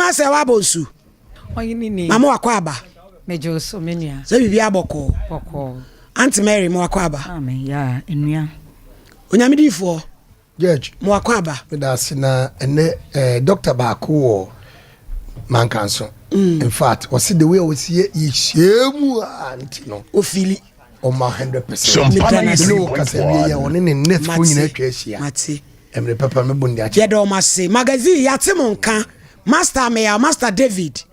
Ɔhema sɛ wabɔ nsu. Ɔhene ni. Mama wakɔ aba. Megye wo so me nua. Sɛ biribi abɔkɔɔ. Bɔkɔɔ. Auntie Mary ma wakɔ aba. Amen ya nua. Onyame diifoɔ. Judge. Ma wakɔ aba. Meda ase na ɛnɛ eh, doctor baako wɔ Mankanso. Mm. In fact, ɔsi the way a ɔsi yɛ yɛhyia mu a nti no. Ofili. Ɔma 100%. Mene wo kasa wie yɛ ɔne ne nurse fo nyinaa atwa ahyia. Mate. Ɛmere pɛpɛ me bo ndi akyɛ. Yɛda ɔmo ase. Magazine yɛate mo nka. Master Ameyaw, Master David,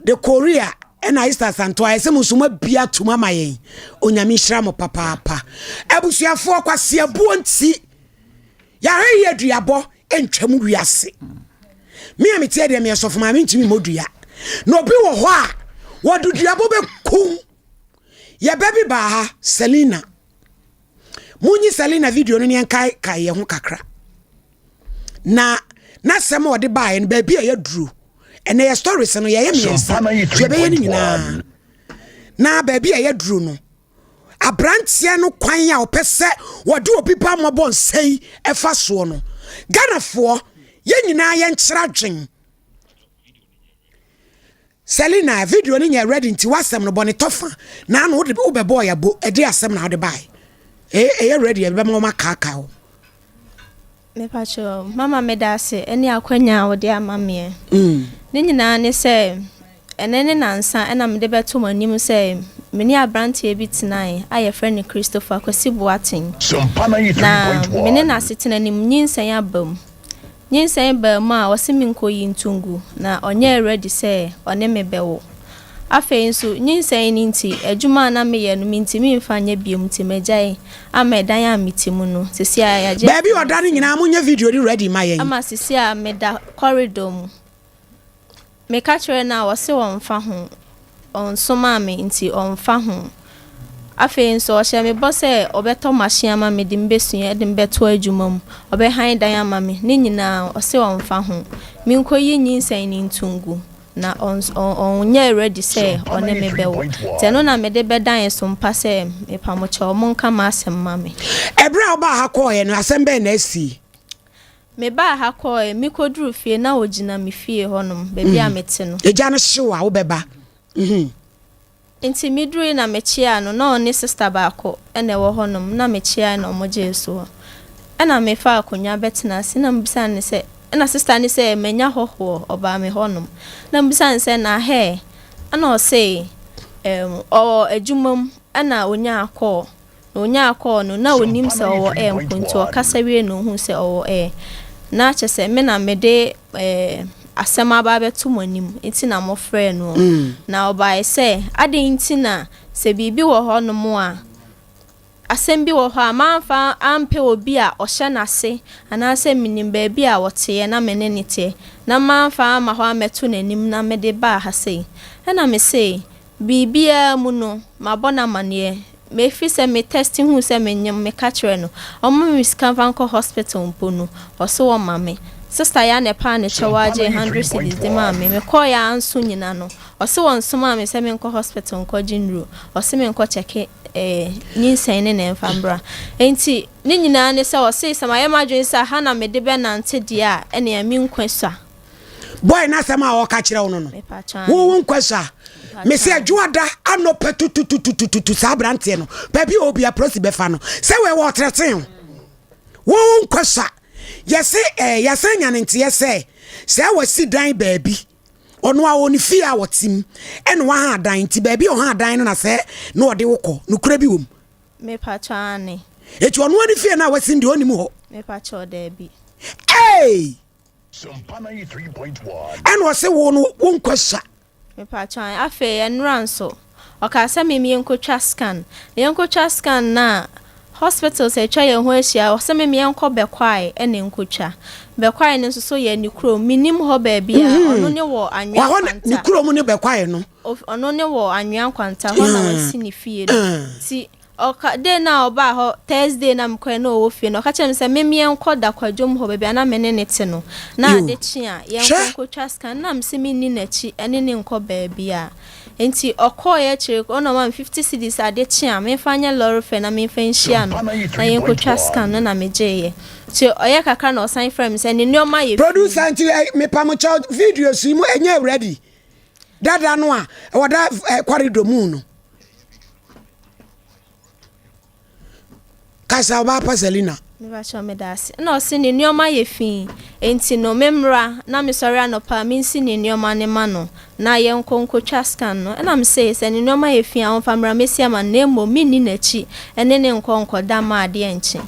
The Korea ɛna Esther Asantew ayɛ sɛ mo nso mo abie atum ama yɛn. Onyame nhyira mo papaapa. Abusuafoɔ kwaseabuo nti yɛahwɛ yie aduabɔ ntwam wiase. Me a meteɛ deɛ meyɛ sɔfo maame ntumi mmɔ dua. Na obi wɔ hɔ a wɔde duabɔ bɛkum. Yɛbɛ bi baa ha, Selina. Munyi Selina video no ne yɛnkae kae yɛn ho kakra. Na n'asɛm a ɔde baeɛ no baabi a yɛaduru ɛnɛ yɛ stories no yɛyɛ mmiɛnsa so yɛbɛyɛ no nyinaa na baabi a yɛaduru no aberanteɛ no kwan a ɔpɛ sɛ wɔde obi ba mmɔbɔ nsa yi ɛfa soɔ no Ghanafoɔ yɛn nyinaa yɛnkyerɛ adwen Selina, video no nyɛ ready nti w'asɛm no bɔ ne tɔfa na ano wode wobɛbɔɔ yɛ bo ɛde asɛm na wode bae ɛyɛ ready ɛbɛma wɔn akaakae wo. Mepakyɛw, mama meda ase ɛne akwanya a wode ama meɛ. Ne nyinaa ne sɛ, ɛnɛ ne nansa ɛna mede bɛto mo anim sɛ me ne abranteɛ bi tenae a yɛfrɛ no Christopher Kwasi Boateng. Na me ne no asetena no mu nyinsɛn aba mu. Nyinsɛn baa mu a ɔse menkɔyi nto ngu, na ɔnyɛɛ ready sɛ ɔne me bɛwo. Afei nso, nyinsɛn no nti, adwuma a na meyɛ no mentumi mfa nyɛ biom nti magyae ama ɛdan a mete mu no, seesei a yɛagye Baabi ato a ɔda no nyinaa monyɛ video no ready ma yɛn. Ama seesei a meda corridor mu. Meka kyerɛɛ no a ɔse ɔmfa ho, ɔnsomaa me nti ɔmfa ho. Afei nso ɔhyɛɛ me bɔ sɛ ɔbɛtɔ machine ama me de me bɛsua de me bɛto adwuma mu, ɔbɛhan dan ama me, ne nyinaa ɔse ɔmfa ho. Menkɔyi nyinsɛn no nto ngu na ɔnyɛɛ ready sɛ ɔne me bɛwo. Nti ɛno na mede bɛdan so mpa sɛ mepamokyɛw monka m'asɛm ma me. Ɛberɛ a wobaa ha kɔeɛ no, asɛm bɛn na asii? Mebaa ha kɔɔe, mekoduruu fie na ogyina me fie hɔnom, baabi a mete no. Egya no hyew a, wobɛba. Mhm. Nti medurui na mekyeaa no, na ɔne sista baako na ɛwɔ hɔnom, na mekyeae na wɔgyee soɔ. Ɛna mefaa akonnwa bɛtenaa ase na mebisaa no sɛ, ɛna sista no sɛ manya hɔhoɔ, ɔbaa me hɔnom. Na mebisaa no sɛ, na hɛɛ? Ɛna ɔsee, ɛɛm, ɔwɔ adwuma mu ɛna ɔnyaa kɔɔ. Na onyaa kɔɔ no, na onnim sɛ ɔwɔ air mpo, nti ɔkasa wiei na ohuu sɛ ɔwɔ air. Na kyerɛ sɛ me na mede eh, asɛm aba abɛto mo anim nti na mofrɛɛ noɔ. Na ɔbaeɛ sɛ, adɛn nti na sɛ biribi wɔ hɔnom a, asɛm bi wɔ hɔ a mamfa ampɛ obi a ɔhyɛ n'ase anaasɛ menim baabi a ɔteɛ na me ne no teɛ, na mamfa amma hɔ ammɛto n'anim na mede baa ha sei? Ɛnna mesee, Biribiara mu no, mabɔ no amaneɛ. Mefiri sɛ me test huu sɛ menyem, meka kyerɛɛ no. Ɔmma me sika mfa nkɔ hospital mpo no, ɔse ɔmma me. Sister yi ara na ɛpaa ne kyɛw ara gyee hundred cedis de maa me. Mekɔeɛ ara nso nyina no, ɔse ɔnsomaa me sɛ menkɔ hospital nkɔgye nnuro. Ɔse menkɔ kyɛke eh, nyinsɛn ne na ɛmfa mbra. Enti ne nyinaa ne sɛ ɔse sɛ mayɛ m'adwene sɛ ha na mede bɛnante deɛ a, ɛnea me nkwa sua. Boy no asɛm a ɔka kyerɛ wo no no, wo wo nkwa sua. Mese adwoada anɔpa tutututututu saa aberanteɛ no, baabi a obi aprosi bɛfa no, sɛ wei wɔ ɔtrɛten o. Wo wo nkwa sua. Yɛse eh, yɛasan nya ne nteɛ sɛ, sɛ wasi dan baabi, ɔno a ɔwɔ ne fie a ɔte mu, ɛna waha dan, nti baabi a ɔha dan no na sɛ na ɔde wo kɔ, nokorɛ bi wɔ mu. Mepakyɛw aane. Eti ɔno a ne fie no a wasi no deɛ ɔnnim hɔ? Mepakyɛw daabi. Ei! Ɛna ɔse wo no wo nkwa sua. Mepakyɛw ae. Afei ɛnora nso ɔkaa sɛ mem yɛnkɔtwa scan. Na yɛnkɔtwa scan no a hospitals a atwa yɛn ho ahyia ɔse mem yɛnkɔ Bɛkwae ɛna nkɔtwa. Bɛkwae no nso so yɛ ne kurom. Mennim hɔ baabi a ɔno ne wɔ Anwea Wɔ hɔ Nkwanta. ne kurom ne Bɛkwae no. Ɔno ne wɔ Anwea Nkwanta hɔ na wasi ne fie no. Nti. Ɔka, day no a ɔbaa hɔ, Thursday na mekɔɛ na ɔwɔ fie no, ɔka kyerɛɛ me sɛ mem yɛnkɔ da kwadwom hɔ baabi a na me ne no te no, na Yo. ade kye a yɛnkɔ Hwɛ. nkɔtwa scan, na mese menni n'akyi ɛne no nkɔ baabiara. Nti ɔkɔɔeɛ akyire ɔna ɔmaa me 50 cedis ade kye a memfa nyɛ lɔre fare na memfa nhyia no na yɛnkɔtwa scan no na megyeeɛ. Nti ɔyɛ kakra na ɔsan frɛɛ me sɛ ne nneɛma ayɛ fi. Producer nti eh, mepamokyɛw videos yi mu ɛnyɛ ready dada no a ɛwɔ da eh, corridor mu no. Kasa ɔbaa pa Selina. Mepakyɛw meda ase. Ɛna ɔse ne nneɛma yɛ fi enti no me mmra na me sɔre anɔpa a mensi ne nneɛma no ma no na yɛnkɔ nkotwa scan no. Ɛna mese sɛ ne nneɛma yɛ fi a ɔmfa mmra mɛsi ama no na mmom menni n'akyi ɛne no nkɔ nkɔda mma adeɛ nkye.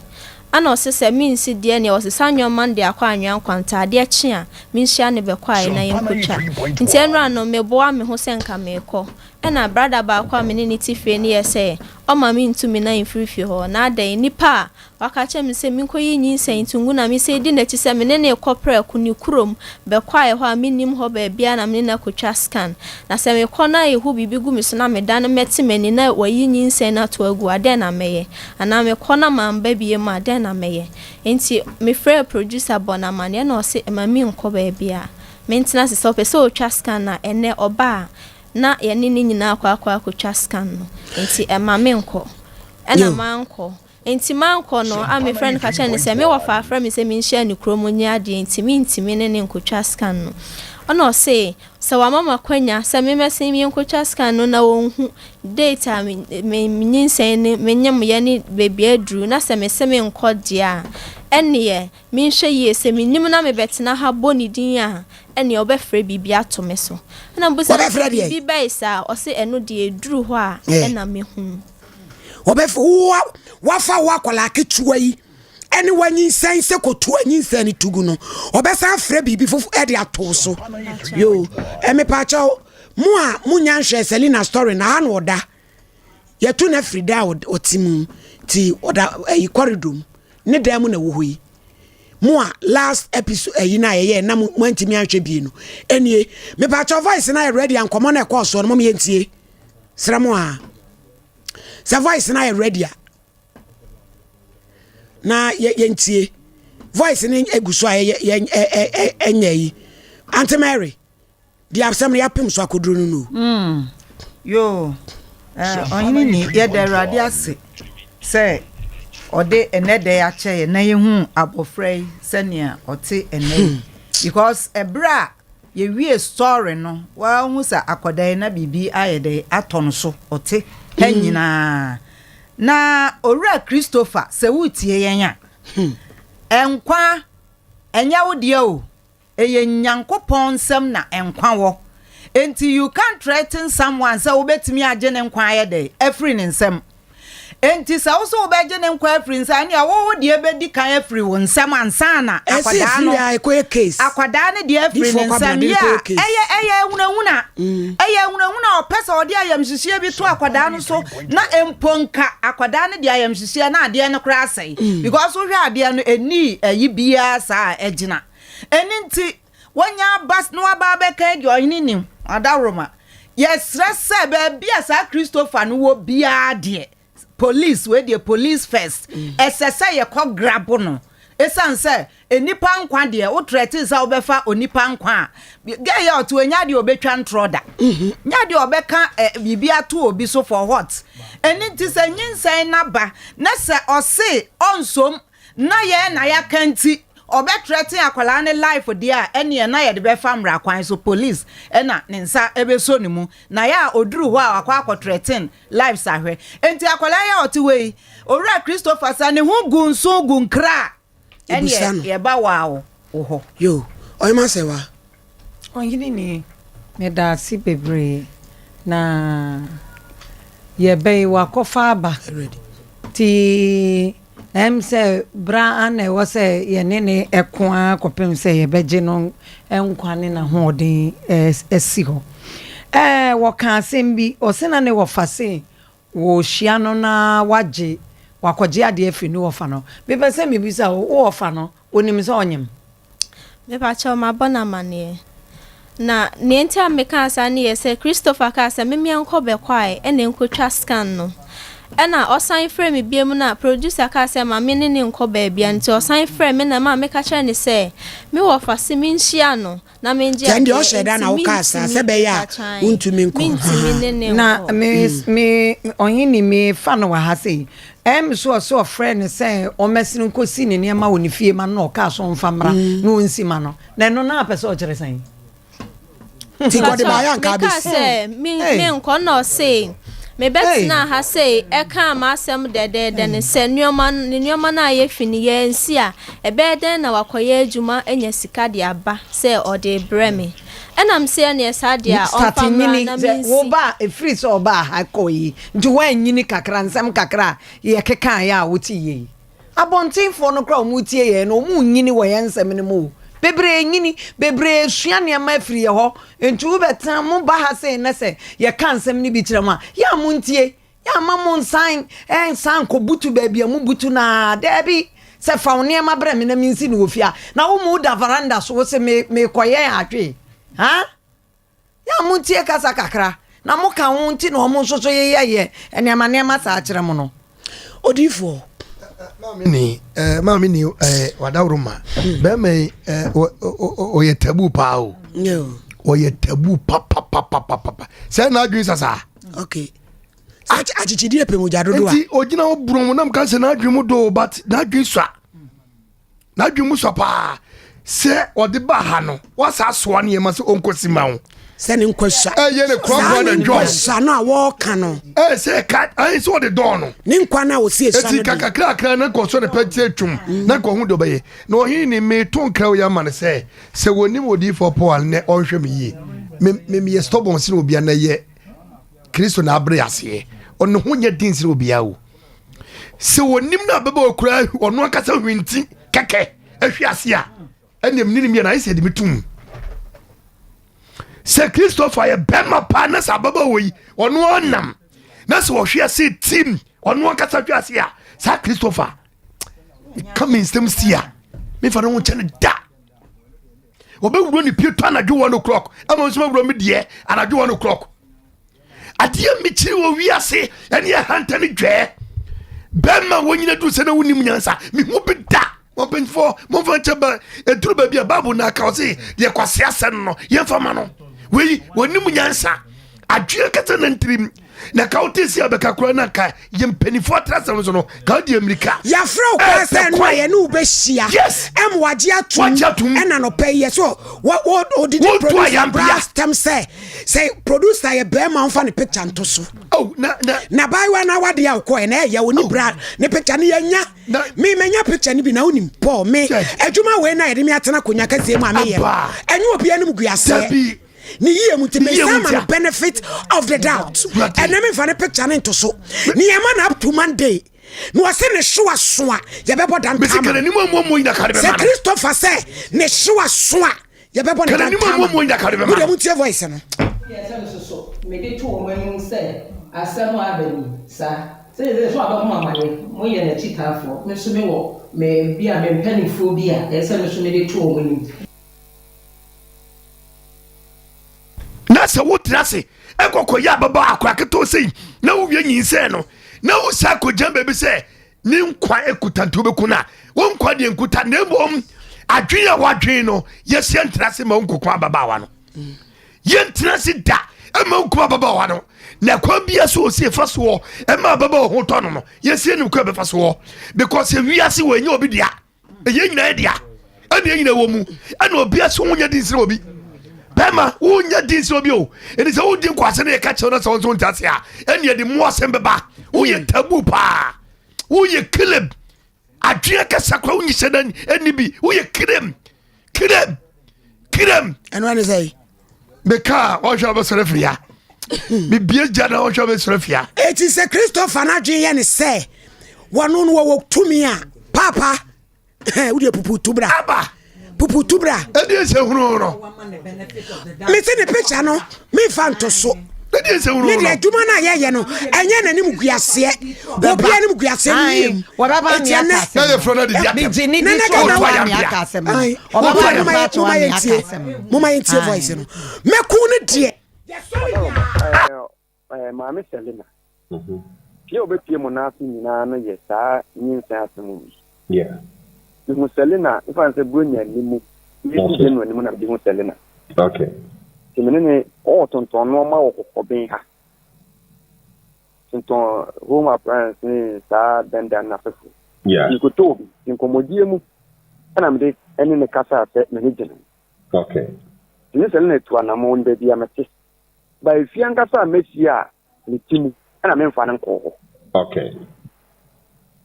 Ɛna ɔse sɛ mensi deɛ neɛ ɔsesa nneɛma no de akɔ anwea nkwanta adeɛ kye a menhyia no bɛkwae na yɛnkotwa. Nti ɛnora no meboa me ho sɛ nka meekɔ. Ɛna brada baako a me ne no te fie no yɛ sɛ ɔmma mentu me nan mfiri fie hɔ. Na adɛn? Nipa a waka akyerɛ me sɛ menkɔyi nyinsɛn nto ngu na mesan di n'akyi sɛ me ne no rekɔ prɛko ne kurom bɛkwae hɔ a mennim hɔ baabiara na me ne no akɔtwa scan. Na sɛ mekɔ na ɛhu biribi gu me so na medane mɛte m'ani na wayi nyinsɛn no ato agu a, dɛn na mɛyɛ? Anaa mekɔ na mamba biom a, dɛn na mɛyɛ? Enti mefrɛɛ producer bɔɔ no amanneɛ na ɔse mma menkɔ baabiara. Mentena ase. Sɛ ɔpɛ sɛ ɔtwa scan a, ɛnnɛ ɔba a, Na yɛne no nyinaa akɔ akɔ akɔtwa scan no, nti ɛma menkɔ. Ɛna mankɔ. Nti mankɔ no, a mefrɛ no ka kyerɛ no sɛ me wɔfa afrɛ me sɛ menhyia no kurom nyɛ adeɛ nti mentumi ne no nkɔtwa scan no. Ɛna ɔse sɛ wama me akwanya sɛ memmɛsen yɛnkɔtwa scan no na ɔnhu date a me me nyinsɛn no menyemyɛ ne baabi aduru na sɛ mese menkɔ deɛ a, ɛnneɛ Menhwɛ yie, sɛ mennim na mebɛtena ha bɔ ne din a, ɛnneɛ ɔbɛfrɛ biribi ato me so. Ɛna mebisa no Wɔbɛfrɛ sɛ, deɛn? Biribi bɛn saa? Ɔse, Ɛno deɛ ɛduru hɔ a Eh. ɛna mɛhunu. Wɔbɛfrɛ wo a wafa wo akwadaa ketewa yi ɛne wanyinsɛn sɛ kɔtu anyinsɛn no tugu no, ɔbɛsan afrɛ biribi fofo ɛde ato wo so. Yo, ɛmepaakyɛw, mo a monya nhwɛɛ Selina story no, aha na ɔda. Yɛtu no afiri da a ɔte mu nti ɔda ayi corridor mu ne dan mu na ɛwɔ hɔ yi mo a last episode ayi na yɛyɛ na mo antumi anhwɛ bie no ɛnie mepaakyɛw voice na yɛ ready a nkɔmmɔ na ɛkɔɔ soɔ no mom yɛntie srɛ mo a sɛ voice na yɛ ready a na yɛntie voice no egu so a yɛ ɛnyɛ yi Auntie Mary Deɛ asɛm no yɛapem so akɔduru no no. Mm, yoo, eh, ɔhene ni, yɛda Awurade ase sɛ ɔde ɛnɛ da yi akyɛ yɛn na yɛhu abɔfra yi sɛnea ɔte ɛnɛ yi. Hmm. Because ɛberɛ a yɛwie story no, wahu sɛ akɔda yi na biribi ayɛ dɛ atɔ no so, ɔte ha hmm. nyinaa. Na Owura Christopher, sɛ woretie yɛn a, hmm. nkwa ɛnyɛ wo deɛ o. Ɛyɛ Nyankopɔn nsam na nkwa wɔ. Enti you can't threaten someone sɛ wobɛtumi agye ne nkwa ayɛ dɛn afiri ne nsam. Enti sɛ wo sɛ wobɛgye ne nkwa afiri nsa ɛnea wo wo deɛ bɛdi kan afiri wo nsam ansa na akwadaa no akwadaa no deɛ afiri ne nsam yɛ a ɛyɛ ɛyɛ ahunahuna mm. ɛyɛ ahunahuna ɔpɛ sɛ ɔde ayamhyehyeɛ bi to akwadaa no so na mpo nka akwadaa no de ayamhyehyeɛ na adeɛ no koraa asɛe mm. because wohwɛ adeɛ no ɛni ayi biara saa ɛgyina Ɛno nti, wɔnya aba na wɔaba abɛka adi ɔhene nim, adaworoma. Yɛsrɛ sɛ baabi a saa Christopher no wɔ biara deɛ, police, wei deɛ police first, mm. ɛsɛ sɛ yɛkɔ grabo no. Ɛsiane sɛ nnipa nkwa deɛ, wo trɛte sɛ wobɛfa onipa nkwa a, gɛ yɛ ɔte ɔnya deɛ ɔbɛtwa ntorɔ da. Mhm. Nya deɛ ɔbɛka eh, biribi ato obi so for what? Ɛno nti sɛ nyinsɛn naba na sɛ ɔse ɔnsom na yɛn na yɛaka nti ɔbɛ threaten akwadaa no life deɛ a ɛneɛ na yɛde bɛfa mmara kwan so police ɛna ne nsa ɛbɛsɔ ne mu na yɛ a ɔduru hɔ a wakɔ akɔ threaten lives ahwɛ nti akwadaa yi a ɔte hɔ yi owura Christopher sɛ ne ho gu nso gu nkra a ɛneɛ yɛba waa wo hɔ. Yo, ɔyɛ ma sɛ wa. Ɔhene ni, meda ase bebree na yɛbɛn wakɔfa aba nti ɛm sɛ bra a na ɛwɔ sɛ yɛne ne ɛko ara kɔpem sɛ yɛbɛgye no nkwa ne n'ahoɔden asi hɔ. Ɛɛ wɔka asɛm bi, ɔse na ne wɔfa se wɔhyia no na wagye wakɔgye adeɛ afiri ne wɔfa no. Mepɛ sɛ mebisa wo, wo wɔfa no, onim sɛ ɔnyem? Mepakyɛw, mabɔ no amanneɛ. Na nea enti a mekaa saa ne yɛ sɛ Christopher kaa sɛ memeɛ nkɔ Bɛkwae na nkotwa scan no. Ɛna ɔsan frɛɛ me biom na producer kaa sɛ ma me ne no nkɔ baabia nti ɔsan frɛɛ me na ɛmaa meka kyerɛɛ no sɛ me wɔfa se menhyia no na mengye Sɛ adeɛ ndeɛ ɔhyɛ da na nti wokaa saa mentumi sɛ ɛbɛyɛ a mpakyɛw wontumi nkɔ mentumi ne no Na nkɔ. me me ɔhene me fa no wɔ ha sei ɛm so ɔsɛ ɔfrɛ no sɛ ɔmmɛsene nkɔsi ne nneɛma wɔ ne fie ma no na ɔkaa so ɔmfa mmra na ɔnsi ma no na ɛno na apɛ sɛ ɔkyerɛ sɛn? Nti kɔde baayɛ anka Mekaa abɛsi. sɛ menkɔ na ɔse mebɛtenaa ha sei ɛkaa m'asɛm dɛdɛɛdɛ no sɛ nneɛma ne nneɛma no a ayɛ fi no yɛansi a ɛbɛyɛ dɛn na wakɔyɛ adwuma anya sika de aba sɛ ɔde rebrɛ me ɛna mese ɛneɛ saa deɛ a Start ɔmfa mmra nyini na sɛ mensi. woba a ɛfiri sɛ ɔbaa ha kɔɔ yi nti woanyini kakra nsɛm kakra a yɛkekaeɛ a wote yie yi. Abɔntenfoɔ no koraa a wɔretie yɛn no, wɔrenyini wɔ yɛn nsɛm no mu o. Bebree renyini, bebree resua nneɛma afiri yɛn hɔ. Nti wobɛtena, moba ha sei nnɛ sɛ yɛka nsɛm no bi kyerɛ mo a, yɛ a montie. Yɛ a mma monsan nsan nkɔbutu baabi a mobutu no ara. Daabi, sɛ fa wo nneɛma brɛ me na mensi no wɔ fie a, na wo mu woda veranda so, wose me merekɔyɛ ahwee. Ha? Yɛ a montie kasa kakra, na moka ho nti na wɔn nso so yeyɛyɛ nneɛma nneɛma saa kyerɛ mo no. Odiyifoɔ. Maame ni eh, maame ni eh, wadaworo ma bɛrima yi eh, ɔyɛ tabu paa o ɔyɛ tabu papapapapa sɛ na adwene sasa. Okay. Akyekyedeɛ pɛ mogya dodoɔ a. Nti ogyina hɔ burom nam ka sɛ n'adwene mu do but n'adwene sua. N'adwene mu sɔ paa sɛ ɔde ba ha no wasa asoa nneɛma sɛ ɔnkɔsi ma wo. Sɛ ne nkwa sua. Ɛyɛ ne korɔkorɔ na dwɔn. Saa ne nkwa sua no a wɔreka no. Ɛyɛ sɛ ɛka ɛyɛ sɛ ɔde dɔn no. Ne nkwa no a ɔsi esua no de. Eti kakrakra na nkɔ so ne pɛ tie twom na nkɔ ho deɛ ɔbɛyɛ. Na ɔhene ni meto nkra wei ama no sɛ sɛ wɔnim odiyifoɔ Paul a nnɛ ɔnhwɛ me yie. Me me meyɛ stubborn sene obia na ɛyɛ Kristo na abrɛ aseɛ. Ɔne ho nyɛ den sene obia o. sɛ wɔnim no abɛbɛ ɔkura ɔno ankasa hwinti kɛkɛ ahwi ase a ɛnna ɛmni no mmiɛ na ayɛ sɛ ɛde me tum sɛ christopher yɛ bɛrima paa na sɛ abɛbɛ wɔ yi ɔno ɔnam na sɛ ɔhwe ase tim ɔno ankasa hwe ase a saa christopher ka me nsɛm si a mefa no ho nkyɛ no da wɔbɛwuro ne pie tɔ anadwo 1 o'clock ama nso mawuro me deɛ anadwo 1 o'clock adeɛ mekyiri wɔ wiase ɛne ɛhanta ne dwɛɛ bɛrima wɔnyina duru sɛ na wonim nyansa mehu bi da ɔmpanyinfoɔ momfa nkyɛ ba ɛduru baabi a bible no aka ɔse deɛ kwase asɛm no yɛmfa ma no wei wɔnim nyansa adwene kɛsɛ na ntirim na ka wote si abɛka koraa na ka yɛ mpanimfoɔ atra asɛm so no ka wode mmirika yɛafrɛ wo koraa sɛ ɛno a yɛne wo bɛhyia yes ɛma wagye atom ɛna nɔpɛ yi yɛ sɛ ɔdidi producer bra tɛm sɛ sɛ producer yɛ bɛrima ɔmfa ne picture nto so oh, na, na, na baayewa no awadeɛ a wokɔɛ na ɛyɛ wo ne oh. bra ne picture no yɛnya me manya picture no bi na wonim paul me adwuma wei na yɛde me atena akonnwa kɛseɛ mu a meyɛ ɛnyɛ obi anim guaseɛ ne yie mu nti mesan ma no benefit of the doubt ɛnɛ memfa ne picture no nto so nneɛma na up to monday na wɔsɛ ne hyew aso a yɛbɛbɔ dantama sɛ christopher sɛ ne hyew aso a yɛbɛbɔ ne dantama wode mu ntie voice no yɛ sɛ nso so mede to wɔn anim sɛ asɛm a aba ni saa sɛ sɛ so abɛho amane moyɛ n'akyitaafoɔ me nso mewɔ me bi a me mpanimfoɔ bi a ɛyɛ sɛ me nso mede to wɔn anim Na sɛ wotena ase kɔkɔyɛ ababaa akora ketewa sei na wowie nyinsɛn no na wosan kɔgyina baabi sɛ ne nkwa ekuta nti wobɛku no a wo nkwa deɛ nkuta na mmom adwene a woadwene no yɛsi ntena ase ma wonkɔku ababaawa no yɛntena ase da ma wokum ababaawa no na kwan bia so ɔsi ɛfa soɔ ɛma ababaawa ho tɔ no no yɛsie no kwan bɛfa soɔ because ewiase wɔ ɛnyɛ obi dea ɛyɛ nyinaa yɛ dea ɛne yɛ nyinaa wɔ mu ɛna obi aso ho nyɛ di nsere obi bɛrima wonyɛ di nsere obi o ɛne sɛ wodi nkwase no yɛka kyerɛ no sɛ wo nso wonte ase a ɛne yɛde mmoa asɛm bɛba woyɛ tabu paa woyɛ keleb adwene kɛsɛ kora wonyi hyɛ no ɛni bi woyɛ kerem kerem kerem ɛno ɛne sɛ meka a ɔhwɛ wobɛsɔre afiri ha mebie gya na ɔhwɛ wobɛsɔre afiri ha ɛti sɛ christopher no adwene yɛ ne sɛ wɔno no wɔwɔ tumi a paapa wodeɛ puputu bra aba puputu bra ɛdeɛ sɛ hunu no mese ne picture no memfa nto so ɛdeɛ sɛ hunu ne no deɛ adwuma no a yɛyɛ no ɛnyɛ n'anim guaseɛ obiara anim guaseɛ no yie mu wɔbɛba Enti me ɛnɛ- aka asɛm na yɛfrɛ no de di atɛm megye ne di Nana so Ghana ɔba wa- me aka asɛm no Aye. ɔbɛba Moma me yɛn- aka moma me yɛn aka tie asɛm no moma yɛn tie Aye. voice no mɛku no deɛ Maame Selina. Pie a ɔbɛpie mo nan ase nyinaa no yɛ saa nyinsɛn asɛm wei. Yeah. Mehu Selina, mfa no sɛ Buronya nni mu, medi January mu na mede hu Selina. Okay. Nti me ne ne ɔɔtontɔn nnoɔma wɔ Kɔkɔben ha. Tontɔn home appliance ne saa dandan no afɛfo. Yeah. Nti mekɔtɔɔ bi. Nti nkɔmmɔdie mu ɛna mede ɛne ne kasaa sɛ m'ani gye ne ho. Okay. Nti ne Selina tu anamɔn baabi a mete. Ba efie ankasa a mɛsi a me ti mu ɛna memfa no nkɔɔ hɔ. Okay.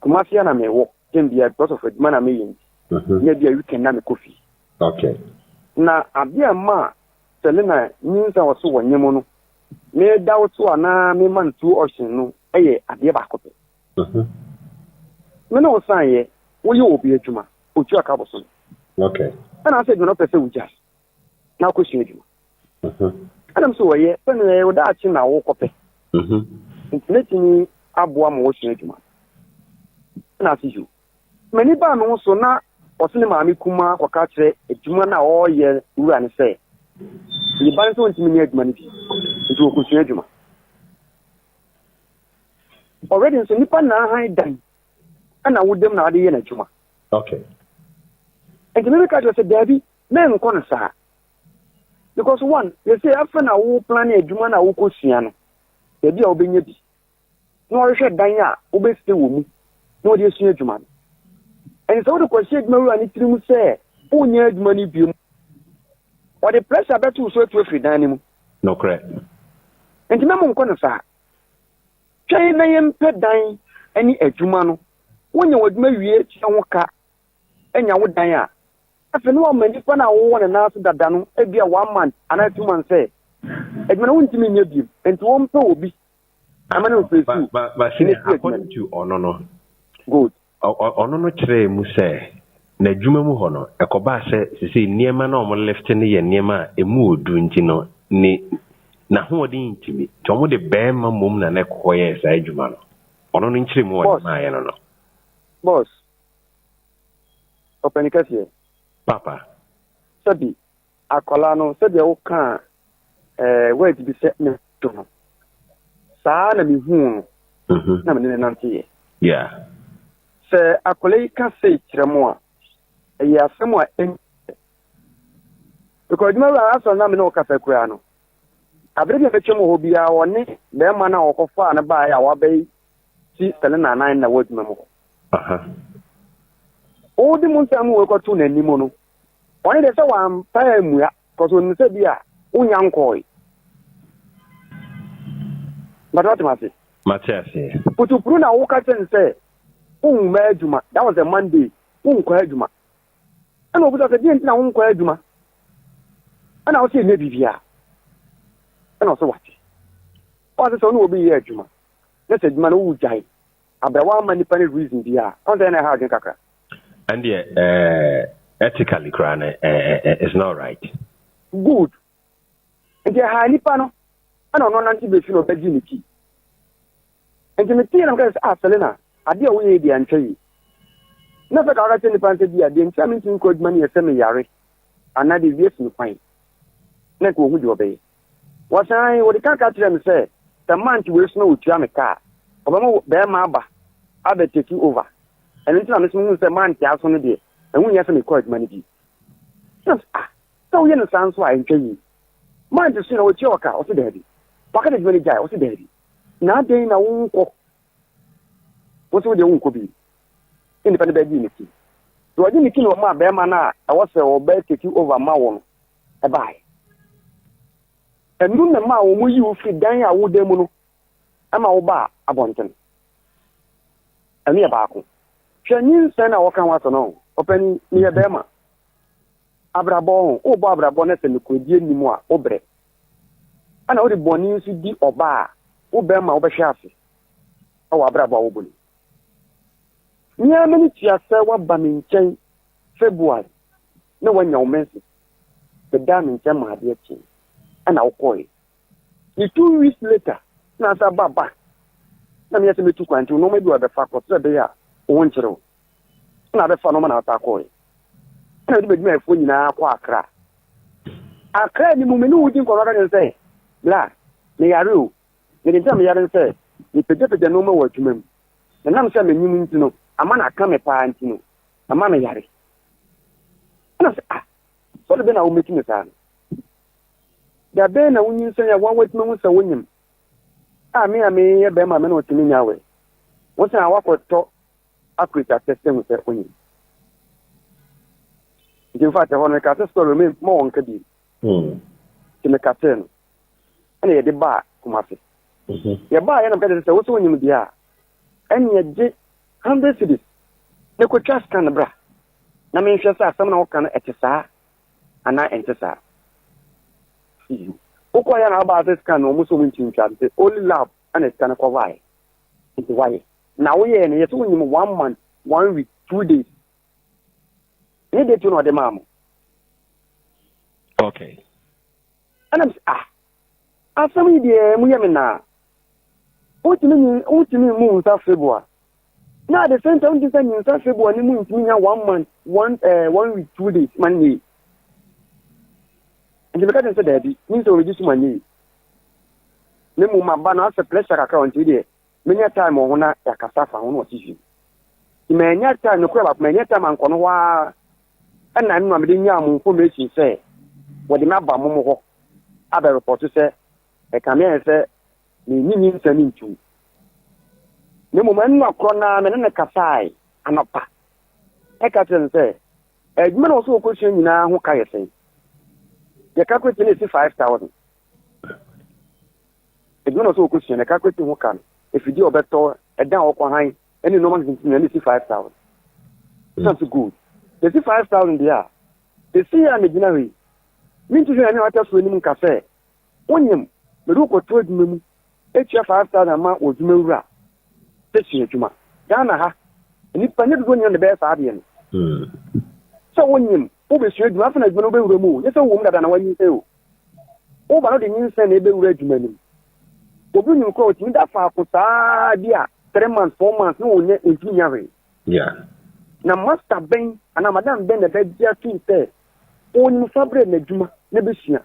Kumasi a na mewɔ tem bia because of adwuma na meyɛ nti. Na bia weekend na mekɔ fie. Okay. Na adeɛ a ɛma Selina nyinsɛn a ɔse wɔnyem no meda wo so anaa mema no two option no yɛ adeɛ baako pɛ. Me ne wo san yɛ, woyɛ obi adwuma, otua ka bosome. Okay. Ɛna asɛ adwuma no wopɛ sɛ wogyae na akɔsua adwuma. Ɛna m sɛ wɔyɛ sɛnea ɛyɛ wo daakye na wokɔpɛ. Nti mɛtumi aboa ma wɔsua adwuma. Ɛna ase yo. M'ani baa me ho so na ɔse ne maame kumaa kɔka kyerɛ adwuma no a ɔreyɛ wura no sɛ ne ba no sɛ ɔntumi nyɛ adwuma no bi nti ɔkɔsua adwuma. Already nso nipa na ahan dan ɛna wodam na ade yɛ n'adwuma. Okay. Nti mebɛka kyerɛ sɛ daabi menkɔ no saa. Because one, yɛsɛ afɛ na wo plan adwuma no a wokɔsua no, baabi a wobɛnya bi. Na ɔrehwɛ dan a wobɛstay wɔ mu na wɔde asua adwuma no. Ɛnti sɛ wode kɔhyɛ adwuma wura no tirim sɛ wonyɛ adwuma no bio, ɔde pressure bɛto wo so atu afiri dan no mu. Nokorɛ. Nti mɛmo nkɔ no saa. Twɛn na yɛmpɛ dan ne adwuma no. Wonya w'adwuma wie tua ho ka anya wo dan a, afei na wama nipa no a wowɔ ne nan ase dada no ebia one month anaa 2 months sɛ adwuma no wontumi nyɛ bio, nti wɔmpɛ obi ama no mfiri su. But senior, according to ɔno no, Good. Ɔno no kyerɛɛ mu sɛ n'adwuma mu hɔ no, ɛkɔbaa sɛ sesei nneɛma no a ɔmo lift no yɛ nneɛma a emu odu nti no ne n'ahoɔden ntumi, nti ɔmo de bɛrima mmom na ne kɔkɔ yɛɛ saa adwuma no. Ɔno no nkyerɛ mu ɔde Boss. maayɛ no. Boss, ɔpɛni kɛseɛ. Papa. Sɛbi akwadaa no, sɛdeɛ wokaa word bi sɛ ne do no saa na mehuu no na mene ne nanteeɛ. Sɛ akwadaa yi ka sei kyerɛ mo a, ɛyɛ asɛm a ɛn because adwuma wura asɔre na mene wo kasa koraa no, abere bi a bɛtwam wɔ hɔ biara, ɔne bɛrima no a wɔkɔfaa no baeɛ a wabɛyi si sɛne nanan na wɔ adwuma mu hɔ. Wode mu nsɛm wɔ kɔto n'anim no, ɔne deɛ sɛ wampa ammua kɔsɛ onim sɛ bi a wonya nkɔe. But what mase? Mate aseɛ. Putupuru na woka kyerɛ no sɛ wonwuma adwuma. That was a Monday. Wonkɔ adwuma. Ɛna obisa sɛ deɛ nti na wonkɔ adwuma? Ɛna wo sɛ ɛnyɛ biribiara. Ɛna ɔsɛ wate. Ɔsɛ sɛ ɔne obi yɛ adwuma na sɛ adwuma no wogyae abɛ wamma nipa no reason bi a, ɔn sɛ ɛna ɛha adwene kakra. Ɛndeɛ ethically koraa no, it's not right. Good. Nti ɛha nipa no, ɛna ɔno nante bɛfi na ɔbɛgye ne ti. Nti metee na meka sɛ, ah, Selina, adeɛ a woyɛ yi deɛ antwa yi. Na sɛ ka woka kyerɛ nipa no sɛ bi a deɛ nti a mentumi nkɔ adwuma no yɛ sɛ meyare anaa deɛ wie si me kwan, na nka ɔhu deɛ ɔbɛyɛ. Wɔsan wɔde ka ka kyerɛ me sɛ sɛ month wei so na wɔtua me ka a, ɔbɛma bɛrima aba abɛ take over. Ɛno nti na me nso mehu sɛ month aso no deɛ, ɛho nhia sɛ mekɔ adwuma no bi. Na sɛ ah, sɛ woyɛ no saa nso a ɛntwa yie. Month so na wɔtua wɔ ka, ɔse daabi. Waka de adwuma no gyae, ɔse daabi. Na adɛn na wonkɔ? Wo nso wo deɛ wonkɔ bi. Ne nipa no bɛgye ne ti. Deɛ ɔgye ne ti na ɔmaa bɛrima no a ɛwɔ sɛ ɔbɛ take over ma wo no ɛbaeɛ. Ɛno na maa wɔn yi wo firi dan a woda mu no ɛma wo baa abɔnten. Ɛno yɛ baako. Hwɛ nyinsɛn a wɔka ho asɛm no, ɔpanin, meyɛ bɛrima. Abrabɔ ho, wobɔ abrabɔ no sɛ nokorɛdie nni mu a, wobrɛ. Ɛna wode bɔne nso di ɔbaa a, wo bɛrima wobɛhwɛ ase ɛwɔ abrabɔ a wobɔ no mu. Me ara m'ani tua sɛ woaba me nkyɛn February na woanya wo menses, bɛdaa me nkyɛn ma adeɛ kyee, ɛna wokɔe. Ne 2 weeks later na asa ba back na meyɛ sɛ mɛtu kwan, nti nneɛma bi wɔ bɛfa kɔ sɛ ɛbɛyɛ a wo ho nkyerɛ wo, ɛna abɛfa nneɛma na asa kɔe. Ɛna mede m'adwumayɛfoɔ nyinaa kɔ Accra. Accra ni mu me ne wo di nkɔmmɔ ka kyerɛ sɛ bla meyare o, mede nti a meyare ne sɛ Mepagyapagya nnoɔma wɔ adwuma mu. Na ɛnam sɛ menyem nti no, ama no aka me paa nti no, ama me yare. Ɛna sɛ, ah, sɔre bɛn na womɛti me saa no? Da bɛn na wonyinsɛn a woa woatumi ahu sɛ wonyem? A me a meyɛ bɛrima a me ne wo te menya awɛ. Wo sɛn a woakɔtɔ accurate atest ahu sɛ wonyem. Nti in fact ɛhɔ no mekaa sɛ story me ma wɔn ka bi. Nti mekasee no ɛna yɛde baa Kumasi. Yɛbaa yɛ na meka kyerɛ sɛ wo sɛ wonyem deɛ a ɛneɛ gye 100 cedis na kɔtwa scan bra na menhwɛ sɛ asɛm na woka no ɛte saa anaa ɛnte saa. Wokɔ yɛ na wobaa sɛ scan no ɔmo sɛ ɔmo ntumi ntwa nti only lab ɛna sika no kɔvaeɛ nti wayɛ na woyɛɛ no yɛ sɛ wonyim one month one week 2 days ne date na ɔde maa mo. Ɛna sɛ ah, asɛm yi deɛ mu yɛ me naa. Wotumi nyi wotumi mu nsa February na at the same time wotumi sɛ nyinsa February ne mu ntumi nya one month one week 2 days ma ne yie. Nti meka kyerɛ sɛ daabi, mi sɛ wɔbɛgye so ma nye yie ne mu ma ba no asɛ pressure kakra wɔ nti deɛ menya time wɔ ho na yɛakasa afa ho na ɔte hwii. Nti manya time no kora baako, manya time ankɔ no hɔ ara ɛna ɛno na mede nyaa mo information sɛ wɔde me aba mo mo hɔ abɛ report sɛ ɛka me ayɛ sɛ menyi nyinsɛn ne ntum. Na mmom ɛno na korɔ naa me ne ne kasae anɔpa ɛka kyerɛ no sɛ adwuma na ɔsɛ wɔkɔsua nyinaa ho ka yɛ sɛn. Yɛ calculate no ɛsi 5,000. Adwuma na ɔsɛ wɔkɔsua no, calculate ho ka no, afidie a ɔbɛtɔ, ɛdan a ɔkɔ han ɛne nneɛma nketenkete nyinaa no ɛsi 5,000. Ɛsan so good ɛsi 5,000 deɛ a ɛsi yɛ a megyina hɔ yi menti hwɛ ne wata so anim nka sɛ wonyim mede wokɔto adwuma mu etua 5,000 ma wɔ adwuma wura sɛ sua adwuma. Ghana ha nnipa nyɛ dodoɔ nyina na ɛbɛyɛ saa adeɛ no sɛ wonyim wobɛsua adwuma afei na adwuma no wobɛwura mu o, nyɛ sɛ wowɔ mu dada na wanyinsɛn o. Woba no de nyinsɛn na ɛbɛwura adwuma no mu. Obi nim koraa ɔtumi da faako saa bi a 3 months, 4 months na ɔnyɛ ɔntumi nya hwee. Na master bɛn anaa madam bɛn na ɛbɛgye atom sɛ ɔnim fa berɛ n'adwuma na bɛsua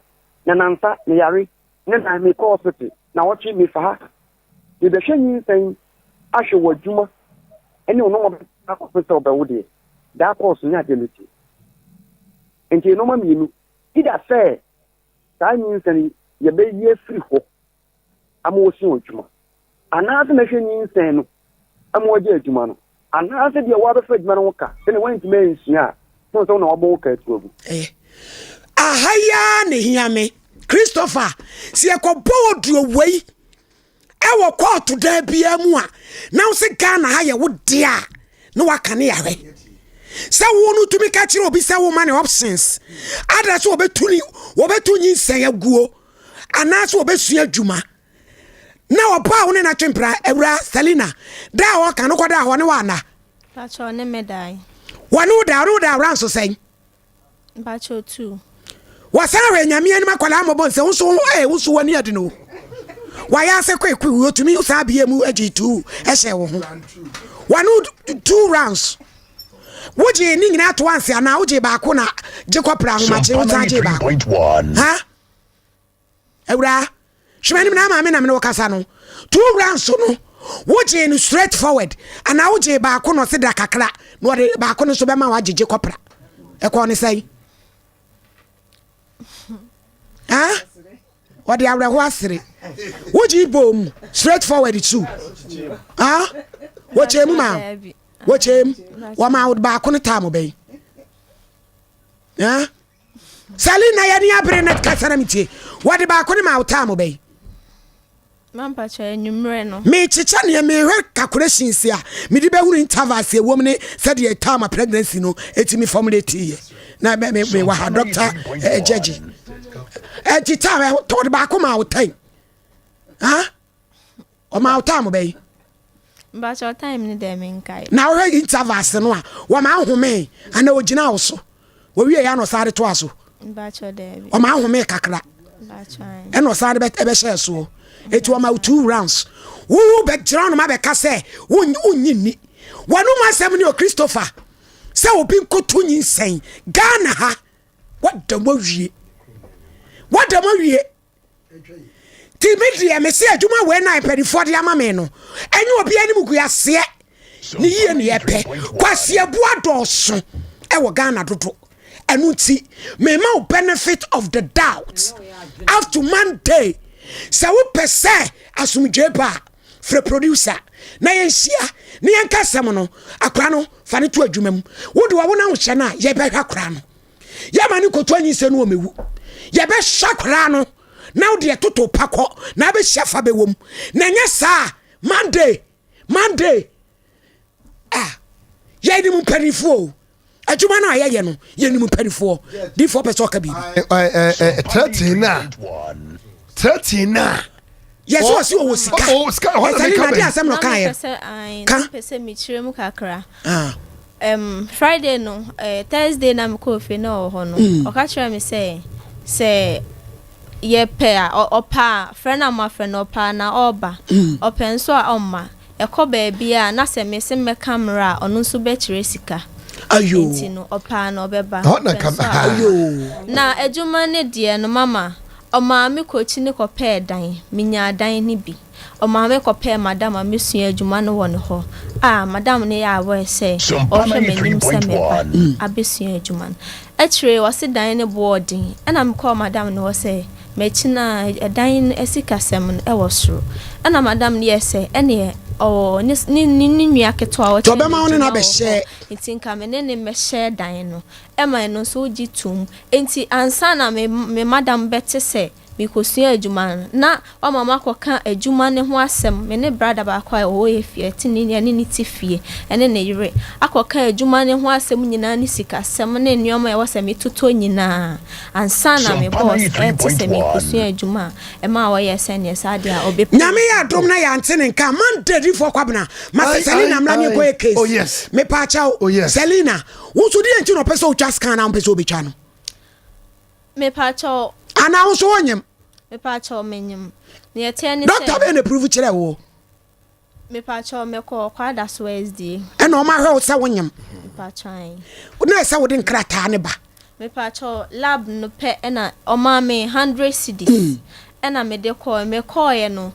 na nansa meyare ne na mekɔ hospital na wɔtwe mefa ha mebɛhwɛ nyinsɛn ahwɛ wɔ adwuma ɛne ɔno ma akɔpɛ sɛ ɔbɛwo deɛ daa kɔɔso nyɛ adeɛ mɛtie. Nti nneɛma mmienu ida sɛ saa nyinsɛn yi yɛbɛyi afiri hɔ ama wɔsua wɔ adwuma anaasɛ mɛhwɛ nyinsɛn no ama wɔagye adwuma no anaasɛ deɛ wɔabɛfa adwuma no ho ka sɛne woantumi ansua a na sɛ wo na wabɔ wo ka atu agu. Aha yi ara na ehia me. Christopher, sɛ yɛkɔbɔ oduro wei ɛwɔ kɔɔto dan biara mu a, na wo sɛ Ghana ha yɛ wo dea a, na waka ne yɛahwɛ. Sɛ wo no tumi ka kyerɛ obi sɛ woma ne options, ada sɛ wɔbɛtu ne wɔbɛtu nyinsɛn aguo anaasɛ wɔbɛsua adwuma. Na ɔba a wo ne no atwe mpena, awura Selina, da a ɔka no kɔda hɔ ne wo ana? Mpakyɛ ɔne me dae. Wɔne wo da, ɔne wo da awura nso sɛn? Mpakyɛ two. Wɔsan hwɛ Nyame anim akwadaa mmɔbɔ nsɛ wo nso eh wo nso w'ani adi no. Wayɛ ase kwekwe otumi saa bie mu agye two ɛhyɛ wo ho. Wɔne two rounds. Wogye ne nyinaa to anse anaa wogye baako na gye kɔpra ahomakye wo san gye baako. Ha? Awuraa, hwɛ m'anim na maame na me ne wo kasa no. Two rounds no, wogyee no straight forward anaa wogyee baako na ɔse da kakra na ɔde baako no nso bɛma wagyegye kɔpra. Ɛkɔɔ ne sɛn? Ha? Ɔde awerɛho asere. Wogyee bom straight forward too. Ha? Wɔkyɛɛ mu ma wɔkyɛɛ mu. Wɔma wo baako no time bɛn? Ha? Sally na yɛne abere na kasa na metie. Wɔde baako ne ma wo time bɛyi. Mampakyɛ anwummerɛ no. Mekyekyɛ neɛ mehwɛ calculations a mede bɛhunu intervals ɛwom ne sɛdeɛ time a pregnancy no ɛtumi formulate yɛ. Na mewɔ ha doctor gyagye. Ɛnti time wɔde baako ma wo time. Ha? Ɔma wo time bɛyi. Mpakyɛ time ne dɛ menkae. Na wohwɛ intervals no a wɔma ahome anaa ogyina wo so. Wɔwie yɛ na ɔsan de toa so. Mpakyɛ daabi. Ɔma ahome kakra. Ɛna ɔsan de bɛhyɛ soɔ. Eti ɔma wo two rounds. Wo bɛgyina ɔnom abɛka sɛ wonnye nni. Wɔnom asɛm ne o Christopher sɛ obi nkoto nyinsɛn Ghana ha. Wada mu awie. Wada mu awie. Nti me deɛ mese adwuma wei na mpanimfoɔ de ama me no, ɛnyɛ obi anim guaseɛ ne yie ne yɛpɛ. Kwaseɛboa dɔɔso ɛwɔ Ghana dodo. Ɛno nti mema wo benefit of the doubt up to Monday. Sɛ wopɛ sɛ asomdwoe ba a, frɛ producer na yɛnhyia na yɛnka asɛm no. Akora no fa no to adwuma mu. Wode wɔwo no ahohyɛ no a, yɛbɛhwɛ akora no. Yɛma no nkoto anyinsɛn no ɔmɛwu. Yɛbɛhwɛ akora no na wode ɛtoto pa kɔ na abɛhyia fa bɛwɔ mu. Na ɛnyɛ saa Monday, Monday. Ah, yɛnim mpanimfoɔ o. Adwuma no a yɛyɛ no, yɛnim mpanimfoɔ. Difoɔ pɛ sɛ ɔka biribi. Threaten na. Threaten na. Yɛ sɛ ɔsi ɔwɔ sika. Ɔwɔ sika ɛhɔ na Ɛsɛ ne meka na ade bɛn. asɛm na ɔka yɛ. Ka. Na mepɛ sɛ mekyerɛ mu kakra. Ah. Friday no, eh, Thursday na mekɔɔ fie na ɔwɔ hɔ no, ɔka kyerɛɛ me sɛ sɛ yɛpɛ a, ɔpɛ a, frɛ no a mafrɛ no, ɔpɛ a na ɔreba, ɔpɛ nso a ɔmma. Ɛkɔ baabi a na sɛ mese mɛka mmra a, ɔno nso bɛkyerɛ sika. Ayoo. Nti no, ɔpɛ a na ɔbɛba, Ɛhɔ na ɔpɛ nka nso a ɔmma. Ayoo. Na adwuma no deɛ no, mama ɔmaa me kɔ kyini kɔpɛɛ dan, menyaa dan no bi. Ɔmaa me kɔpɛɛ madam a mesua adwuma no wɔ ne hɔ a madam no yɛ aware sɛ ɔrehwɛ m'anim sɛ mɛba abɛsua adwuma no. Akyire yi ɔse dan no boɔ den ɛna mekɔɔ madam no hɔ sɛ makyi no a ɛdan no asikasɛm no ɛwɔ soro ɛna madam no yɛɛ sɛ ɛneɛ ɔwɔ ne ne ne nua ketewa a Nti ɔkyerɛ ɔbɛma no wo ne no adwuma wɔ hɔ abɛhyɛ. nti nka me ne no mmɛhyɛ dan no ɛma ɛno nso wogye toom nti ansa na me me madam bɛte sɛ Mekɔsuaa adwuma no, na wama makɔka adwuma no ho asɛm, me ne brada baako a ɔwɔ yɛn fie, yɛte ne yɛne no te fie, ɛne ne yere, akɔka adwuma no ho asɛm nyinaa ne sikasɛm ne nneɛma a ɛwɔ sɛ metotɔ nyinaa ansa na me boss rete sɛ merekɔsua adwuma a ɛmaa ɔyɛɛ sɛdeɛ saa deɛ a ɔbɛpɛ Nyame yɛ adom na yɛante ne nka Monday difoɔ Kwabena ma sɛ Selina mmra ne nkɔyɛ case Oh yes. Mepaakyɛw Oh yes. Selina wo nso deɛ nti na ɔpɛ sɛ ɔtwa scan na wompɛ sɛ ɔbɛtwa no Mepakyɛw. Anaa wo nso wonyem? Mepakyɛw menyem. Nea ɛteɛ ne sɛ. Doctor bɛn na prove kyerɛɛ wo? Mepakyɛw mekɔɔ Kwadaso SDA. Ɛna ɔmo ahwɛ wo sɛ wonyem? Mepakyɛw ae. Na ɛsɛ wode nkrataa ne ba? Mepakyɛw lab no pɛ ɛna ɔmaa me hundred cedis ɛna mede kɔɔ mekɔɔɛ no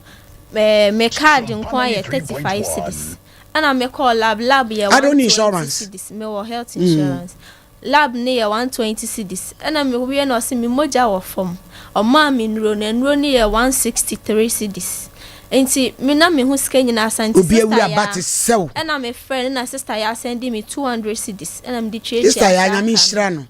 ɛɛ me card nko ara yɛ 35 cedis ɛna mekɔɔ lab lab yɛ 120 cedis mewɔ health insurance. Lab no yɛ 120 cedis ɛna me wie no ɔse me mogya wɔ fam ɔmaa me nnuro no nnuro no yɛ 163 cedis nti me na me ho sika nyinaa asa nti Obi sister awura ba yaa te sɛ wo. ɛna me frɛ no na sister yaa sɛndi me 200 cedis ɛna me de tuatua Sister yaa saa Nyame ka no nhyira no.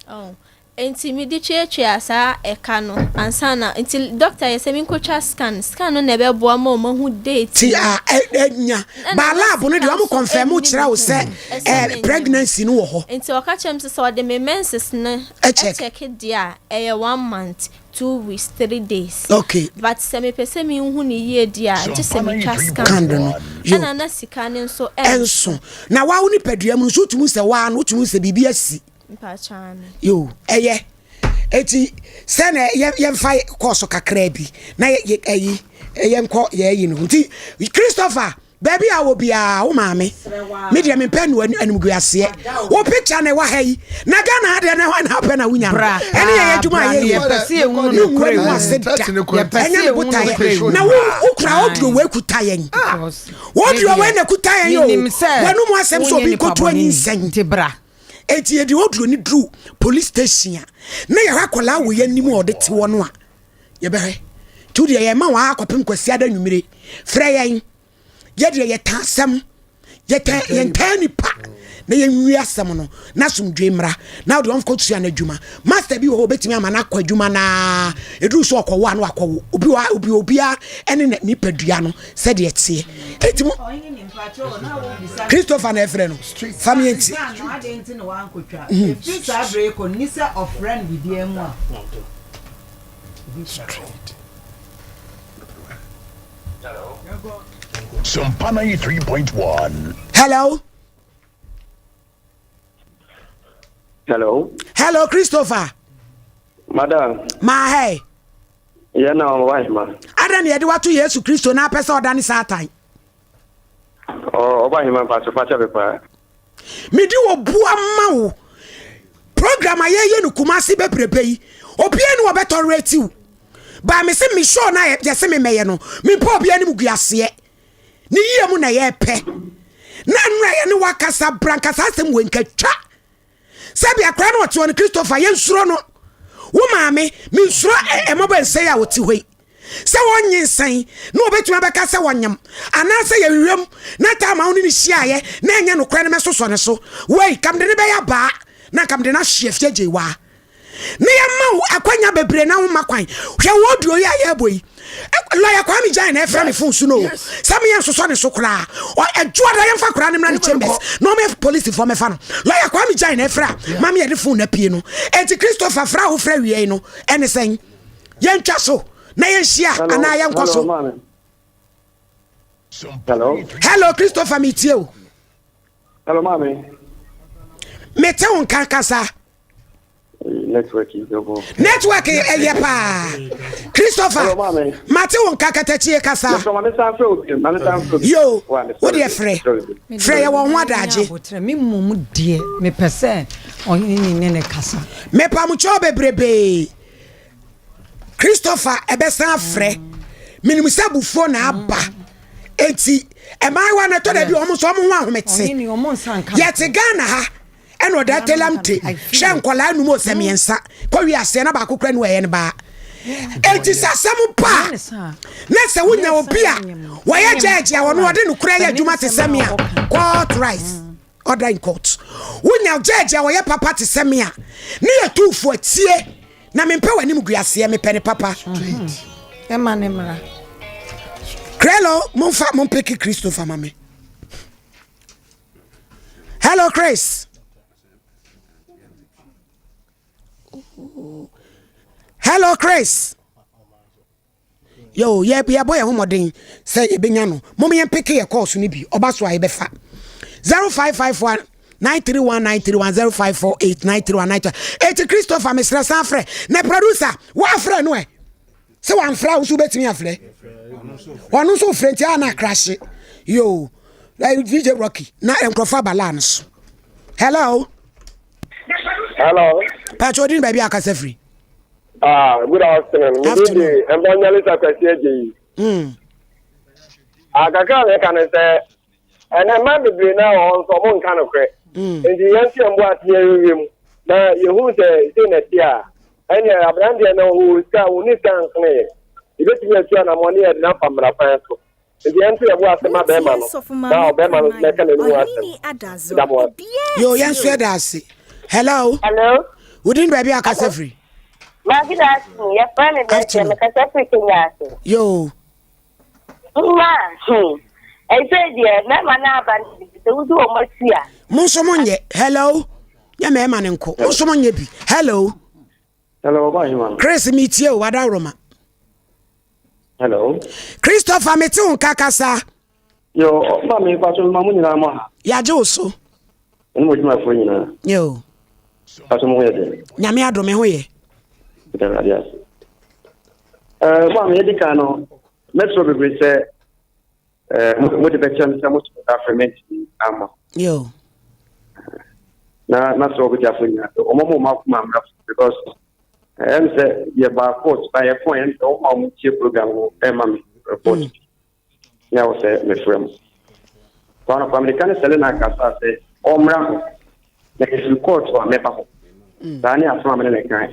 oh. Enti mede tuatuaa saa ɛka no ansa na nti doctor yɛ sɛ menkɔtwa scan, scan no na ɛbɛboa ma wɔn ahu date Ti no. a ɛnya Ɛna ba na lab no sika deɛ wɔn nso confirm ɛnni kyerɛ me wo ho sɛ ɛsɛ ɛ menyem. pregnancy no wɔ hɔ. Nti ɔka kyerɛ me sɛ sɛ ɔde me menses no Ɛkyɛk. ɛkyɛke deɛ a ɛyɛ one month, 2 weeks, 3 days. Okay. But sɛ mepɛ sɛ menhu no yie deɛ a gye sɛ metwa scan Scan no. Yo. Ɛna na sika no nso Ɛnso. ɛnso. Na waa wo nipadua mu no so wotumi hu sɛ waa no wotumi hu sɛ biribi asi. Yo, ɛyɛ. Eti sɛ na yɛmfa kɔɔso kakraa bi na yɛ ɛyi yɛnkɔ yɛyi no nti Christopher baabi a wɔ biara wo maame me deɛ mempɛ no animguaseɛ wo picture na ɛwɔ ha yi na Ghana ha deɛ na ɛhɔ na apɛ na wonya no ɛne yɛyɛ adwuma a yɛyɛ ne nwu anim ase da ɛnyɛ me botaeɛ na wokura audio wei kuta yɛn audio wei na kuta yɛn o wɔnum asɛm sɛ obi nkɔtu anyinsɛn Enti yɛde oduro no duru police station a, na yɛhwɛ akwadaa wɔ yɛn anim a ɔde te hɔ no a, yɛbɛhwɛ. Nti wodeɛ yɛma wɔn akɔpem Kwasiada anwummere. Frɛ yɛn. Yɛdeɛ yɛtaa asɛm. Yɛtaa yɛntaa nipa na yɛnwie asɛm no na asomdwe mmra na wode ɔmfa kɔtua no adwuma. Master bi wɔ hɔ obɛtumi ama no akɔ adwuma naa ɛduru so ɔkɔwo a na wakɔwo. Obi wɔ obi obiara ɛne nipadua no sɛdeɛ ɛteɛ. Enti mo Christopher na ɛfrɛ no fa me nti. Sompa 93.1. Hello. Hello. Hello, Christopher. Madam. Ma hey. Yɛ na ɔwɔ ahema. Adɛn na yɛde wato Yesu Kristo na apɛ sɛ ɔdane Satan? Ɔba ahema mpaso fakyɛ me paa. Mede obu ama wo. Program a yɛyɛ no Kumasi bebrebe yi, obiara ni wɔbɛtɔrɛti wo. Baa me se me show na yɛse me mɛyɛ no, mempɛ obi anim guaseɛ. Ne yie mu na yɛpɛ. Na nnura yɛ ne wakasa bra nkasa asɛm wei nka twa. Sɛbi akora no ɔte hɔ no Christopher yɛnsuro no. Wo maame mensuro ɛmɔbɔ nsɛe a ɔte hɔ yi. Sɛ wɔnyinsɛn na wɔbɛtumi abɛka sɛ wɔnyem anaasɛ yɛhwehwɛ mu na taama wo ne no hyiaeɛ na ɛnyɛ nokorɛ no mɛsosɔ ne so. Wei nka mede no bɛyɛ abaa na nka mede no ahye afie gyeiwaa. Na yɛma wo akwanya bebree na womma kwan. Hwɛ wo audio yi a yɛrebɔ yi. Lɔya Kwame Gyan na ɛfrɛ me fon so no o. Sɛ meyɛ nsosɔ ne so koraa. Ɛdwoada yɛmfa koraa no mmra ne chambers na ɔmɛ polisifoɔ mɛfa no. Lɔya Kwame Gyan na ɛfrɛ a ma me yɛde fon no apue no. Enti Christopher frɛ a wofrɛ wiei no ɛne sɛn? Yɛntwa so na yɛnhyia anaa yɛnkɔ so? Hello. Hello Christopher metie o. Hello maame. Mete wo nka kasa. Network yi bɛbɔ. Network ɛyɛ paa. Christopher, mate wo nka katakyie kasa. Yo, wo deɛ frɛ. Frɛ yɛ wɔn ho adagye. Me mmom deɛ mepɛ sɛ ɔhene ni ne ne kasa. Mepamokyɛw bebrebee. Christopher ɛbɛsan afrɛ. Menim sɛ abufuo na aba. Enti, mmaayewa no ɛtɔ da bi wɔn nso wɔn ho ahomete. Yɛte Ghana ha. Ɛna ɔda telamte hwɛ nkwadaa num ɔsɛ mmiɛnsa kɔ wi aseɛ na baako kura ne wɔyɛ ne baa. Eti sɛ asɛm pa a na sɛ wonya obi a wɔyɛ gyɛɛgye a wɔn ɔde nokorɛ yɛ adwuma te sɛ me a court rice order in court. Wonya gyɛɛgye a wɔyɛ papa te sɛ me a ne yɛ tuufo atie na mempɛ w'anim guaseɛ mepɛ ne papa. Ɛma ne mmara. Krelo momfa mompeke Christopher ma me. Hello, Chris. Hello, Chris. Yo, yɛ yɛbɔ yɛn ho mmɔden sɛ yɛbɛnya no. Mom yɛn peke yɛ kɔɔso no bi. Ɔba so a yɛbɛfa. 0551 931 931 0548 931 931. Eti Christopher mesrɛ san frɛ. Na producer, woafrɛ no ɛ? Sɛ wamfrɛ a wo nso wobɛtumi afrɛ. Ɔno nso wofrɛ nti a na akrahye. Yo, DJ Rocky na nkurɔfoɔ aba laa no so. Hello. Hello. Pacho odin baabi akasa firi. Ah, good afternoon. Me din de Evangelist Akwasi Agyeyi. Mm. Ah, kakra na ɛka ne sɛ ɛnɛ mmaa bebree na wɔ hɔ nso ɔmo nka nokorɛ. Mm. Nti yɛn nso yɛn bo ase yɛn hwehwɛ mu na yɛhu sɛ sei na ɛte a ɛnneɛ aberanteɛ no ɔwɔ sika ɔnni sika nsene yɛ. Yɛbɛtumi atu anammɔn ne yɛde no afa mmara kwan so. Nti yɛn nso yɛbo ase ma bɛrima no na ɔbɛrima no nso bɛka n'anim asɛm. Da mo ase. Yo, yɛn nso yɛda ase. Hello. Hello. Wodin baabi a kasa firi? Ma good afternoon. Yɛfrɛ me Bɛsɛ, mekasa firi Kenya ase. Yo. Mma, hmm. Ɛsɛ deɛ mmarima no aba no bi sɛ wodi wɔn akyi a. Mo nso mo nyɛ. Hello. Nyɛ mmarima no nko. Mo nso mo nyɛ bi. Hello. Hello, ɔba ahema. Chris mi tie o, wadaworoma. Hello. Christopher mete wo nka kasa. Yo, ma me pato ma mo nyinaa mo ha. Yagye wo so. Ɛne mo adwumafoɔ nyinaa. Yo. Pato mo ho yɛ den. Nyame adom me ho yɛ. Ɛda Awurade ase. Ɛɛ mo a meyɛ di kan no, mɛsrɛ bebree sɛ ɛɛ mo de bɛkyɛ me sɛ mo to afrɛ me ntumi ama. Yo. Na masrɛ ɔbɛgyafo nyinaa sɛ wɔn mo ma akoma mmra because ɛm sɛ yɛbaa court ba yɛkɔn ɛm sɛ wɔn a wɔn tie program no ɛma me report mm. bi na ɛwɔ sɛ mefrɛ mo kwan kwan mede ka ne sɛle na akasa sɛ ɔmmra hɔ na ɛfiri court a mɛba hɔ mm. saa ne asɛm a mene ne kan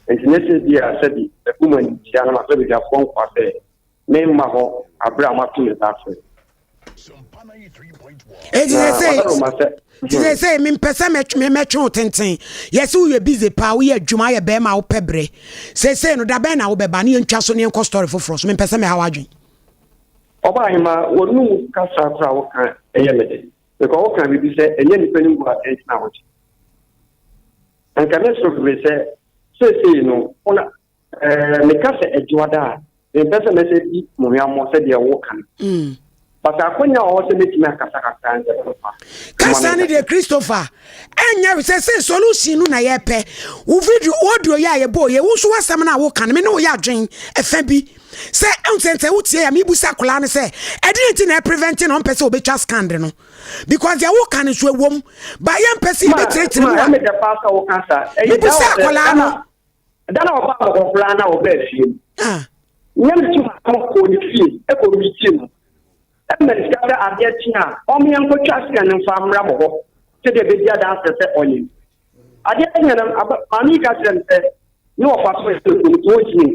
nti nyɛ sɛ bi a sɛbi ɛbu mu animtia no ma sɛ bɛgyafoɔ nkoa sɛ memma hɔ aberɛ a moato me nsa afrɛ. Eti sɛ ti sɛ sɛ mempɛ sɛ mɛtwe wo tenten yɛsɛ woyɛ busy paa woyɛ adwuma ayɛ bɛrima a wopɛ berɛ seesei no da bɛn na wobɛba ne yɛntwa so ne yɛnkɔ story foforɔ so mempɛ sɛ mɛha w'adwen. Ɔba ahema wɔnum kasa koraa woka ɛyɛ me de because woka biribi sɛ ɛnyɛ nnipa no ngu atɛn nti na wogye anka ne soro bebree sɛ seesei no wona Ɛɛ, meka sɛ Adwoada a, mempɛ sɛ mɛsɛ di mo hwammɔ sɛdeɛ woka no. Mm. But akwanya a ɔwɔ sɛ mɛtumi akasa kakra nsɛ bɛfa. Kasa no deɛ Christopher, ɛnyɛ sɛ sɛ solution no na yɛpɛ. Wo video, audio yɛ a yɛbɔɔ yɛ, wo nso w'asɛm no a woka no, me ne wo yɛ adwen ɛfa bi. Sɛ ɛnsɛ sɛ wotie a mebusa akwadaa no sɛ, ɛdeɛ nti na ɛprevent na ɔmpɛ sɛ ɔbɛtwa scan de no. Because deɛ woka no nso ɛwom, ba yɛmpɛ sɛ yɛbɛkyerɛkyerɛ mu a. Mebusa akwadaa no. Da na ɔbaa hɔ koraa na ɔbaa fie no. Ah. Menya me tu ho kɔɔ ne fie kɔ meetii no. Ɛma ne sika sɛ adeɛ kye a ɔmmea nkɔtwa sika no mfa mmra mo hɔ sɛdeɛ ɛbɛdi adanseɛ sɛ ɔyɛ. Adeɛ kyeeɛ no, maame yi ka kyerɛɛ me sɛ ne wɔfa so yɛ no nti ɔntumi.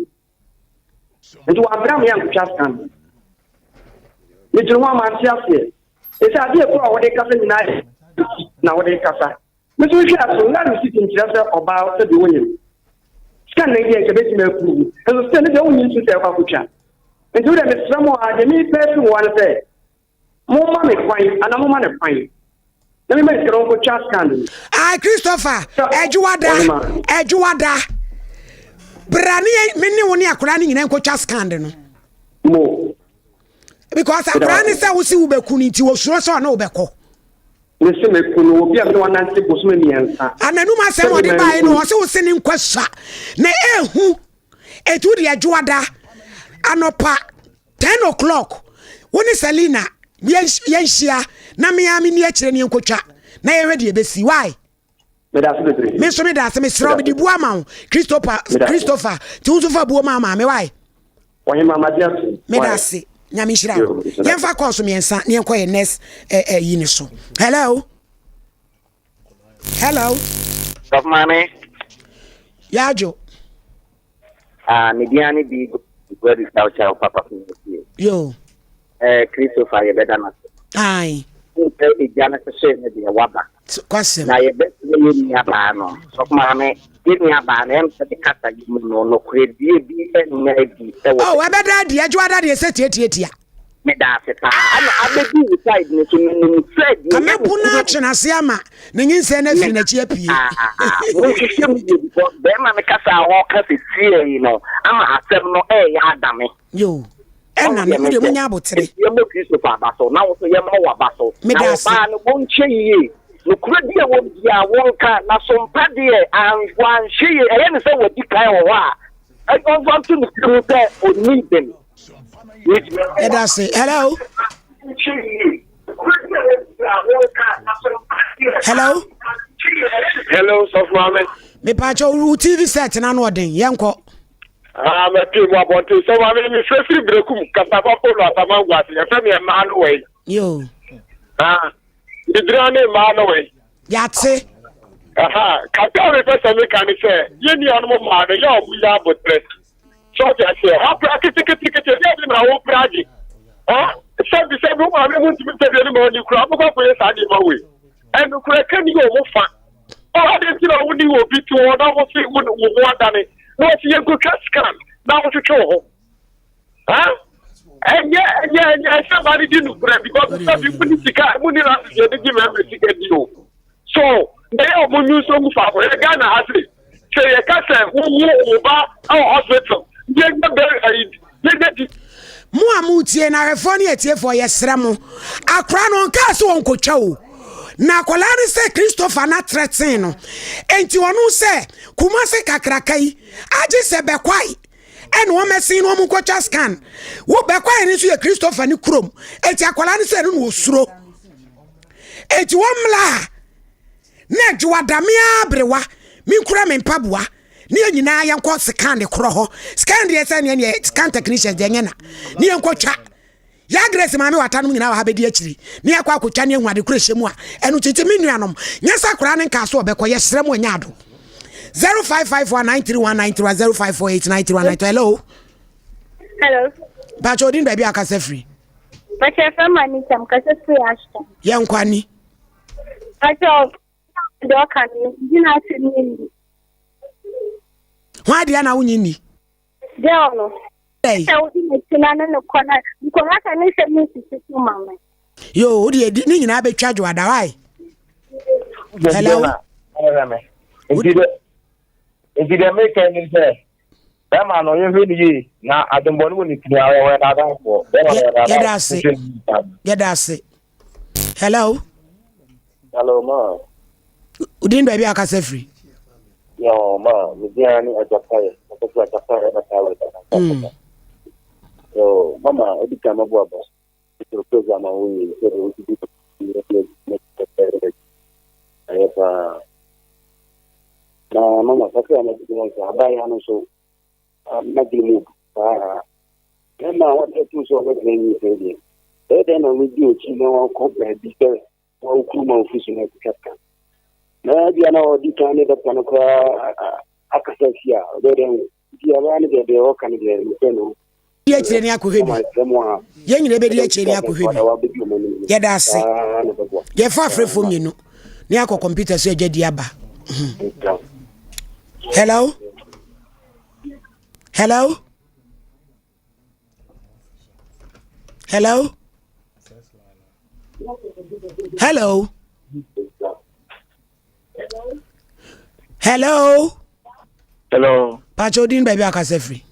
Nti wabrɛ me ankotwa sika no. Medwene ho a mante aseɛ. Ɛsɛ adeɛ koro a wɔde kasa nyinaa yɛ na wɔde kasa. Me nso mehwɛɛ so na receipt nkyerɛ sɛ ɔbaa sɛ deɛ ɔnyim. Sika nnan deɛ nka bɛtumi approve. Nso still ne deɛ wonnye nto sɛ ɛkɔ akɔtwa. Nti wo deɛ mesrɛ mo a deɛ mepɛ afiri mo hɔ ne sɛ momma me kwan anaa momma no kwan na mema ne sika no ɔnkɔtwa scan no. Ah, Christopher, ɛdwoada, ɛdwoada. Bra ne me ne wo ne akwadaa no nyinaa nkɔtwa scan no. Mo. Because akwadaa no sɛ wo se wobɛku no nti wɔsuro sɛ ɔne wobɛkɔ. Mese meku no, obi a me ne wanante bosome mmiɛnsa. Ananum asɛm ɔde baeɛ no, ɔse wo se ne nkwa sua na ehu. Eti wo deɛ dwoada anɔpa 10 o'clock wo ne Selina yɛnhyia na me ara menni akyire ne yɛnkɔtwa na yɛhwɛ deɛ ɛbɛsi. Why? Meda ase bebree. Me nso meda ase mesrɛ wo mede buo ama wo Christopher Christopher nti wo nso fa buo ma maame why? Ɔhema magye atom. Meda ase nyame nhyira wo. Yɛmfa kɔɔso mmiɛnsa na yɛnkɔ yɛ next ɛyi ne so. Hello. Hello. Sɔfo maame. Yaajo. Ah, me din ane bi Gwadu Chow Chow Papa Funu Yo. Eh, Christopher yɛbɛda no ase. Aye. Sɛ egya no hyehyee no deɛ waba. Kwasɛm. Na yɛbɛsrɛ yɛn nuabaa no. Sɔfo maame, yɛn nuabaa no ɛmpɛ ne kasa yi mu no, nokorɛdie bi nnya adi wɔ. Oh, ɛbɛda adi, adwoada deɛ sɛ tiatiatia. Meda ase paa. Ɛna abɛdi wo side no so, menim sɛ deɛ ɛyɛ wo kunu. Amɛpo no atwe n'ase ama ne nyinsɛn no afiri n'akyi apue. Monhwehwɛ mu yie because bɛrima no kasa a ɔreka sesie yi no ama asɛm no ɛreyɛ adame. Yo. Ɛna no mo deɛ monya abotere. Enti yɛmmɔ Christopher aba so, na wo nso yɛmmɔ w'aba so. Na ɔbaa no, wɔnhwɛ yie. Nokorɛ bi a ɛwɔ mu biara, wɔnka. Na sompa deɛ, wanhwɛ yie, ɛyɛ no sɛ wadi kan wɔ hɔ a, ɔmfa nto ne tiri mu sɛ ɔnni bem. Yɛda ase. Hello. Hello. Hello, sɔfo maame. Mepaakyɛ wo TV set na ano ɔden. Yɛnkɔ. Ah, mɛte mu abɔnten sɛ maame mefrɛ firi berekum kasaba polo asamangu ase yɛfrɛ me mmaa no wei. Yo. Ah, medira ne mmaa no wei. Yɛate. Aha, kakra a mepɛ sɛ meka ne sɛ yɛn nuanom mmaa no yɛ ɔmo yɛ abotrɛ. So ɔte aseɛ? Wapra ketekete ɛdeɛ bi na wopra agye. Sɛbi sɛbi wo maame mu ntumi sɛbi ɛne ma ɔni kura wobɛkɔ akɔyɛ saa nneɛma wei. Ɛnokorɛ ka ni wɔ mo fa. Ɔ ade nti na wone obi te hɔ na wo se wo ho adane na wɔsi yɛnkɔtwa scan na wotwetwe wo ho. Ɛnyɛ ɛnyɛ ɛnyɛ ɛsɛ ba no di nokorɛ because sɛbi mo ni sika mo ni last yɛde gye mɛmɛ sika di o. So na yɛ ɔmo nyu nso ngu faako yɛ Ghana ha se sɛ yɛka sɛ wowo wo ba ɛwɔ hospital yɛnyɛ bɛ ɛyi yɛnyɛ di. Mo a motie no ahwɛfoɔ ne atiefoɔ yɛsrɛ mo akora no ɔnkaa sɛ ɔnkɔtwa o na akwadaa no sɛ Christopher na trɛtee no enti ɔno sɛ Kumase kakraka yi agye sɛ bɛkwae ɛna wɔmɛsen no wɔn nkɔtwa scan wo bɛkwae no nso yɛ Christopher ne kurom enti akwadaa no sɛ ɛno na ɔsuro Enti wɔmmla ha na adwowadame ara berewa menkura me mpaboa ne yɛn nyinaa yɛnkɔ scan de korɔ hɔ scan deɛ sɛ neɛ neɛ scan technicians deɛ nyɛ na ne yɛnkɔ twa yɛ grace maame wata nom nyinaa wɔ ha bɛdi akyiri ne yɛakɔ akɔtwa ne ahu ade korɔ hyɛ mu a ɛno titi me nuanom nyɛ sɛ koraa ne nkaa so ɔbɛkɔ yɛsrɛ mu ɛnyɛ ado 0554931931 05489319 hello hello bàtchɛ odin baabi akasa firi Pakyɛ fɛ ma ni tam kasa firi Ashton. Yɛn nkɔ ani. Pakyɛ deɛ ɔka no gyina ase ne nni. Ho adeɛ na wonye nni. Girl no. Sɛ wodi n'akyi na ne ne kɔ na nkɔla ka ne nsɛm no sisi so ma me. Yo, wo deɛ ne nyinaa bɛtwa dwo ada wae. Hello. Nti deɛ meka ni sɛ Bɛrima no, yɛnhwɛ no yie, na adwemmɔne wɔ ne tirim, ara ɔyɛ n'adamfoɔ. Bɛrima no yɛ n'adamfoɔ. Yɛda ase. Yɛda ase. Hello. Hello, ma. Wodin baabi a akasa firi? Yo, ma, me din ne Agyapayɛ. Ɔkɔfo Agyapayɛ ɛbɛta wɔ ɛbɛta. Yo, mama, odi kan mɛbɔ aba. Ɛsɛ program a woyɛ sɛ de wosi di ɛyɛ paa. Na mama kakra a mɛde ho sɛ abayewa no nso m'adwene mu paa. Bɛrima a wɔde atum sɛ ɔbɛtena nyinsɛn deɛ, ɛyɛ dɛn na wobɛdi akyi na wakɔ baabi sɛ wɔkuru ma ofi so na akutwa ka? Na ebia na ɔdi kan ne dɔkta no koraa akasa si a, ɔbɛyɛ dɛn ho? Nti abaa no deɛ deɛ ɔka no deɛ mepɛ no. Di akyire ne akɔhwɛ bi. Yɛn nyinaa bɛdi akyire ne akɔhwɛ bi. Yɛda ase. Yɛfa afrɛfoɔ mmienu ne akɔ kɔmputa so adwa di aba. Hello? Hello? Hello? Hello? Hello? Hello. Pacho din baabi akasa firi.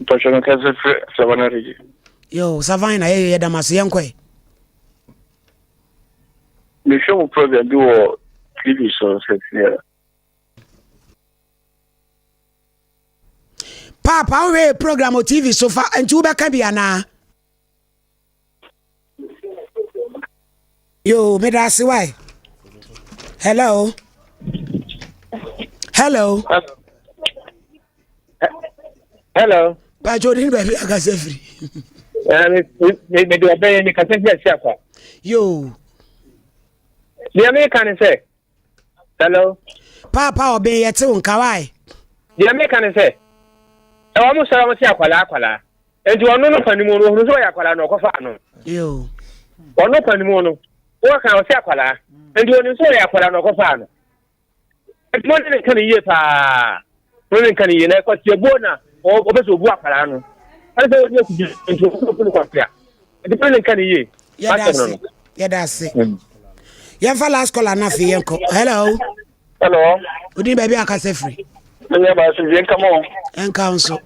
Pacho no kasa firi Savannah region. Yo, Savannah yɛ yɛ damase yɛn kɔɛ. Mehwɛ mo program bi wɔ TV so sɛ Paapa wohwɛ program wɔ TV so fa nti wobɛka bi anaa? Yo, meda ase wae. Hello. Hello. Hello. Pacho ni baabi akasa firi. Me de ɔbɛn mi kasa fi ase akwa. Yo. Deɛ meka ne sɛ Hello. Paapa ɔbɛn yɛ te wo nka wae. Deɛ meka ne sɛ ɛwɔ mo sɔrɔ mo se akwadaa akwadaa nti ɔno no panimu no ohunu sɛ ɔyɛ akwadaa no ɔkɔfa ano. Yoo. Ɔno panimu no wɔka ɔse akwadaa nti onim sɛ ɔyɛ akwadaa no ɔkɔfa ano. Nti mo ne ne nka ne yie paa mo ne ne nka ne yie na ɛkɔteɛ buo na ɔpɛ sɛ obu akwadaa no ɛne sɛ ɔnyɛ kudi nti ɔpɛ sɛ obu no kwasia. Nti mo ne nka ne yie. Yɛda ase. Yɛda ase. Yɛmfa last caller na afei yɛnkɔ. Hello. Hello. Odin baabi akasa firi. Menya baasi bi nka mo. Nka nso.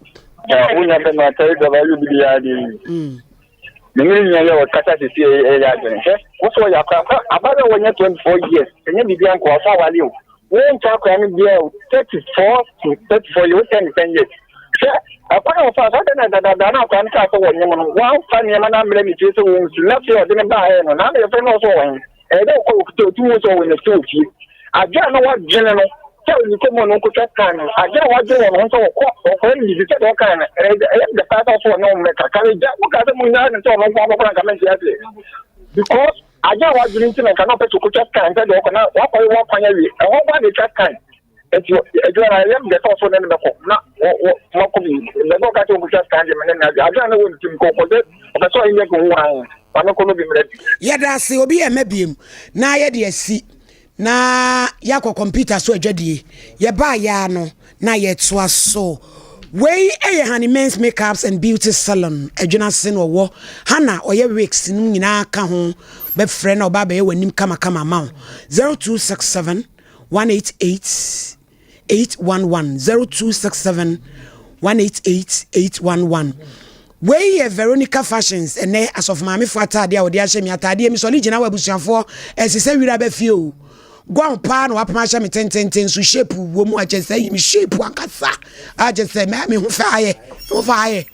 Ya wonya bɛ ma tɛri dɔba yɛ bi ya de. Me ne nua yɛ ɔkasa sisi ɛyɛ adwene. Hwɛ, wo so ɔyɛ akora akora ababɛ wɔnyɛ 24 years. Ɛnyɛ biribi anko ɔfa awale o. Wo nkyɛ akora no bia 34 to 34 years, wo 10 10 years. Hwɛ, ɛkwan a ɔfaa so, adɛn na dadaada na akwadaa no kaa sɛ wɔnyem no, wamfa nneɛma no ammrɛ ne fie sɛ wɔnsi, na afei ɔde no baeɛ no, na na yɛfrɛ no sɛ ɔwɔ he? Ɛyɛ dɛ ɔkɔ ɔkuta ɔtumi hu sɛ ɔwɔ n'akyi wɔ fie. Adwene a na wadwene no sɛ ɔnikɔ mu no nkotwa scan no, adwene a wadwene wɔ ne ho sɛ ɔkɔ ɔkɔyɛ no biribi sɛdeɛ ɔkae no, ɛyɛ ɛyɛ dɛ paa sɛ ɔsɛ ɔne wo mmɛka. Ka ne gya, wokaa sɛ monyaa no sɛ ɔno nko abɔkora nka mente aseɛ. Because adwene a wadwene nti na nka na ɔpɛ sɛ ɔkotwa scan sɛdeɛ ɔkɔ na wakɔyɛ wakwan awie. Ɛhɔ nko ara na ɛtwa scan. Enti adwuma no ayɛ me dɛ sɛ ɔso ne no bɛkɔ na makɔ bi. Baabi a ɔka sɛ ɔnkɔtwa sika deɛ me ne no adwene. Adwene a na ɛwɔ ne tirim kɔ ɔkɔ sɛ ɔpɛ sɛ ɔyɛ nyɛ ho hann ma menkɔ no bi mmra bi. Yɛda ase obi yɛ mma biem na yɛde asi na yɛakɔ kɔmputa so adwadie. Yɛbaa yɛ ara no na yɛtoa so. Wei yɛ Honey Men's Makeups and Beauty Salon adwene ase na ɔwɔ. Hannah ɔyɛ wigs nom nyinaa ka ho. Bɛfrɛ na ɔba abɛyɛ w'anim kamakama ama wo. 0267 188 811 0267 188 811 Wei yɛ Veronica Fashions ɛnɛ asɔfo maamefo ataade a wɔde ahyɛ mi ataadeɛ mi sɔre gyina wɔ abusuafoɔ ɛsɛ sɛ wira bɛ fie o guan paa na wapam ahyɛ me tententen so shape wɔ mu akyɛ sɛ yi me shape ankasa akyɛ sɛ mɛ me ho fɛ ayɛ me ho fɛ ayɛ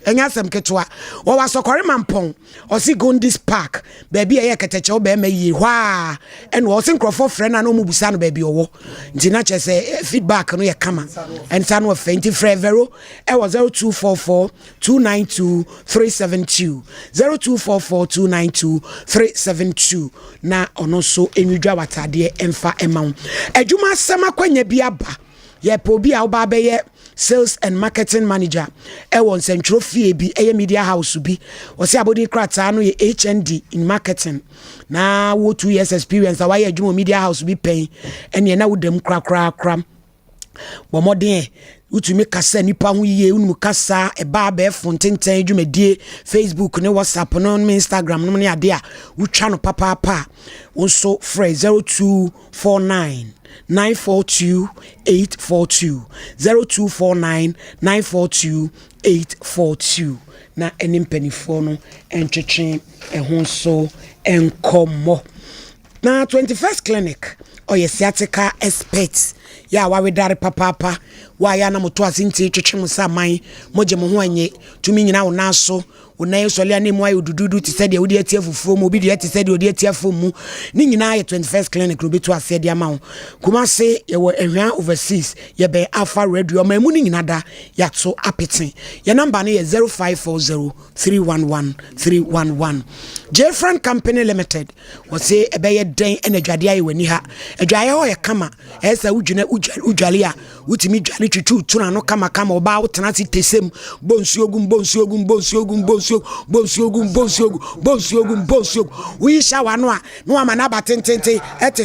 ɛnyɛ asɛm ketewa wɔwɔ asɔkɔre mampɔn Ɔse Gondis Park, baabi a ɛyɛ kɛtɛkyɛw bɛrima yie, hɔ a ɛna ɔse nkurɔfoɔ frɛ no a na wɔn busa no baabi ɔwɔ. Nti na kyerɛ sɛ eh, feedback no yɛ kama. Ɛnsa no ɔfɛ. Nti frɛ Vero ɛwɔ 0244 292 372 0244 292 372 na ɔno nso nwidwa w'ataadeɛ ɛmfa ɛma wo. Adwuma asɛm akwanya bi aba. Yɛpɛ obi a woba abɛyɛ sales and marketing manager ɛwɔ nsɛntwerɛ fie bi, ɛyɛ media house bi. Ɔsɛ abɔdin krataa no yɛ HND in marketing. Na wo 2 years experience a wayɛ adwuma wɔ media house bi pɛn, ɛneɛ na woda mu korakorakora. Bɔ mmɔden ɛ, wotumi kasa nipa ho yie, wonim kasa, ɛba abɛɛfo ntentɛn dwumadie, Facebook ne WhatsApp no ne Instagram no ne adeɛ a wotwa no papaapa a, wo nso frɛ 02 49 942 842 0249 942 842 na ɛne mpanimfoɔ no ntwetwe ɛho nso nkɔmmɔ. Na 21st Clinic ɔyɛ sciatica expert yɛ a wawedare papaapa. Wo a yɛ a na moto ase nti twetwe mo sa man, mogye mo ho anye, tumi nyina wo nan so, wo nan sɔle a na emu ayɛ odududu te sɛ deɛ wode ati afufuo mu, obi deɛ te sɛ deɛ ɔde ati afom mu. Ne nyinaa yɛ 21st Clinic na obetu aseɛ de ama wo. Kumase yɛwɔ Ahwea Overseas, yɛbɛn Alpha Radio, ɔman mu no nyina da yɛato apete. Yɛn namba no yɛ 0540 311 311. Jfran Company Limited, wɔse ɛbɛyɛ dɛn na adwadeɛ ayɛ w'ani ha? Adwaeɛ hɔ yɛ kama, ɛyɛ sɛ wogyina wodwale a wotumi dwale twitwiw tuna no kamakama ɔbaa wotena ase tesem bɔ nsuo gum bɔ nsuo gum bɔ nsuo gum bɔ nsuo bɔ nsuo gum bɔ nsuo gum bɔ nsuo gum bɔ nsuo gum woyi shower no a na wama no aba tententen ɛte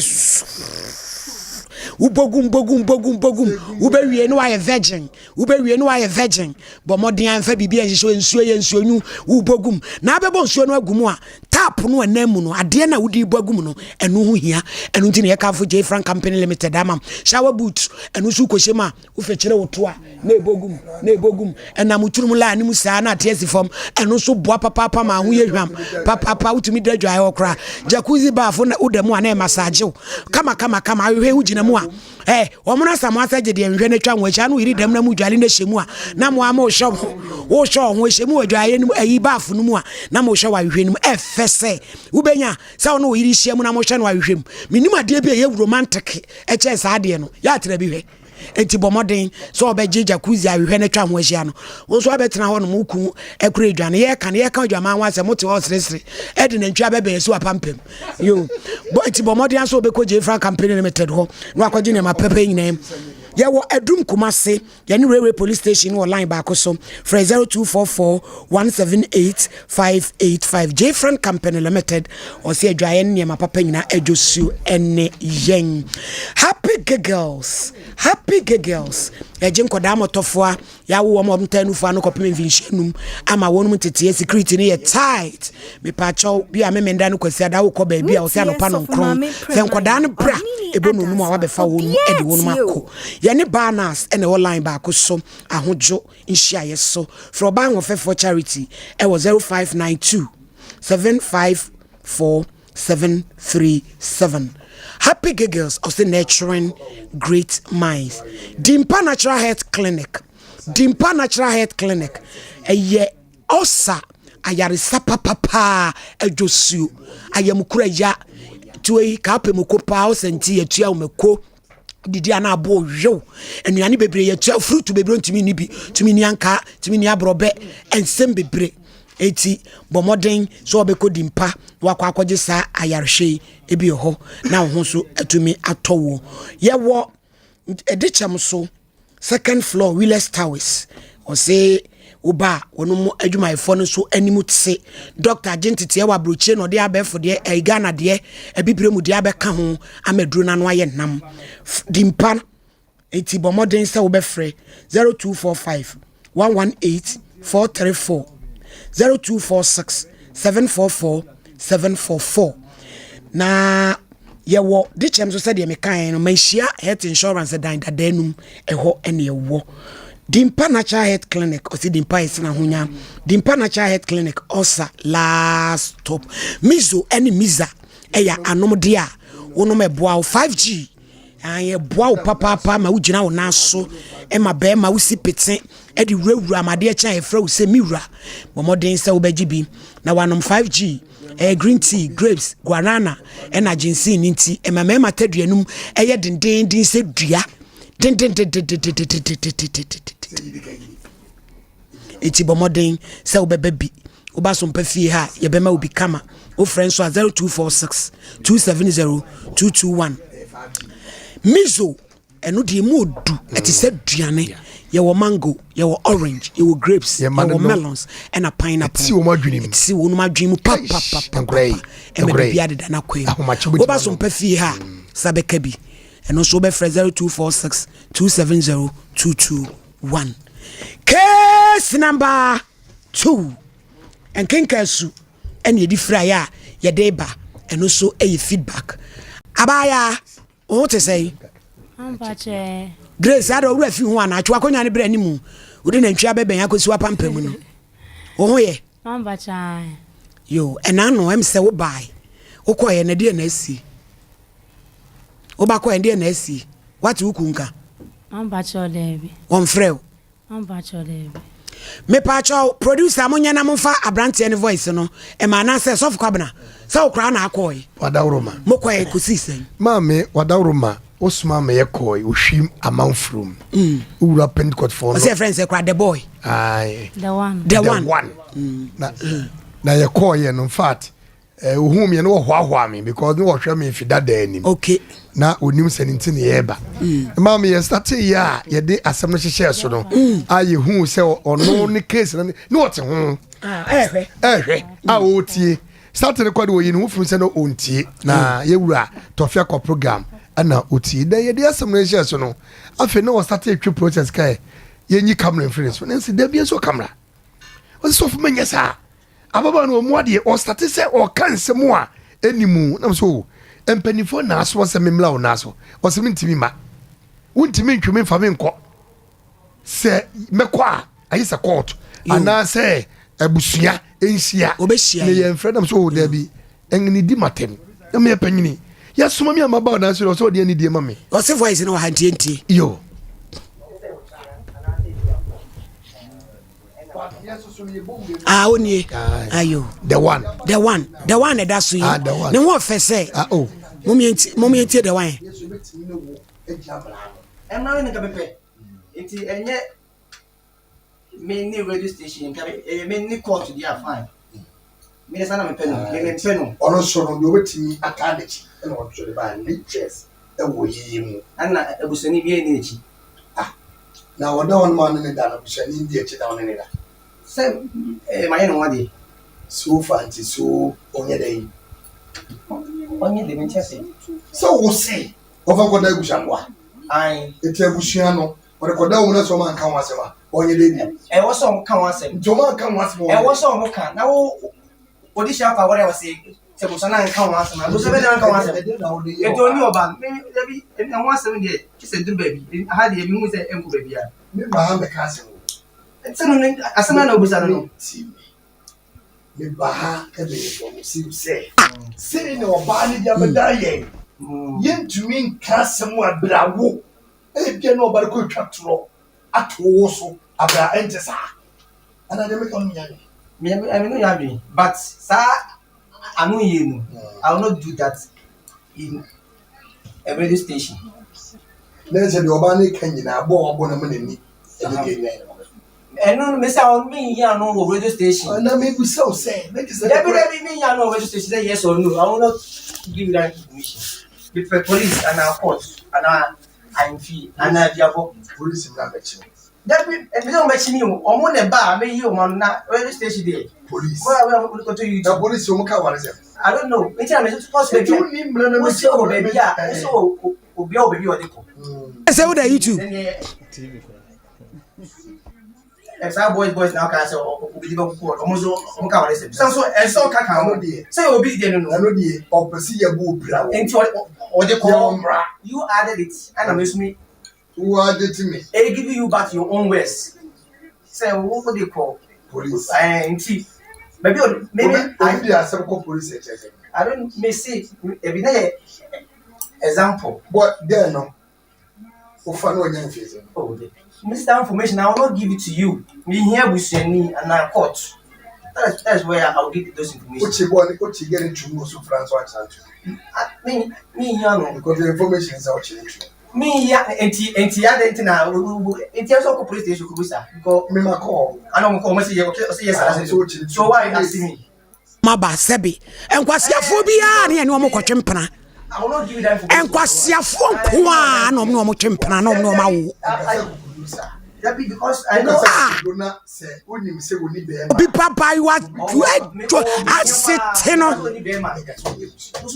wobɔ gum bɔ gum bɔ gum bɔ gum wobɛwie no wayɛ virgin Wobɛwie no woayɛ virgin. Bɔ mmɔden ara mfa biribi a nhyehyɛ nsuo yɛ nsuo nwu wobɔ gum. Na abɛbɔ nsuo no agu mu a, tap no ɛnan mu no, adeɛ no a wode bɔ agu mu no, ɛno ho hia. Ɛno nti na yɛkamfo J Frank Company Limited ama wo. Shower boot, ɛno nso wokɔhyɛ mu a, wofɛkyerɛ wo to a, na ɛbɔ gum, na ɛbɔ gum. Ɛnam wo tirim line no mu saa na ate asi fam. Ɛno nso boa papaapa ma ho yɛ hwam papaapa. Wotumi da adwaeɛ hɔ koraa. Jacuzzi bath woda mu a na ɛmassage wo kama kama kama. Ahwehwɛ wogyina mu a, Ɛ, wɔn na Samoa sɛ gye deɛ nhwɛ no atwa ho ahyia no yiri dɛm na mu dwale no hyɛ mu a na mo ama wohwɛ ho wohwɛ ho hyɛ mu wɔ dwaeɛ no mu ayi baafo no mu a na mo hwɛ wɔ ahwehwɛ no mu ɛfɛ sɛ wobɛnya sɛ wo ne wo yere hyia mu na mo hwɛ no ahwehwɛ mu menim adeɛ bi a ɛyɛ romantic ɛkyɛn saa adeɛ no yɛ atra bi hwɛ enti bɔ mmɔden sɛ ɔbɛgye jacuzzi ahwehwɛ no atwa ho ahyia no wo nso abɛtena hɔ nom wo kun akura aduane yɛka no yɛka adwaman ho asɛm mote hɔ seresere ɛde nantwi abɛbɛn asi wapampam yo bɔ nti bɔ mmɔden aso wobɛkɔ Jefra Company Limited hɔ na wakɔgye nneɛma pɛpɛ nyinaa mu yɛwɔ adum Kumase yɛne railway police station wɔ line baako so frɛ 0244 178 585 Jefran Company Limited ɔsɛ adwaeɛ ne nneɛma papa nyinaa adwo suo ɛne yɛn Happy Giggles Happy Giggles ɛgye nkɔdaa mɔtɔfoa Yɛawo wɔn a wɔtaa nufu ano kɔpem mfinhyia num ama wɔn mu nteteɛ security no yɛ tight. Mepaakyɛw bi a memenda no kwasiada wokɔ baabi a wɔsɛ anɔpa no nkron sɛ nkɔdaa no bra ɛbɔ no onum a wabɛfa wɔn mu de wɔn mu akɔ. Yɛne bar nurse ɛna ɛwɔ line baako so ahodwo nhyiaeɛ so. Frɛ ɔbaa ahoɔfɛfoɔ charity ɛwɔ 0592 754 737 Happy Giggles ɔsɛ nurturing great minds Dimpa Natural Health Clinic Dimpa Natural Health Clinic ɛyɛ ɔsa ayaresa papapaa adwosuo ayamukura ya tuo yi kaapɛ mu ko paa ɔsɛ nti yɛtua wɔn ko didi a na abo wew nnuane bebree yɛtua fruit bebree ntumi nni bi tumi ni anka tumi ni aborɔbɛ nsɛm bebree eti bɔ mmɔden sɛ ɔbɛkɔ di mpa na wakɔ akɔgye saa ayarehwɛ yi ebi wɔ hɔ na wo ho nso atumi atɔ wo yɛwɔ ɛde kyɛm so Second floor Willis Towers. Ɔse woba a wɔn mu adwumayɛfoɔ no nso anim te. Dɔkta agye nteteɛ wɔ aburokyire na ɔde abɛɛfo deɛ ɛyi Ghana deɛ abibire mu deɛ abɛka ho ama aduro no ano ayɛ nam. Dimpa nti bɔ mmɔden sɛ wobɛfrɛ 0245 118 434 0246 744 744 na yɛwɔ de kyɛm so sɛdeɛ mekaeɛ no manhyia health insurance dan dadaa num ɛhɔ ɛne ɛwɔ Dimpa Natural Health Clinic ɔsi Dimpa yɛ sena ahonya Dimpa Natural Health Clinic ɔsa last stop Mizo ɛne Miza ɛyɛ anom deɛ a wonom ɛboa wo 5G ɛboa wo papaapa ma wogyina wo nan so ɛma bɛrima wosi pete ɛde wurawura amadeɛ kyɛn a yɛfrɛ wo sɛ me wura bɔ mmɔden sɛ wobɛgye bi na wanom 5G ɛyɛ green tea grapes guarana ɛna ginseng ne nti ɛma mmarima tadua no mu ɛyɛ dendenden sɛ dua dendendendendendendendendendenden eti bɔ mmɔden sɛ wobɛba bi woba so mpa fie ha yɛbɛma wo bi kama wofrɛ nso a 0246 270 221 mizo Ɛno deɛ emu odu, ɛte sɛ aduane. Yɛwɔ mango, yɛwɔ orange, yɛwɔ grapes, yɛwɔ melons, ɛna pineapple. Ɛte wɔn adwene mu. Ɛte wɔn adwene mu papapapa. Ɛma biribi adeda n'akwan mu. Woba so mpa fie ha, sa bɛka bi. Ɛno nso wobɛfrɛ 0246 270 221. Case number 2. Nkenka asu ɛna yɛde firaeɛ a yɛde ba. Ɛno nso ɛyɛ feedback. Abaayaa. Wo ho te sɛn? Grace, ada owura fi ho anaa? Twe w'akonnwa no bra anim. Wode nantwi abɛbɛn akɔsi w'apampam no. Wo ho yɛ? Yo, ɛna ano ɛm sɛ wobae. Wokɔɛ na deɛ na asi. Woba kɔɛ deɛ na asi. Wate wo ku nka. Mpakyɛw daabi. Wɔmfrɛ wo? Mpakyɛw daabi. Mepakyɛw producer monyɛ na momfa abranteɛ no voice no ma anaasɛ sɔfo Kwabena sɛ wo koraa na akɔɔe. Wadaworoma. Mokɔɛ kosii sɛn? Maame Wadaworoma wosoma ma yɛkɔɔe ohwim amanfurom. Wowura Pentecost foɔ no. Ɔsɛ yɛfrɛ no sɛ koraa the boy. Aye. The one. The one. The one. Na na yɛkɔɔyɛ no in fact Eh, ohuu me no wɔhoahoa me because ne wɔhwɛ me fi dada anim. Okay. Na onim sɛ ne nti ne yɛreba. Mm. Ma me yɛ starte yɛ a yɛde asɛm no hyehyɛɛ so no. Mm. A yɛhuu sɛ ɔno ne case no ne ɔte ho. Ah, ɛhwɛ. Ɛhwɛ a ɔretie. Starte no kɔ de wɔyi ne ho firi sɛ no ɔntie. Na mm. yɛwura tɔfia kɔ program ɛna ɔtie. Dɛ yɛde asɛm no hyehyɛɛ so no afei na wɔstarte twe process kae yɛnyi camera mfiri ne so. Ne nse da bi nso camera. Ɔsɛ sɔfo menyɛ saa. Ababaawa no ɔmu adeɛ ɔstate sɛ ɔka nsɛm a ɛni mu nam so oh, mpanimfoɔ na asoɔ sɛ memmla wo naa so ɔsɛ mentumi ma wontumi ntwe me mfa me nkɔ sɛ mɛkɔ a ayɛ sɛ court anaasɛ abusua nhyia ne yɛmfrɛ nam so oh, daabi ɛnne di matɛm na meyɛ panyini yɛsoma me ama ba wo naa so ɔsɛ ɔde anidie ma me ɔse voice no wɔ ha ntientie yo Ah, onie. Ayo. The one. The one. The one ɛda so yi. Ah, the one. Ne ho ɔfɛ sɛ. Ah, oh. Mom yɛntie the one. Ɛmma no nka mepɛ. Nti ɛnyɛ me ne radio station nka ɛyɛ me ne court deɛ a fine. Me de saa na mepɛ no. Me mempɛ no. Ɔno nso no deɛ ɔbɛtumi ataa n'akyi ɛna ɔno nso de baa ne interest ɛwɔ yiyi mu. Ɛna abusuani biara nni n'akyi. Ah, na ɔda hɔ nom a ɔne ne da no abusuani ndi akyi na ɔne ne da. Sɛ eh, mayɛ ne ho adeɛ. So fa nti so ɔnyɛ dɛn? Ɔnyɛ dɛn mente ase. Sɛ wo se ɔfa nkɔda abusuafoɔ a. Ae. Nti abusua no ɔde kɔda wɔn na sɛ ɔma nka ho asɛm a ɔnyɛ dɛn bio? Ɛwɔ sɛ ɔmo ka ho asɛm. Nti ɔmo anka ho asɛm a ɔnyɛ dɛn? Ɛwɔ sɛ ɔmo ka na wo ɔde hyia kɔ awɔre a ɔse sɛ abusua no anka ho asɛm a abusua bɛ na anka ho asɛm. Nti ɔne ɔba no me dabi ɛho asɛm deɛ kyɛ sɛ duru baabi aha deɛ mehu sɛ ɛnkɔ baabi a. Me ba ha mɛka asɛm o. Sɛ no ne asɛm na na obisa no no. Ti me. Me ba ha ɛbɛ inform siw sɛ sei na ɔbaa no de abɛdan yɛn. Yɛntumi nka asɛm a bra wo. Ebia na ɔba no kɔtwa torɔ ato wo so abra ɛnte saa. Anaa deɛ meka no nyɛ adwene. Me me no nyɛ adwene but saa ano yie no I will not do that in a radio station. Na sɛ deɛ ɔbaa no ka nyinaa bɔ a wabɔ no ama n'ani ɛne deɛ nya yɛ no. Ɛno no mesa wɔn mi nyi ano wɔ radio station. Ɛna mi bisa o sɛ ne ti sɛ. Dabi dabi mi nyi ano wɔ radio station sɛ yes or no I will not give you that information. Mepɛ police anaa court anaa ahemfie anaa aduabɔ. Police mmra bɛkye wo. Dabi ebi sɛ wɔn bɛkye mi o wɔn na ɛba a meyi wɔn ano na radio station deɛ. Police. Wɔn a wɔn kɔtɔ YouTube. Na police wɔn ka wɔn sɛ. I don't know nti na mɛ kɔ so baabi a wosi wɔ baabi a wosi wɔ obi a wɔ baabi a ɔde kɔ. Ɛsɛ wo da YouTube. Saa boys boys na ɔka sɛ obi de bɛ kɔ ɔmo nso ɔmo ka wɔn sɛ sɛ nso ɛsɛ ɔka ka ho sɛ obi de no no. Ɛno deɛ ɔpɛ sɛ yɛ bɔ obira wɔ. Nti ɔde kɔ you added it ɛna mi nso mi. Wo added me. E give you back your own words sɛ wo de kɔ. Police. Ɛɛ nti baabi o mi mi. Obi de asɛm kɔ police ɛkyɛ sɛ. I don't me see ebi na yɛ example. Bɔ dɛn no. Wofa na ɔnya mfeɛ sɛn? Oh, the Mr. Information, I will not give it to you. Me here busuani and I court. That is where I will give those information. Ochi boy, ochi get it to me so France wa chance. Me here no. Because the information is ochi it. Me here enti enti ya de enti na enti so ko police station ko busa. Because me ma call. I know ko mo say okay, say yes I say. So why you asking me? maba sɛbe nkwaseafoɔ biara ne ɛne ɔmo kɔtwe mpena nkwaseafoɔ nko a na ɔmo ne ɔmo twe mpena na ɔmo ne ɔmo awo obi babayewa asete no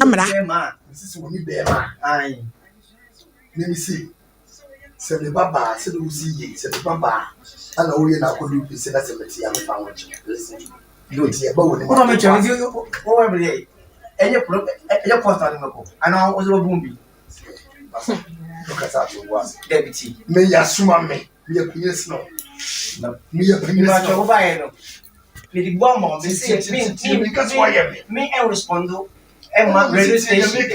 mmara Sɛ me ba baa, sɛdeɛ wosi yie, sɛ me ba baa, ɛna woyɛ na akɔdu bi sɛ na sɛ mete a mefa ho nkyɛ. Listen to me. Nti ɛba wɔ ne mu. Wọ́n mi kyerɛ nti wọ́n wọ́n yɛ ɛnyɛ kuro ɛnyɛ kɔɔtu adi mɛkɔ anaa wọ́n sɛ wọ́n bùn bi. Wokasa ato wo ase. Dɛbi ti. Me yɛ asoma me, meyɛ panyin sene wo. Meyɛ panyin sene wo. Ìbàjẹ́ wọ́n yɛ no. Mede bu ama wo. Mese me me me me ɛn respondo ɛma radio station.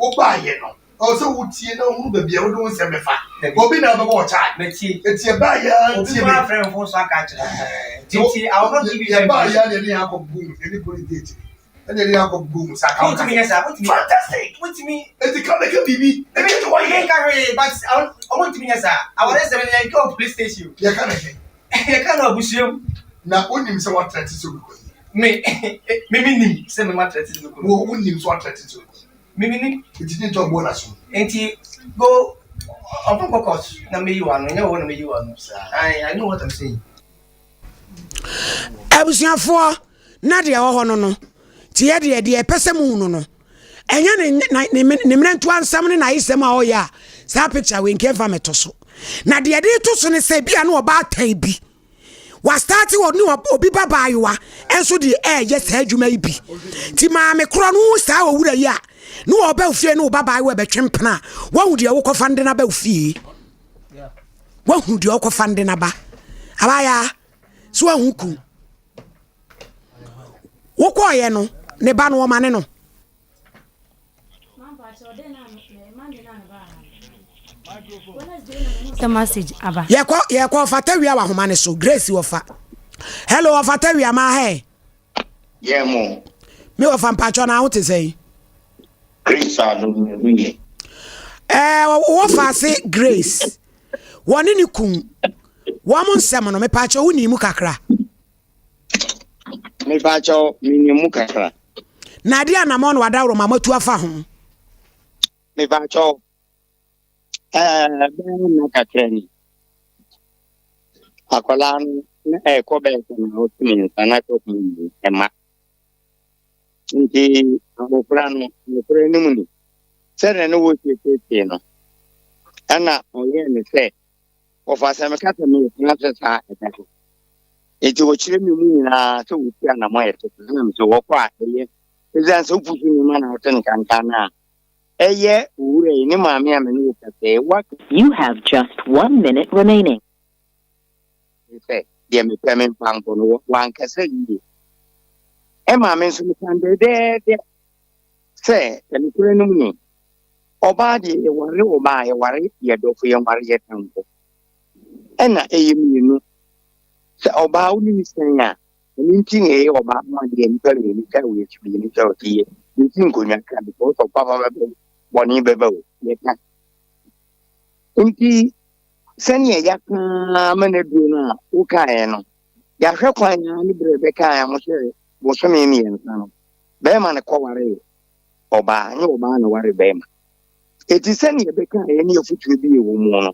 Wobaayɛ no. Ɔwɔ sɛ wotie na wohunu baabi a wode wo nsɛm bɛfa. Obi na wobɛbɔ wɔ charge. Metie. Eti ɛbaa yɛ ara Obi tie koraa me. frɛ me phone so aka akyerɛ me. Nti I will not give you that Yɛbaa yɛ information. ara na yɛde yɛn akɔ boom yɛne police di akyire. Ɛna yɛde yɛn akɔ boom sɛ aka Wontumi nyɛ saa. Wontumi. Fantastic. Wontumi. Eti ka bɛka biribi. Ɛnyɛ sɛ wɔyɛ. Menka hwee but ɔmo ntumi nyɛ saa. Awaresɛm no yɛnka wɔ police station. Yɛka ne he? Yɛka no abusua mu. Na wonim sɛ woatrɛte sɛ obi kɔ yie? Me me menim sɛ me matrɛte sɛ obi kɔ yie. Wo wonim sɛ woatrɛte sɛ obi kɔ yie? Me menim. Nti ne ntɔ bɔ n'asom. Nti go ɔfo nkɔ court na meyi w'ano ɛnyɛ wo na meyi w'ano. I I know what I'm saying. Abusuafoɔ na deɛ ɛwɔ hɔ no no nti yɛ deɛ deɛ ɛpɛ sɛ muhu no no ɛnyɛ ne ne ne ne mmerɛntoa nsɛm ne n'ayesɛm a ɔyɛ a saa picture wei nka mfa mɛto so na deɛ de to so ne sɛ bi a na ɔbaatan bi wastate wɔ ne obi ba baayewa nso deɛ ɛɛyɛ saa adwuma yi bi nti maame korɔ no hu saa owura yi a ne ɔba ofie ne ɔba baayewa bɛtwe mpena a wahu deɛ wokɔfa no de no aba ofie wahu deɛ ɔkɔfa no de no aba abaayaa so wahu ku wokɔɔyɛ no ne ba no ɔma ne no Yɛkɔ yɛkɔ ɔfata wia wɔ ahoma ne so Grace wɔfa. Hello ɔfata wia maa hɛ. Yɛ mo. Me wɔfa mpatsɔ na aho te sɛn. Grace adum ne ho yɛ. Ɛɛ wɔfa ase Grace wɔne ne kun wɔn nsɛm no mepatsɔ wo ni mu kakra. Mepakyɛw, minim mu kakra. Na ade anamɔn na wadaworo ma moatu afa ho. Mepakyɛw, ɛɛ bɛyɛ nna kakra ni. Akwadaa no na ɛrekɔ bɛyɛ sɛ na ɔte ne nsa na kɔkɔ mu ɛma. Nti abɔfra no, nokorɛ no mu ni, sɛdeɛ ne wɔsiesie no, ɛna ɔyɛɛ ne sɛ Wɔfa sɛ meka sɛ meretena ase saa ɛda no. Enti wɔkyerɛ me mu nyinaa sɛ wɔsi anamɔ a ɛte saa na mesɛ wɔkɔ a ɛyɛ. Ɛsiane sɛ wopusu nneɛma na wote nkanka no a, ɛyɛ owura yi ne maame a me ne wo kasa yi waka. You have just one minute remaining. Sɛ deɛ mepɛ memfa nkɔ no, wankasa yie. Ɛmaa me nso mesan dɛdɛɛdɛ sɛ nokorɛ no mu ni. Ɔbaa deɛ yɛware ɔbaa yɛware yɛ dɔfo yɛnware yɛ tamfo ɛna ɛyɛ mmienu sɛ ɔbaa wo ne ne sɛn a ɛno nti na ɛyɛ ɔbaa ho adeɛ nipa mmienu sɛ wo yɛkyi mmienu sɛ ɔte yɛ nti nkonnwa ka because of papa bɛbɛ bɔne bɛbɛ o yɛka nti sɛnea yɛaka ma no aduro no a wokaeɛ no yɛahwɛ kwan a ne berɛ bɛkaeɛ ho sɛ bosome mmiɛnsa no bɛrima no kɔwaree ɔbaa, ɛnyɛ ɔbaa na ɔware bɛrima. Eti sɛnea ɛbɛka yɛ ne afotuo bi wɔ mu no,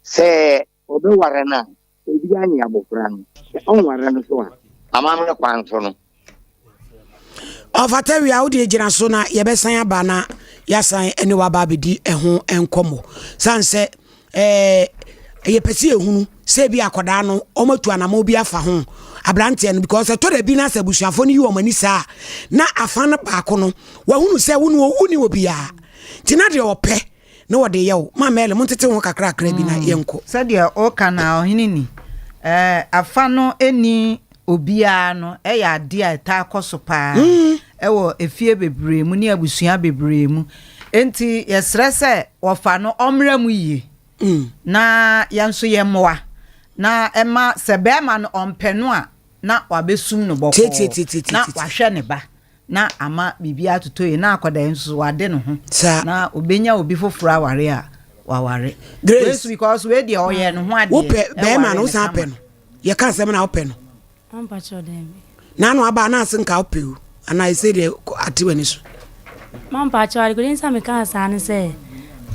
sɛ ɔbɛware no a, obi anye abɔfra no. Sɛ ɔnware no so a, amammerɛ kwan so no. Ɔfata wie a wode gyina so na yɛbɛsan aba na yɛasan ne waba abɛdi ɛho nkɔmmɔ. Sane sɛ ɛɛ yɛpɛ sɛ yɛhunu sɛ ebi akwadaa no wɔatu anamɔ bi afa ho aberanteɛ no because ɛtɔ da bi na sɛ abusuafoɔ no yi wɔn ani saa na afa no baako no wahunu sɛ wo ne wonni obiara nti na deɛ ɔpɛ na wɔde yɛ wo ma mɛle mo ntete ho kakrakra bi na mm. yɛnkɔ. Sɛdeɛ ɔka na ɔhene ni ɛɛ afa no ɛni obiara no ɛyɛ adeɛ a ɛtaa kɔ so paa mm. ɛwɔ efie bebree mu ne abusua bebree mu Enti yɛsrɛ sɛ wɔfa no ɔmmra mu yie na yɛn nso yɛmmoa na ɛma sɛ bɛrima no ɔmpɛ no a na wabɛsum no bɔkɔɔ na wahwɛ ne ba na ama biribi atotɔ yie na akwadaa yi nso wade ne ho na obɛnya obi foforɔ aware a waware. Grace because wei deɛ ɔyɛ ne ho adeɛ. Wopɛ bɛrima no wosan pɛ no yɛka asɛm na wopɛ no. Mampakyɛw daabi. N'ano aba anaa ase nka wopɛ o anaa ɛsɛ deɛ ate w'ani so. Mampakyɛw adekode nti a mekaa saa ne sɛ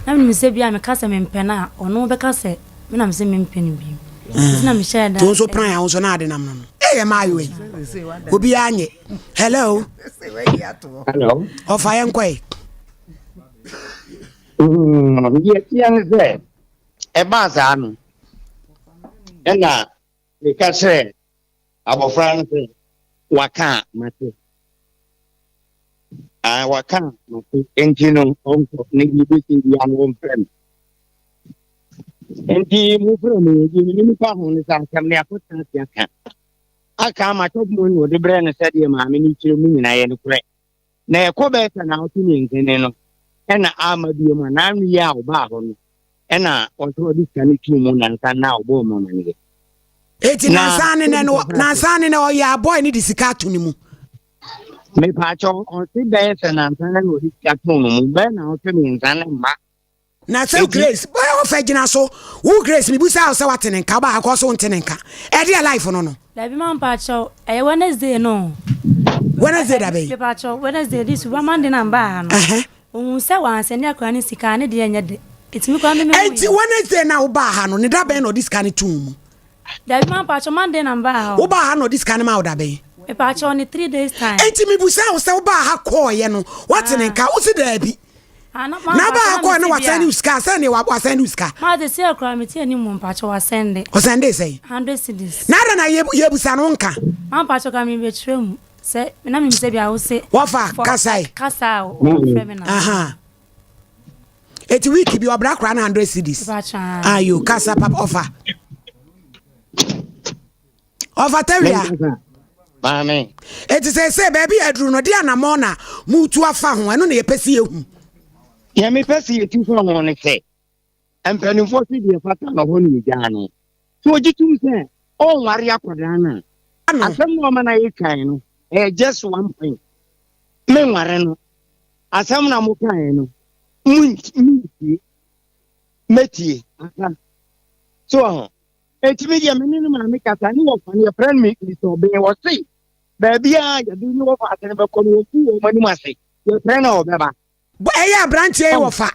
na menim sɛ bi a meka sɛ mempɛ no a ɔno bɛka sɛ me na mesɛ mempɛ no bio. Nti na mehyɛɛ da. Nti wo nso pran a wo nso na ade nam no no. Ɛyɛ maayewa yi. Obiara nye. Hello. Hello. Ɔfa yɛn kɔe. Deɛ ɛteɛ ne sɛ ɛbaa saa no ɛna Meka kyerɛɛ abɔfra no sɛ, Waka a, mate. Ae, waka a, mate. Enti no, ɔnkɔ, na deɛ ɛbɛsi biara no, wɔmfrɛ me. Enti mofrɛ me, deɛ menim fa ho ne sɛ asɛm no yɛakɔtena ase aka. Aka ama tɔpmo na ɔde brɛ no sɛdeɛ maame no kyerɛ mu nyinaa yɛ nokorɛ. Na ɛkɔ bɛyɛ sɛ naawɔtwe mmiɛnsa ni no, Ɛna amma bio mu a, n'ano yi a ɔbaa hɔ no, ɛna ɔsɛ ɔde sika no too mu nansa na ɔbɔɔ mu amaneɛ. Eti nansa ne nɛ no nansa ne nɛ ɔyɛ abɔe ne de sika ato ne mu. Mepaakyɛw ɔse bɛyɛ sɛ nansa ne na ɔde sika too no mu bɛyɛ na ɔtwe mmiɛnsa ne mma. Na sɛ Grace bɔyɛ ɔfɛ gyina so wo Grace mebusa wo sɛ wate ne nka wobaa akɔ so wonte ne nka ɛdeɛ life no no. Dabi ma mpakyɛw ɛyɛ Wednesday no. Wednesday da bɛyi. Mepakyɛw Wednesday this week Monday na mbaa ha no. Ohun sɛ wansɛnde akora ne sika a ne deɛ nyɛ dɛ. Etumi koraa me me hu Enti Wednesday na wobaa ha no ne da bɛn na ɔde sika no too mu? Dabi ma mpakyɛw Monday na mbaa ha o. Wobaa ha na ɔde sika no maa wo da bɛn? Mepakyɛw ne 3 days time. Enti mebusaa wo sɛ wobaa ha kɔɔeɛ no woate ne nka? Wose daabi. Ah, na Na wobaa ha kɔɔeɛ no wasan ne wo sika sɛ ne wasan ne wo sika? Ma te sɛ koraa mete anim mu mpakyɛw wasɛnde. Ɔsɛnde sɛn? 100 cedis. Na adɛn na yɛbusa no wonka? Ma mpakyɛw ka mebɛkyerɛ mu. Sɛ na menim sɛ bia wo se. Wɔfa kasae. Kasa a wɔfrɛ me na. Eti week bi ɔbra koraa na 100 cedis. Ayo kasa papa ɔfa. Ɔfa tawia. Maame. Eti sɛ sɛ baabi aduru no de anamɔ na mutu afa ho ɛno na yɛpɛ si ehu. Yɛ mepɛ sɛ yɛtu fa ho ne sɛ mpanimfoɔ se deɛ fata no hɔ ne yɛgyaa no. Sɛ ɔgye tom sɛ ɔnware akwadaa no a, asɛm no ɔma no ayɛ twan no ɛyɛ just one point. Menware no. Asɛm na mokaeɛ no mentie. Mɛtie. Asa. So ɔho. Enti me deɛ me ne ne maame kasa ne wɔfa no yɛfrɛ no Mr. Ɔben wɔse baabi a yɛde ne wɔfa ase no bɛkɔ no wɔfu wɔn anim ase yɛfrɛ no a ɔbɛba. Ɛyɛ aberanteɛ yi wɔfa.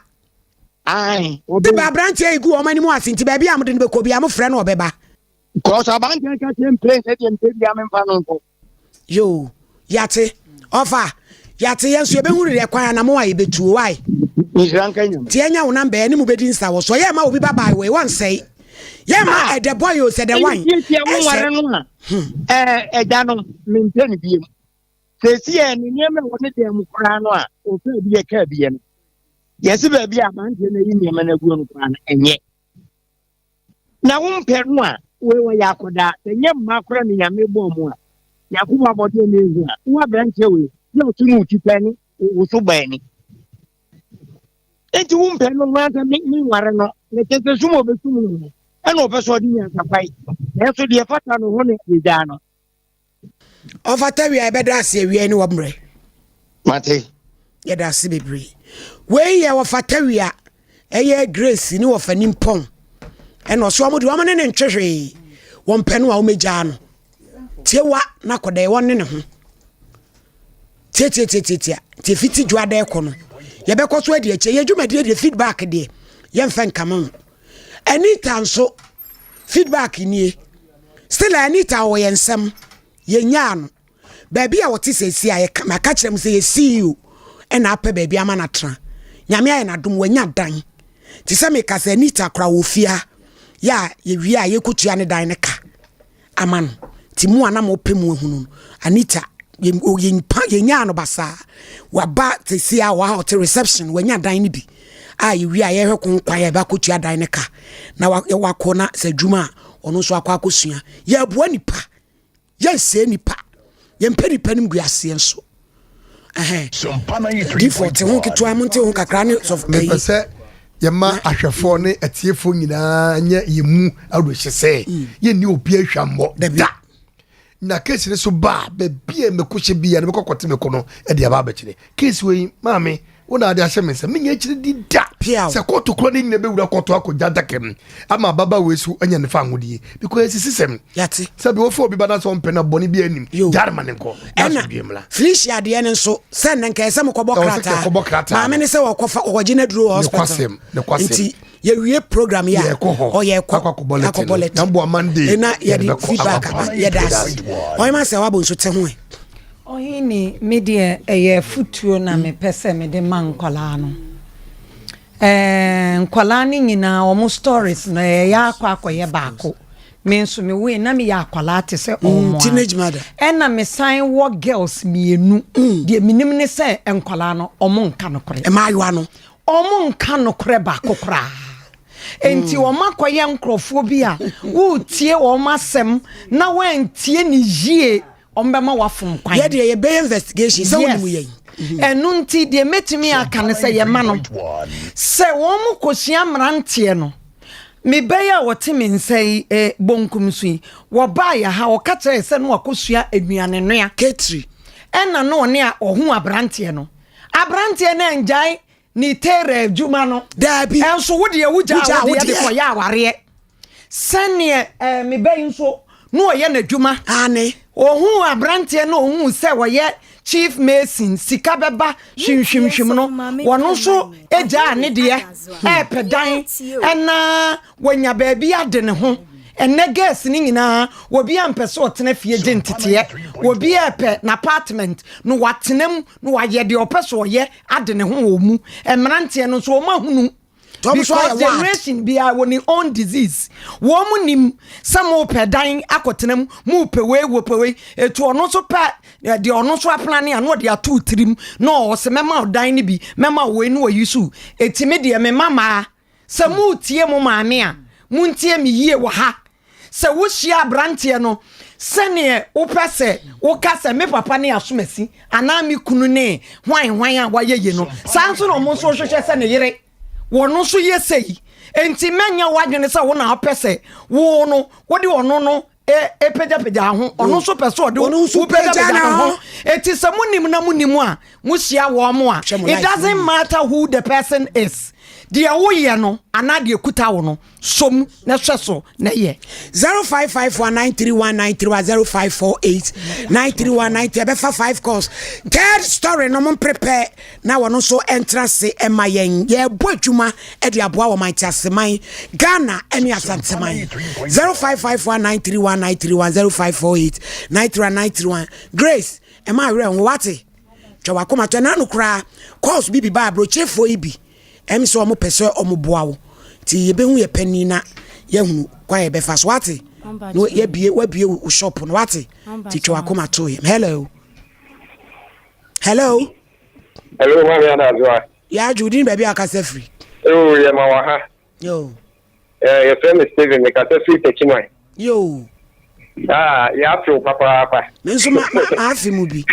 Ae, ɔben. Ba aberanteɛ yi gu wɔn anim ase nti baabi a mode no bɛkɔ biara mofrɛ no ɔbɛba. Kɔsɔ aberanteɛ ka kyerɛ mplane sɛ deɛ mpɛ biara memfa no nkɔ. Yoo, yate. Ɔfa, yate yɛn nso yɛbɛhunu deɛ kwan anamɔ a yɛbɛtuo, why? Nhyira nka Nyame. Nti yɛnya wo namba yɛne mu bɛdi nsa wɔ so. Yɛ ma obi ba baa wei wɔnsɛe. Yɛ ma ah. ɛdɛ boy o sɛ dɛ wine. Ɛyɛ tietia wo nware no a. Hmm. Ɛda no mempɛ no biem. Sɛsi ɛ ne nneɛma ɛwɔ ne dan mu koraa no a ɔfɛ bi yɛ kaa bi yɛ no. Yɛsi baabi a abanteɛ no ayi nneɛma no aguo no koraa no ɛnyɛ. Na wo mpɛ no a, wei wɔyɛ akɔdaa, sɛ nyɛ mmaa koraa na Nyame bɔɔ mo a, Nyankopɔn abɔdeɛ na ehu a, wo aberanteɛ wei, yɛ ɔto no wo ti pɛ ne wo so bɛn ni. Enti wo mpɛ no ho asɛ me me nware no, ne tete sum a ɔbɛsum no no, ɛna ɔpɛ sɛ ɔde nyansa kwae, nanso deɛ ɛfata no ho na yɛgyaa no. Ɔfata wie a yɛbɛda ase awia ne wɔ mmerɛ. Mate. Yɛda ase bebree. Wei yɛ wɔfata wie a ɛyɛ Grace ne wɔfa nimpɔn ɛna ɔso wɔn de wɔn ne ne ntwe hwee wɔn pɛ no a wɔn agyaa no tie wa na akɔda wɔn ne ne ho tietietietia tie fiti dwa dɛ kɔ no yɛbɛkɔ so adi akyire yɛ dwumadie deɛ feedback deɛ yɛmfa nkama ho Anita nso feedback nie still Anita wɔ yɛn nsɛm yɛnyaa no baabi a wɔte sɛsi a yɛka maka kyerɛ mu sɛ yɛ CEO ɛna apɛ baabi ama no atena nyame ayɛ n'adom wanya dan te sɛ meka sɛ Anita kora wɔ fie ha yɛ a yɛwie a yɛkɔtua ne dan no ka ama no nti mo a na mopɛ mu ahunu no Anita yɛnyaa no basaa waba sɛsi a wɔ ha ɔte reception wanya dan no bi a yɛwie a yɛhwɛ ko kwan a yɛbɛakɔtua dan no ka na wakɔ na sɛ adwuma a ɔno nso akɔ akɔsua yɛboa nipa yɛnsɛe nipa yɛmpɛ nipa no gu aseɛ nso difo te ho ketewa mo nte ho kakra ne sɔfo mepɛ sɛ yɛma ahwɛfoɔ ne atiefoɔ nyinaa nyɛ yɛn mu awerɛhyɛ sɛ mm. yɛnni obi ahwammɔ da na keesi no so ba baabi a mɛkɔ hyɛ bia no mɛkɔ kɔte mɛkɔ no ɛde aba abɛkyerɛ keesi wei maame wo na ade ahyɛ me nsa menya akyiri di da sɛ kɔɔto korɔ ne nyina bɛwura kɔɔto akɔgya adaka mu ama ababa wei so anya ne fa ahodie because ɛsisi sɛm sɛ bi wɔfa obi ba na sɛ ɔmpɛ na bɔne bi anim gyare ma ne nkɔ ɛna Felicia deɛ no nso sɛ nnɛ nka ɛsɛ mokɔbɔ krataa maame ne sɛ wɔkɔfa wɔkɔgye no aduro wɔ hospital nti yɛwie program yi a ɔyɛ kɔ akɔbɔ lɛte na yɛde feedback aba yɛda ase ɔyɛma sɛ wabɔ nso te ho ɛ Ɔhene, me deɛ ɛyɛ afutuo na mepɛ sɛ mede ma nkwadaa no. Ɛɛ nkwadaa no nyinaa wɔn stories no ɛyɛ akɔ akɔyɛ baako. Me nso me woe na meyɛ akwadaa te sɛ wɔn a. Teenage mother. Ɛna mesan wɔ girls mmienu. Deɛ menim ne sɛ nkwadaa no wɔn nka nokorɛ. Mmaayewa no. Wɔn nka nokorɛ baako koraa. Enti wɔn akɔyɛ nkorɔfoɔ bi a woretie wɔn asɛm na wɔantie ne yie. Wɔn bɛma wafom kwan. Yɛ deɛ yɛbɛyɛ investigation sɛ wonim yɛn. Ɛno nti deɛ mɛtumi aka ne sɛ yɛma no sɛ wɔn mo kɔsua mmeranteɛ no. Me ba yi a ɔte me nsa yi eh, bonkum so yi, wɔbaa yɛ ha, ɔka kyerɛɛ sɛ no wakɔsua aduane noa. Ketri. Ɛna no ɔne a ɔho aberanteɛ no. Aberanteɛ no angyae ne tera adwuma no. Daabi. Ɛnso wo deɛ wogyaa wo deɛ de kɔyɛ awareɛ. Sɛdeɛ eh, me ba yi nso na ɔyɛ n'adwuma. Aane. Ɔhuu aberanteɛ no ɔhuu sɛ ɔyɛ chief mason, sika bɛba hwimhwimhwim no, ɔno nso gyaa ne deɛ ɛrepɛ dan ɛna wanya baabi ade ne ho. Ɛnɛ girls no nyinaa, obi ampɛ sɛ ɔtena fie gye nteteɛ, obi ɛrepɛ n'apartment na watena mu na wayɛ deɛ ɔpɛ sɛ ɔyɛ ade ne ho wɔ mu. Mmeranteɛ no nso wɔn ahunu Because generation biara wɔ ne own disease. Wɔn mu nim sɛ mo pɛ dan akɔtena mu, mo pɛ wei, wɔ pɛ wei. Etu ɔno nso pɛ eh, deɛ ɔno nso aplane a na ɔde ato tirim na ɔsɛ mɛma ɔdan no bi, mɛma wei na ɔyi so. Eti me deɛ me ma maa sɛ mo tie mo maame a, mo ntie me yie wɔ ha. Sɛ wohyia aberanteɛ no sɛdeɛ wopɛ sɛ woka sɛ me papa ne asomasi anaa me kunu ne hwan hwan a wayɛ yie no, saa nso na ɔmo nso hwehwɛ sɛ ne yere wɔno nso yɛ sei. Enti mɛnyɛ w'adwene sɛ wo na wopɛ sɛ wo no wode ɔno no pagyapagya ho, ɔno nso pɛ sɛ ɔde wo pagyapagya ne ho. Enti sɛ monim na monim a mohyia wɔn mo a, it doesn't matter who the person is, deɛ woyɛ no anaa deɛ kuta wo no, sɔ mu na hwɛ so na yɛ. 0551 931 931 0548 931 93 ɛbɛfa 5 calls third story no mo prepare na wɔn nso ɛntena se ɛma yɛn yɛbɔ adwuma ɛde aboa wɔn nteaseman Ghana ɛne Asanteman 0551 931 931 0548 931 931 Grace ɛma awerɛ ho wate twa wakoma tɔ ɛna no koraa calls bi bi ba aburokyefoɔ yi bi Ɛm sɛ ɔmo pɛ sɛ ɔmo boa wo nti yɛbɛhu yɛ panin na yɛahunu kwan a yɛbɛfa so wate na yɛabie wabie wo shop no wate nti twa wakoma to yɛm hello hello hello maame adazoa yɛadwo wodin baabi a akasa firi yoo yɛma wɔ ha yoo Eh, yɛfrɛ me Steven, mekasa firi Techiman. Yoo. Ah, yɛafe wo papaapa. Me nso ma ma afe mu bi.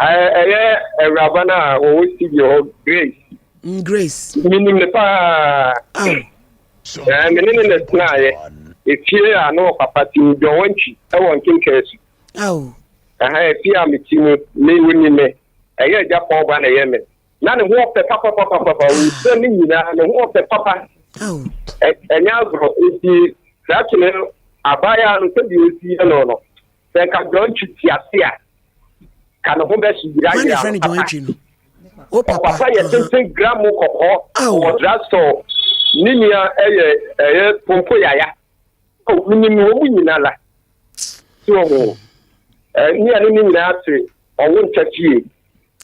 Ɛyɛ awuraba no a wɔwɔ studio hɔ, Grace. Mm, Grace. Menim ne paa. Oh. Eh, me ne ne na tenaeɛ. Efie a na ɔpapa te mu, John Wantwi, ɛwɔ Nkenkasu. Oh. Ɛha, efie a mete mu, me, wonim me. Ɛyɛ agya pɔn ba na ɛyɛ me. Na ne ho ɔfɛ papapapapa, owusrɛ no nyinaa, ne ho ɔfɛ papa. Ɛnyɛ agorɔ. Nti saa kyene no, abaayaa no sɛdeɛ ɔsi yɛ no no, sɛ nka John Twi te ase a, ka ne ho bɛhye yerayera no papa. Ɔpapa yɛ tenten gram kɔkɔɔ, ɔwɔ drugstore, ne nua ɛyɛ ɛyɛ pompo yaya. Menim wɔn mu nyina la. So wɔ ho. Ne ɛne ne nyinaa te ɔwo nta fie.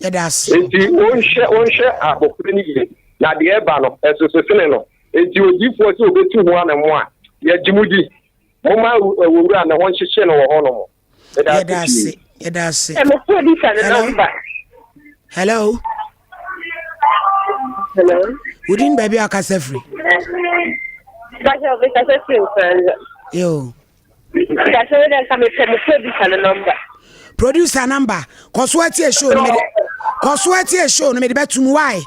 Yɛda ase. Enti wɔnhwɛ wɔnhwɛ abɔfra no yie, na deɛ ɛba no, ɛsoso sene no. Enti odiyifoɔ sɛ ɔbɛtu ho anamo a, yɛgye mo di. Momma owura ne ho nhyehye no wɔ hɔnom. Meda ase pii. Yɛda ase. Hello. Hello. Hello. Wodin baabi a akasa firi? Bàtà mi kasa firi Nkoranza. Yo. Bàtà mi dɛ nka mi pɛ mo producer no number. Producer number. Kɔ so atie show no mede. Kɔ so atie show no mede bɛtum why?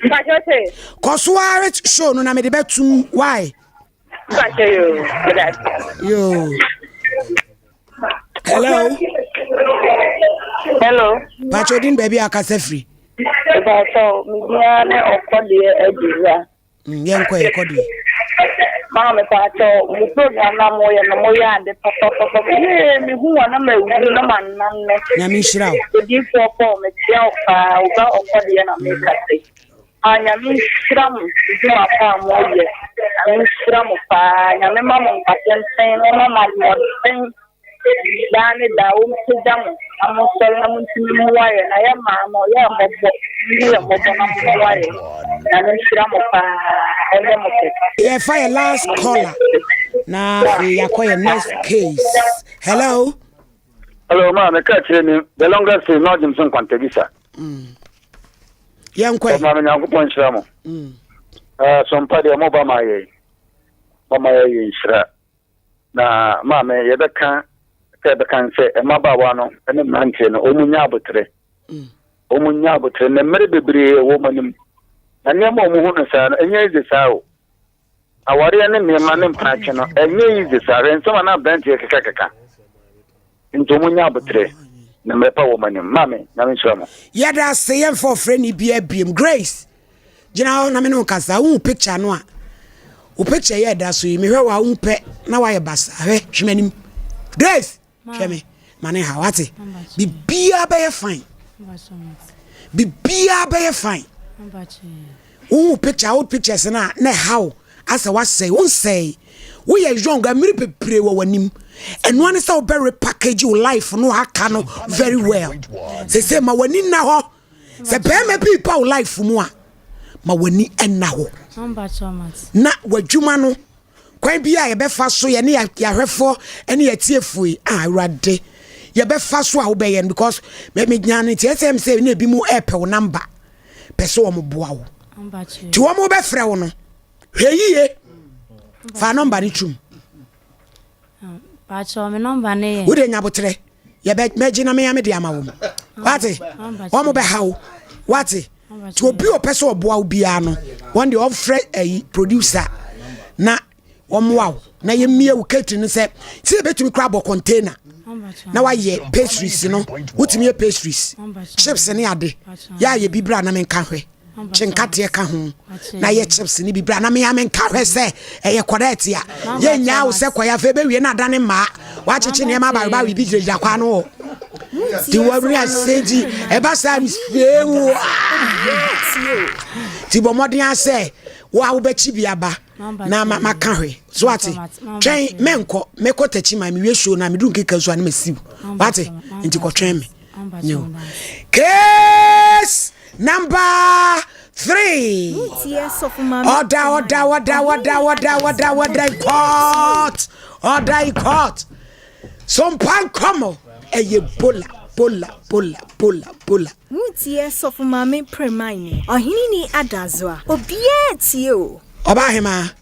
Bàtà sɛ. Kɔ so ara show no na mede bɛtum why? Bàtà yo. Meda. Yo. Hello. Hello. Bàtà odin baabi a akasa firi. Bàtà mi biara ne ɔkɔ deɛ adi Mm, yɛnkɔ yɛkɔ deɛ. Maa me paatɔ mo program na mo yɛ no mo yɛ ade papapapa yee me hu wa na ma ewu na ma nam no. Nyame nhyira wo. Odiifoɔ Paul me tia wo paa wo ba ɔkɔ deɛ na me ka se. Ah Nyame nhyira mo dwuma pa a mo yɛ Nyame nhyira mo paa Nyame ma mo nkwa tenten na ɔma mo ahoɔden. Daa ne daa wɔmpagya mo na monsɔre na montumi mmoa yɛn na yɛn mmaa no yɛ mmɔbɔ monhu yɛn mmɔbɔ na mommoa yɛn Nyame nhyira mo paa ɔnyɛ mo kɛse. Yɛfa yɛ last caller na afei yɛakɔ yɛ next case. Hello. Hello, ma me ka kyerɛ ni the longest way na ɔgyem so nkwantabisa. Mm. Yɛnkɔ ɛ. Maame Nyankopɔn nhyira mo. Mm. Uh, so mpa deɛ mo ba ma yɛ. Ba ma yɛ yɛ nhyira. Na maame, yɛbɛka sɛ yɛbɛka ne sɛ mmabaawa no ne mmeranteɛ no, wɔn nya aboterɛ. Wɔn nya abotere na mmere bebree wɔ wɔn anim. Na nneɛma a wɔn hu no saa no, ɛnyɛ easy saa o. Awareɛ ne nneɛma ne mpratwe no, ɛnyɛ easy saa. Hwɛ nsɛm a na aberanteɛ kekakeka. Nti wɔn nya abotere na mmerɛ pa wɔ wɔn anim. Maame, Nyame nhyira mo. Yɛda ase yɛmfa ɔfrɛni biara biom. Grace, gyina hɔ na me ne wo kasa. Wohu picture no a, wo picture yɛ ɛda so yi, mehwɛ wo a wohu pɛ na woayɛ basaa. Hwɛ, hwɛ m'anim. Grace! Hwɛ me, ma ne ha, wate? Biribiara bɛyɛ fine. Biribiara bɛyɛ fine. Wohu picture, old pictures no a, na ɛha wo asɛ wasɛe, wonsɛe. Woyɛ young, mmere bebree wɔ w'anim. Ɛnoa ne sɛ wobɛ repackage wo life no aka no very well. Sese ma w'ani nna hɔ. Sɛ bɛrima bi ba wo life mu a, ma w'ani nna hɔ. Na w'adwuma no Kwan bi a yɛbɛfa so yɛne yɛahwɛfoɔ ne yɛatiefoɔ yi ah awurade yɛbɛfa so a wobɛyɛ no because menya no nti ɛsɛ m sɛ ne ebi mu ɛɛpɛ wo namba pɛ sɛ wɔn boa wo nti wɔn bɛfrɛ wo no hwɛ yie fa nɔmba no tum wode nyaboterɛ yɛbɛ mɛgye na mea mede ama wɔn wate wɔn bɛha wo wate nti obi a ɔpɛ sɛ ɔboa wo biara no wɔn deɛ ɔmfrɛ ayi producer na wɔmmoa wo na yɛmmie wo catering no sɛ sɛ yɛbɛtumi kora abɔ container na wayɛ pastries no wotumi yɛ pastries chips ne ade yɛ ayɛ bi bra na menka hwɛ kye nkateɛ ka ho na yɛ chips ne bi bra na mea menka hwɛ sɛ ɛyɛ correct a yɛnyaa wo sɛ kɔyɛ afei bɛwie no adane mmaa wakyekye nneɛma abawebawe bi gyinagyina kwa no hɔ nti wɔwere ase nti ɛba saa mesee wo nti bɔ mmɔden a sɛ wo a wobɛkyi bi aba na maka hwɛ so ate twɛn mɛnkɔ mɛkɔ takyi ma mewie show na meduru nkeka nso a ne masiw wate nti kɔtwɛn me case number 3 order order order order order order order in court order in court so mpa nkɔmɔ ɛyɛ bola bola bola bola bola. Wotie Sɔfo Maame Premae ni, Ɔhene ni Adazoa, obiara tie o. Ɔbaahemaa,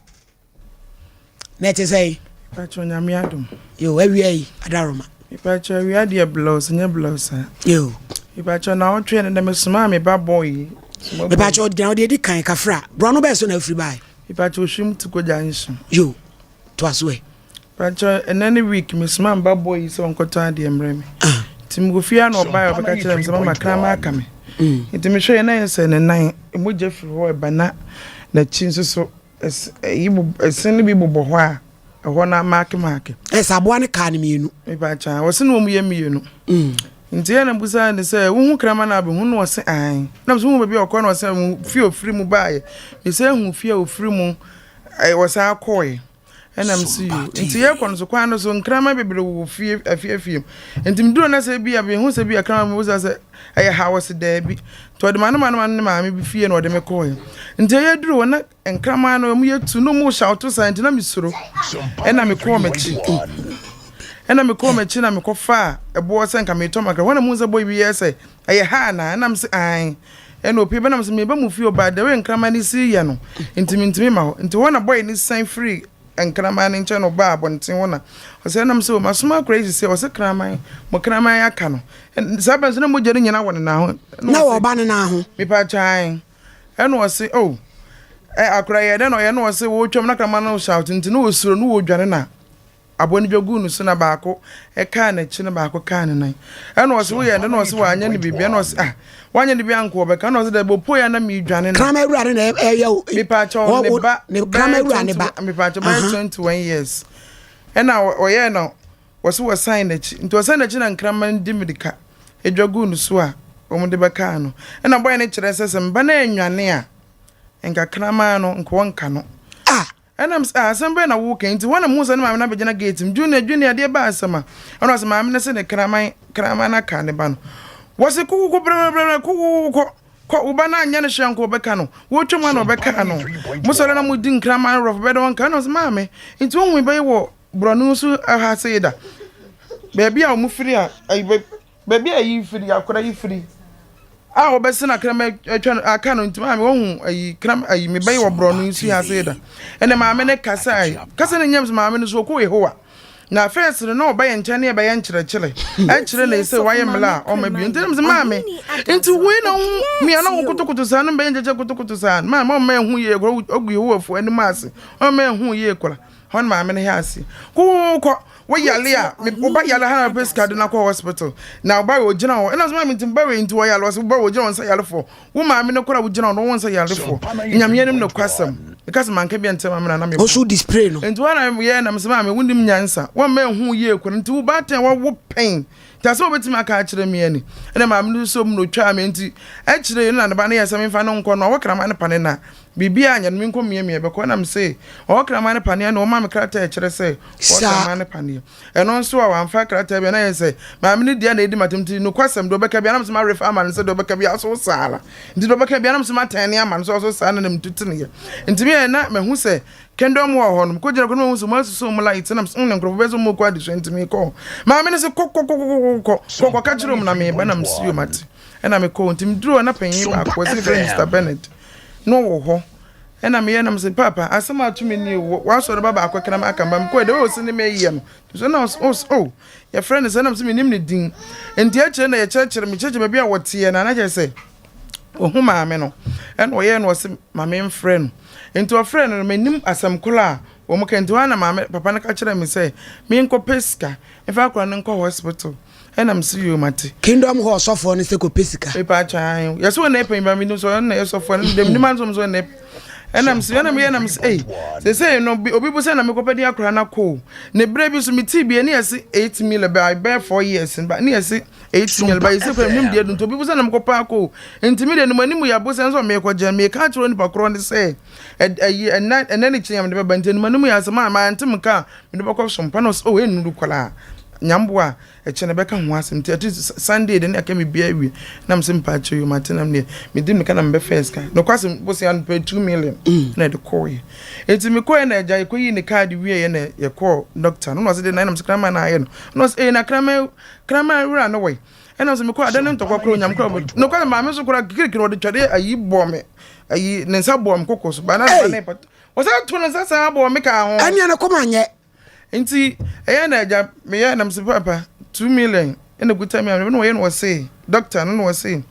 na ɛte sɛn? Mepakyɛw Nyame adom. Yo, awia yi adaworoma. Mepakyɛw awia deɛ blouse nyɛ blouse a. Yo. Mepakyɛw na ɔtwe no dɛ mesomaa me ba boy yi. Mepakyɛw gyina ɔde edi kan kafra. Borɔno bɛɛ so na afiri bae. Mepakyɛw ohwim ti kogya nso. Yo, to aso ɛ. Mepakyɛw ɛnɛ ne week mesomaa me ba boy yi sɛ ɔnkɔtɔ adeɛ mmerɛ me. Ah. Nti mekɔ fie a na ɔbae ɔbɛka kyerɛ me sɛ mama kraman aka me. Mm. Nti mehwɛ yɛ na yɛ sɛ ne nan mogya firi hɔ ɛba na n'akyi nso so Ɛse no bi bobɔ hɔ a, ɛhɔ no amaakemaake. Ɛsɛ aboa no kaa no mmienu. Mepakyɛ, wɔse na wɔn yɛ mmienu. Mm. Nti yɛ na busa ne sɛ, wohu kraman na abɛhu no ɔse ae. Na sɛ wohu baabi a ɔkɔ na ɔse fie ofiri mu baeɛ. Mesɛ hu fie a ofiri mu wɔsan kɔɔɛ. Ɛna mese yo. Nti yɛkɔ no so kwan no so nkraman bebree wɔ fie afiafie mu. Nti meduru na sɛ bi a mehu sɛ bi a kraman mu sɛ ɛyɛ ha wɔse daabi. Nti ɔde m'ano m'ano ne maame bi fie na ɔde me kɔɔɛ. Nti ɛyɛ duru hɔ na nkraman no ɔmo yɛ tu na ɔmo shout saa nti na mesuro. Ɛna mekɔɔ m'akyi. Ɛna mekɔɔ m'akyi na mekɔfaa ɛboɔ sɛ nka metɔ makra. Hɔ na muhu sɛ boy bi yɛ sɛ ɛyɛ ha anaa? Ɛna mese ae. Ɛna opie bɛ na mese meba mo fie o but the way nkraman no si yɛ no nti mentumi ma hɔ. Nti hɔ na boy no san firi nkraman no nkyɛn na ɔbaa abɔnten hɔ na ɔsɛ ɛna mese o masoma akora yi sisi ɔse kraman mo kraman aka no. Saa bɛn so na mogya no nyina wɔ ne nan ho. Na wɔ ɔba ne nan ho. Mepa kyan. Ɛna ɔse oh ɛ akora yɛ dɛ na ɔyɛ na ɔse wɔtwam na kraman no shout nti na ɔsuro na ɔdwane na Aboa no dwa guu no so na baako kaa n'akyi na baako kaa ne nan. Ɛna ɔse woyɛ dɛn na ɔse wanyɛ no biribi ɛna ɔse ah wanyɛ no bi anka ɔbɛka ɛna ɔse dɛbi opoe a na meredwane no. Kraman wura no na ɛyɛ o. Mepaakyɛw ne ba ne kraman wura ne ba. Mepaakyɛw bɛyɛ 21 years ɛna ɔyɛɛ no wɔse wɔsan n'akyi nti ɔsan n'akyi na nkraman no di mirika dwa guu no so a wɔn de bɛkaa no ɛna bɔyɛ no kyerɛ sɛ sɛ mba no annwane a nka kraman no nka ɔnka no. Ah Ɛna mese, ah, asɛm bɛn na woreka yi? Nti hɔ na mehuu sɛ ne maame no abɛgyina gate mu. Junior, Junior, adeɛ baa asɛm a? Ɛna ɔse maame no se ne kraman, kraman no aka ne ba no. Wɔse kokoko brɛbrɛbrɛ, kokoko kɔ, kɔ, wo ba no anyɛ no hwee anka ɔbɛka no. Wotwa mu a na ɔbɛka no. Mosɔre na modi nkraman rɔfo bɛyɛ dɛ ɔnka. Ɛna ɔse maame, nti wohu me bɛyɛ wɔ borɔno so ha sei da? Baabi a wɔn firi a, Baabi a ayi firi, akora yi firi a wɔbɛsen akrama atwa no aka no nti maame wɔhu ayi kram ayi me bɛyɛ wɔ borɔno nsu ha ase da ɛnna maame ne kasa ayi kasa ne nyam sɛ maame no so ɔkɔ Yehowa. Na first no na ɔba yɛn nkyɛn ne yɛbɛyɛ nkyerɛkyerɛ ɛkyerɛ na ɛsɛ wayɛ mmla a ɔma bio nti na mesɛ maame nti wei na wo mia na wo kotokoto saa no mbɛyɛ nkyɛkyɛ kotokoto saa maame ɔma ɛho yie kora ɔgu Yehowafoɔ anim ase ɔma ɛho yie kora hɔ no maame no hɛ ase kokokɔ wo yale a woba yale ha na pɛ sika de no akɔ hospital na woba wɔ gyina hɔ ɛna sɛ maame nti ba wei nti wɔyale ɔsɛ woba wɔ gyina hɔ nsɛ yalefoɔ Wo maame no koraa wogyina hɔ no wɔn sɛ yarefoɔ. Nyame anim nokwasɛm. Meka sɛ manka bi antia maame na na mebɔ. Ɔso display no. Nti wɔn na yɛ na mesɛ maame wonim nyansa. Wɔn mma ehu yie kora nti wo baatan a wawo pɛn. Nti asɛm a wobɛtumi aka akyerɛ me ani. Ɛna maame no so mu na otwaa me nti akyire no na ne ba no yɛ sɛ memfa no nkɔ no ɔwɔ kraman no pane na biribiara nyɛ no menkɔ miamia bɛkɔ ɛna mese ɔwɔ kraman no paneɛ na ɔma me krataa ɛkyerɛ sɛ ɔwɔ kraman no paneɛ. Ɛno nso a wamfa krataa bi a na ayɛ sɛ maame no dua na edi m'atam nti nokwasɛm deɛ ɔbɛka biara na mesɛ marefa ama no sɛ deɛ ɔbɛka biara so saa ara nti deɛ ɔbɛka biara na mesɛ matɛn ne ama no sɛ ɔso saa na na metu teneɛ nti meyɛ na mahu sɛ kingdom hall hɔ no mekɔgyina kɔ no mahu sɛ wɔasusu wɔn light na mesɛ mm nkurɔfoɔ bɛyɛ sɛ wɔkɔ adesua nti mekɔ hɔ maame no sɛ kɔ kɔ kɔ kɔ kɔ kɔ kɔka kyerɛ wɔn na meba na mesɛ yom ate ɛna mekɔ nti meduru hɔ na panyin baako ɛsɛ fɛ Mr. Bernard na ɔwɔ hɔ ɛna meyɛ nam sɛ papa asɛm ato me nie w'asɔre ba baako kra aka mba mekɔɛ deɛ ɔsi ne meyɛ no so na ɔs o yɛfrɛ no sɛ nam sɛ menim ne din nti akyire na yɛkyerɛkyerɛ mekyerɛkyerɛ baabi a wɔteɛ na na kyerɛ sɛ ɔhu maame no ɛna ɔyɛ no ɔse maame mfrɛ no nti ɔfrɛ no no menim asɛm koro a wɔn ka nti hɔ na maame papa no ka kyerɛ me sɛ menkɔpɛ sika mfa akora no nkɔ hospital Ɛna mese yoo mate. Kingdom hall sɔfoɔ no sɛ kɔpɛ sika. Mepa akyɛ ahe yɛsɛ wɔn na ɛpɛ ba menim sɛ ɔno na ɛyɛ sɔfoɔ no deɛ menim anso sɛ ɔno ɛna mese ɛna meyɛ na mese ei sesei no obi bu sɛ na mekɔpɛ de akora no akɔ ne berɛ bi so metee bi ɛne yɛse 8 million ba bɛyɛ 4 years ba ne yɛse 8 million ba yɛse kora menim deɛ du nti obi bu sɛ na mekɔpɛ akɔ nti me deɛ no m'anim yɛ abo sɛ nso mekɔgyɛ meka akyerɛ nipa korɔ ne sɛ ɛyi ɛnɛ ɛnɛ ne kyerɛ mede bɛba nti anim anim yɛ asɛm a mante me ka mede bɛkɔ so mpa na ɔsɛ oh ɛnnuru koraa nyamboa a ɛkyɛ no bɛka ho asɛm nti ɛte Sunday de ne aka me bia awie na mesɛ mpa akyɛ yo mate nam deɛ medi meka na mebɛfɛ sika nokwasɛm bosea no pɛ 2 million mm. na ɛde kɔɔyɛ nti mekɔɛ na agya yɛkɔyii ne kaade wieɛ na yɛkɔɔ doctor no na ɔsɛ de na ɛnam sɛ kraman na ayɛ no na ɔsɛ ee na kraman kraman wura no wɔi ɛna sɛ mekɔ ada ne ntɔkwa korɔ onyam korɔ nokwasɛm maame nso korɔ kirikiri ɔde twɛdeɛ ayi bɔɔ me ayi ne nsa bɔɔ me koko so ba na ne pata Wɔsan to ne nsa san bɔɔ me kaa ho. Ɛnneɛ no kɔm anyɛ. Nti ɛyɛ na agya meyɛ na mese papa 2 million ɛna kuta me a na wɔyɛ no wɔse doctor no na wɔse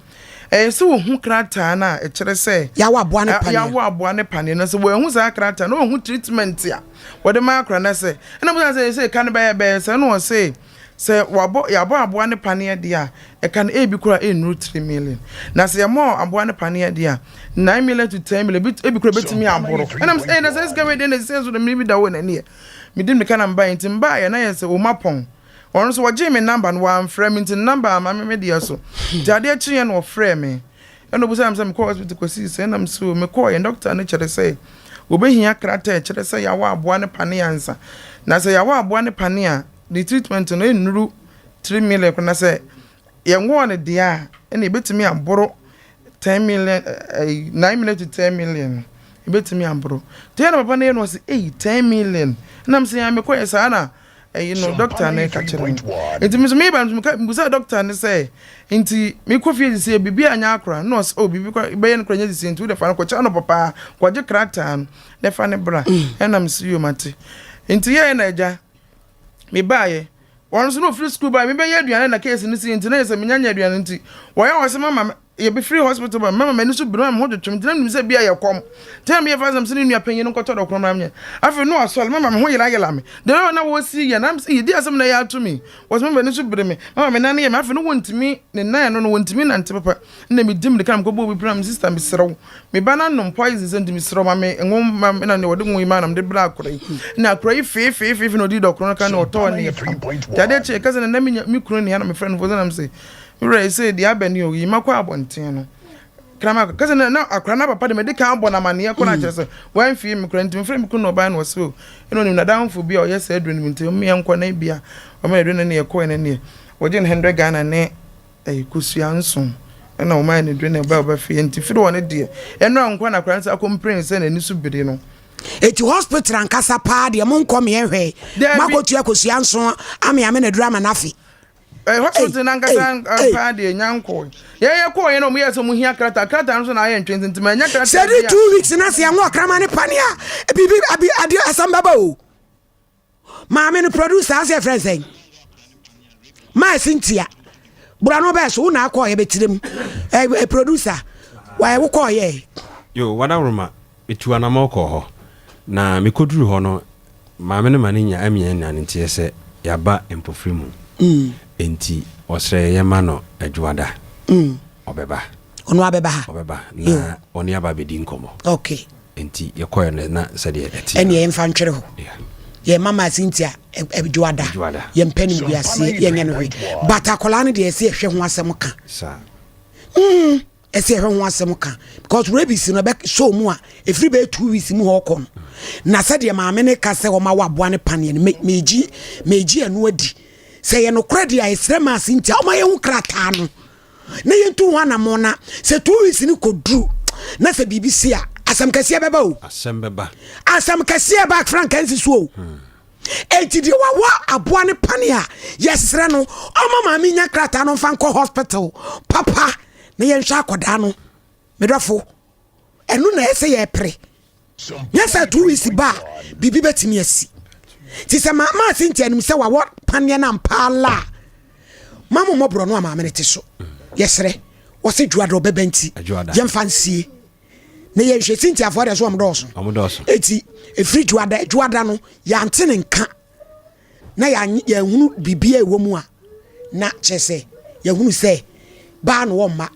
ɛyɛ sɛ wɔhu krataa no a ɛkyerɛ sɛ yɛawo aboa ne paneɛ yɛawo aboa ne paneɛ no sɛ wɔahu saa krataa no wɔhu treatment a wɔde ma akora no sɛ ɛna mo sɛ sɛ ɛka no bɛyɛ bɛyɛ sɛ ɛna wɔse Sɛ wɔabɔ yɛabɔ aboa no paneɛ deɛ a, ɛka no ebi koraa ɛnnuru 3 million. Na sɛ yɛmmɔɔ aboa no paneɛ deɛ a, 9 million to 10 million, ebi ebi koraa ɛbɛtumi aboro. Ɛna mesɛ, ee na sɛ sika wei deɛ na ɛsɛ nso na mene bi da hɔ na ɛneɛ. Medi mmirika na mebaeɛ nti mebaeɛ na yɛ sɛ wɔn apɔn. Ɔno nso wɔgyee me number no wɔamfrɛ me nti ne number amma me me deɛ so. Nti adeɛ kyeeɛ na wɔfrɛɛ me. Ɛna ɔbisaa me sɛ mekɔɔ hospital kɔsii sɛn na mese o mekɔɔ yɛn doctor no kyerɛ sɛ wɔbɛhia krataa ɛkyerɛ sɛ yɛawɔ aboa no paneɛ ansa. Na sɛ yɛawɔ aboa no paneɛ a, ne treatment no nnuru 3 million koraa na sɛ yɛnwɔɔ no deɛ a ɛna ɛbɛtumi aboro 10 million eh, 9 million to 10 million no ɛbɛtumi aboro nti ɛna papa no yɛ no ɔsɛ ei 10 million ɛnam sɛ yɛn mekɔyɛ saa na ɛyi no dɔkta no ka kyerɛ me nti me nso meba nso meka mbusa dɔkta no sɛ nti mekɔ fie sisi biribi anyɛ akora na ɔsɛ oh biribi kora bɛyɛ no kora nyɛ sisi nti wode fa no kɔkyɛ no papa kɔgye krataa no na ɛfa ne bra ɛnam sɛ yom ate nti yɛyɛ na agya mebaeɛ wɔn nso na ofiri sukuu baeɛ mebɛyɛ aduane na case no si nti na yɛ sɛ menya nyɛ aduane nti wɔyɛ wɔ sɛ mama yɛbɛfiri hospital ba mama m'ani so biri ma me ho twetwe nti na menim sɛ bia yɛ kɔm nti na meyɛ fa sɛm sɛ ne nua panyin no nkɔtɔ dɔkono ma menyɛ afei no asɔre mama me ho yerayera me deɛ na wɔsi yɛ na mesɛ yɛdi asɛm na ɛyɛ ato me wɔ sɛ mama m'ani so biri me mama me nan yɛ me afei no wɔntumi ne nan no no wɔntumi nante papa na medi mmirika na mekɔbɔ obi pira me sister mesrɛ wo me ba no anom poison sɛ nti mesrɛ wo ma me ngo ma me na ne wɔde ngo yi ma na mede brɛ akora yi na akora yi feefeefeefe na ɔdi dɔkono no ka na ɔtɔɔ ne yɛ pam nti adeɛ kye ɛka sɛ na na menya me kunu ne ha na mefrɛ no fo sɛ na mesɛ me werɛ sɛ deɛ abɛ ne o yi makɔ abɔnten no krama kasa na na akora na papa de mede kan abɔ na amaneɛ kɔ na kyerɛ sɛ wɔamfie me kora nti mefrɛ me kunu na ɔbaa na ɔsɛ o ɛna onim nadamfo bi a ɔyɛ saa aduro no bi nti ɔmo yɛnkɔ na bia ɔmo aduro no ne yɛkɔɛ no neɛ wɔgye no 100 Ghana ne Ɛyɛ kosua nson na wɔn ayɛ no dwe na ɛba ɔba fie nti firi hɔ no deɛ ɛno a nkwa na akwadaa no sɛ akɔmplain sɛ n'ani so biri no. Eti hospital ankasa paa deɛ mo nkɔ meɛ hwɛ mo akɔtua kosua nson ameame na aduru ama no afe. Ɛɛ hospital nankasa paa deɛ nya nkɔ yɛn yɛ kɔɔ yɛn na wɔn yɛ sɛ wɔn hia krataa krataa nso na ayɛ ntwe nti ma nya krataa. Sɛ di 2 weeks na sɛ yɛn wɔ ɔkraman ne pane a biribi abi ade asɛm bɛba o. Maame no producer asɛ yɛfrɛ no sɛn? Maa Cynthia. Bra no bɛɛ so wo na akɔɔyɛ bɛtire mu. Ɛ ɛ producer wayɛ wo kɔɔyɛ. Yo, wadaworoma, metuu anamɔn kɔɔ hɔ. Na mekoduruu hɔ no, maame no ma no nya amia nya no nteɛ sɛ yɛaba mpofiri mu. Enti ɔsrɛɛ yɛmma no Adwoada. Ɔbɛba. Ɔno abɛba ha? Ɔbɛba na ɔne aba abɛdi nkɔmmɔ. Okay. Enti yɛkɔeɛ no na sɛdeɛ ɛteɛ no. Ɛnneɛ yɛmfa ntwere hɔ. Yɛn mama Cynthia Adwoada. Yɛmpɛ no guaseɛ, yɛnyɛ no hwee. But akwadaa no deɛ ɛsɛ yɛhwɛ ho asɛm ka. Saa. Mm. Ɛsɛ yɛhwɛ ho asɛm ka because rabies no ɛbɛ sɔ mu a ɛfiri bɛyɛ 2 weeks mu hɔ kɔ no. Na sɛdeɛ maame no ka sɛ wɔma waboa ne paneɛ no megye megye ɛno adi. Sɛ yɛ nokorɛ deɛ a yɛsrɛ maa Cynthia ɔma yɛhu krataa no na yɛntu ho anammɔn na sɛ 2 weeks no kɔduru na sɛ biribi si a asɛm kɛseɛ bɛba o. Asɛm bɛba. Asɛm kɛseɛ ba Frank nsi so o. Hmm. Enti deɛ wawɔ aboa no pane a, yɛsrɛ no ɔma maame nya krataa no mfa nkɔ hospital papa na yɛnhwɛ akɔdaa no. Medɔfo, ɛno na ɛsɛ yɛpere. Nyɛ sɛ 2 weeks ba a, biribi bɛtumi asi. Nti sɛ maa Cynthia anim sɛ wawɔ paneɛ no ampa ala a, ma mo mmɔborɔ no a maame no te so. Yɛsrɛ, wɔse dwoada ɔbɛba nti, yɛmfa nsie. Na yɛnhwɛ Cynthiafoɔ deɛ so wɔn dɔɔso. Eti efiri dwoada dwoada no yɛante ne nka na yɛanhunu biribi a ɛwɔ mu a na kyerɛ sɛ yɛhunu sɛ baa no wɔmma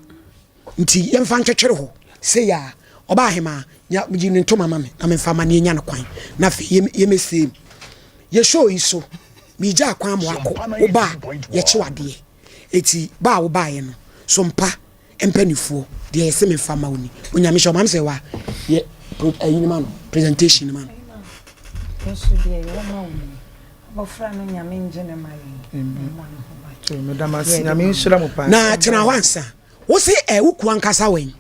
nti yɛmfa ntwetwere hɔ sɛ yɛ a ɔbaa ahemaa nya yi ne ntoma ma me na memfa ma ne yɛnya no kwan na afei yɛmɛsie mu yɛ show yi so megya kwan mo akɔ wo ba a yɛkyew adeɛ eti ba a wobaeɛ no so mpa Mpanifoɔ deɛ yɛse me nfa ma wo ni Onyame hyɛ wo maame sɛ wa yɛ pro ayi no ma no presentation no ma no. Nso deɛ yɛwɔ ma wo ni Abɔfra no Nyame ngye no ma yɛn Mmɔ ne ho ban. Meda mo ase Nyame nhyira mo paa. Na tena hɔ ansa. Wo se ɛ wo kunu ankasa wɛn?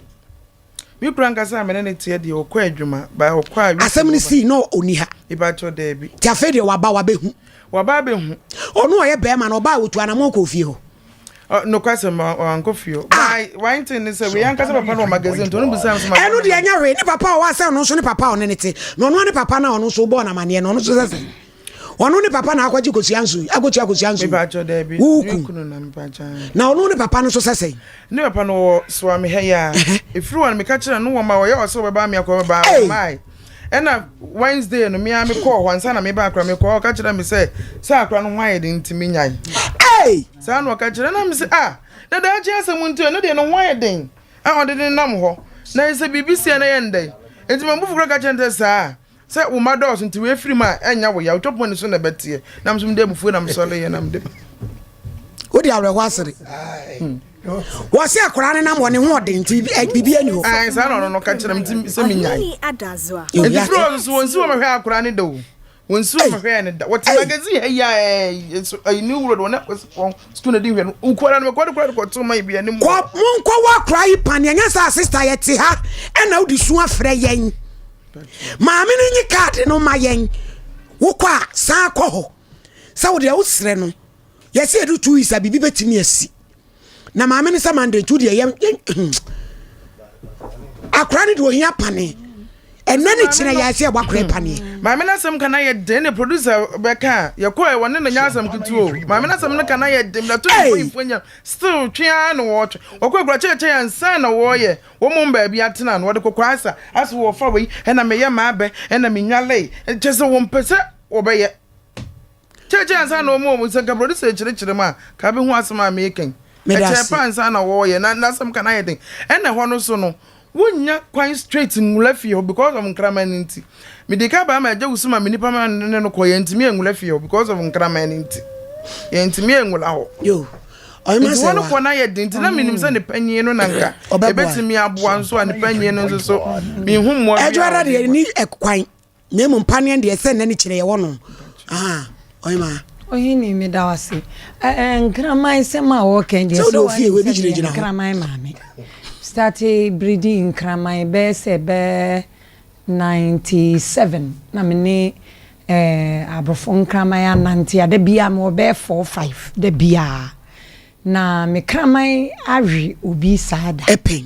Me kunu ankasa a me ne no teɛ deɛ ɔkɔ adwuma but ɔkɔ a week Asɛm no sii na ɔni ha. Mepakyɛw daabi. Nti afei deɛ waba wabɛhu. Waba abɛhu. Ɔno ɔyɛ bɛɛma no ɔbaa ɔtu anamɔn kɔɔ fie hɔ. Nokwasɛm wankɔ fie hɔ. Ah! One thing ne sɛ wei ankasa papa no wɔ magazine nti ɔno bisa me sɛ ma. Ɛno deɛ ɛnyɛ hwee ne papa a ɔwɔ asɛ ɔno nso ne papa a ɔne ne te na ɔno ne papa no a ɔno nso wobɔɔ no amaneɛ no ɔno nso sɛ sɛn ɔno ne papa na akɔgye kosua nso yi akɔtua kosua nso yi wo kunu na ɔno ne papa no nso sɛ sɛn. Ne papa no wɔ Soame ha yi ara ɛfiri hɔ no meka kyerɛ no wɔ ma ɔyɛ ɔsɛ ɔbɛba me akɔ ɔbɛba ɔmmae ɛna Wednesday no me ara mekɔɔ hɔ ansa na meba akora mekɔɔ hɔ ɔka kyerɛ me sɛ sɛ akora no ho ayɛ den nti menyae saa na ɔka kyerɛ na me sɛ ah na daakye asɛm nti ɛno deɛ ne ho ayɛ den a ɔde ne nam hɔ na sɛ biribi si a na yɛ ndɛn nti mabufu kora ka kyerɛ no sɛ saa Sɛ wo mma dɔɔso nti wei firi mu a, ɛnyɛ wo ya. Wotwa poma ni so na ɛbɛteɛ. Na me nso mede abufuo na mesɔreeɛ na mede. Wode awerɛhoɔ asere. Wɔse akwadaa no nam wɔ ne ho ɔden nti biribi ani hɔ. Ae saa na ɔno no ka kyerɛ me nti sɛ menyae. Nti firi hɔ nso wɔnsi wɔn hwɛ akwadaa no da o. Wɔnsi wɔn hwɛ no da. Wɔte magazine ha yi a ɛɛ New Road wɔn akɔsi pɔn sukuu na di hwɛ no. Nkwadaa no mekɔ de kora de kɔto ma ebi anim. Kɔ monkɔ wɔ akwadaa yi paneɛ nyɛ sɛ sista yɛte ha ɛna wode su afrɛ yɛn. Maame no nyi kaade no ma yɛn. Wokɔ a, san kɔ hɔ. Sɛ wo deɛ wosrɛ no, yɛsɛ yɛde 2 weeks a biribi bɛtumi asi. Na maame no sɛ Monday nti wodeɛ yɛ akora no deɛ ohia pane. Ɛnɛ ne kyerɛ yɛ sɛ yɛbɔ akora paneɛ. Maame no asɛm ka na yɛ den ne producer bɛka a yɛkɔɛ wɔne no nyɛ asɛm ketewa o. Maame no asɛm no ka na yɛ den na to ne mpanyinfoɔ nya still twe ara na wɔtwe. Wɔkɔ akura kyɛkyɛ ansa na wɔyɛ Wɔn mmom baabi atena no, wɔde kɔkɔɔ asa ase wɔfa wei, ɛna meyɛ m'abɛ, ɛna menwalei. Kyerɛ sɛ wɔmpɛ sɛ wɔbɛyɛ. Kyerɛkyerɛ ansa na wɔn wɔn sɛ nka producer kyerɛkyerɛ mu a, ka bɛhu asɛm a meka yi. Ɛkyɛɛ pa ansa na wɔyɛ, na n'asɛm ka no ayɛ den. Ɛna ɛhɔ no so no, wonnya kwan straight nwura fie hɔ because of nkraman no nti. Mede ka baa ma agya wusu ma me nipa ma ne no kɔ, yɛntumi anwura fie hɔ because of nkraman no nti. Yɛntumi anwura hɔ. Yo. Nti hɔ no kɔ no ayɛ den nti na menim sɛ ne panyin no na nka ɛbɛtumi aboa nso a ne panyin no nso so mehu mmoa bi a Ɛdwoada deɛ ni kwan na mmom paneɛ deɛ sɛ nna ne kyerɛ yɛwɔ no ɔhema. Ɔhene meda wo ase. Nkraman sɛm a wɔka deɛ sɛ wɔne sɛ meyɛ nkraman maame. Starte breeding nkraman bɛyɛ sɛ bɛɛ 97 na me ne eh, aborɔfo nkraman anante a da biara mewɔ bɛyɛ 4 5 da biara na me kraman awe obi saa da. Ɛpɛn.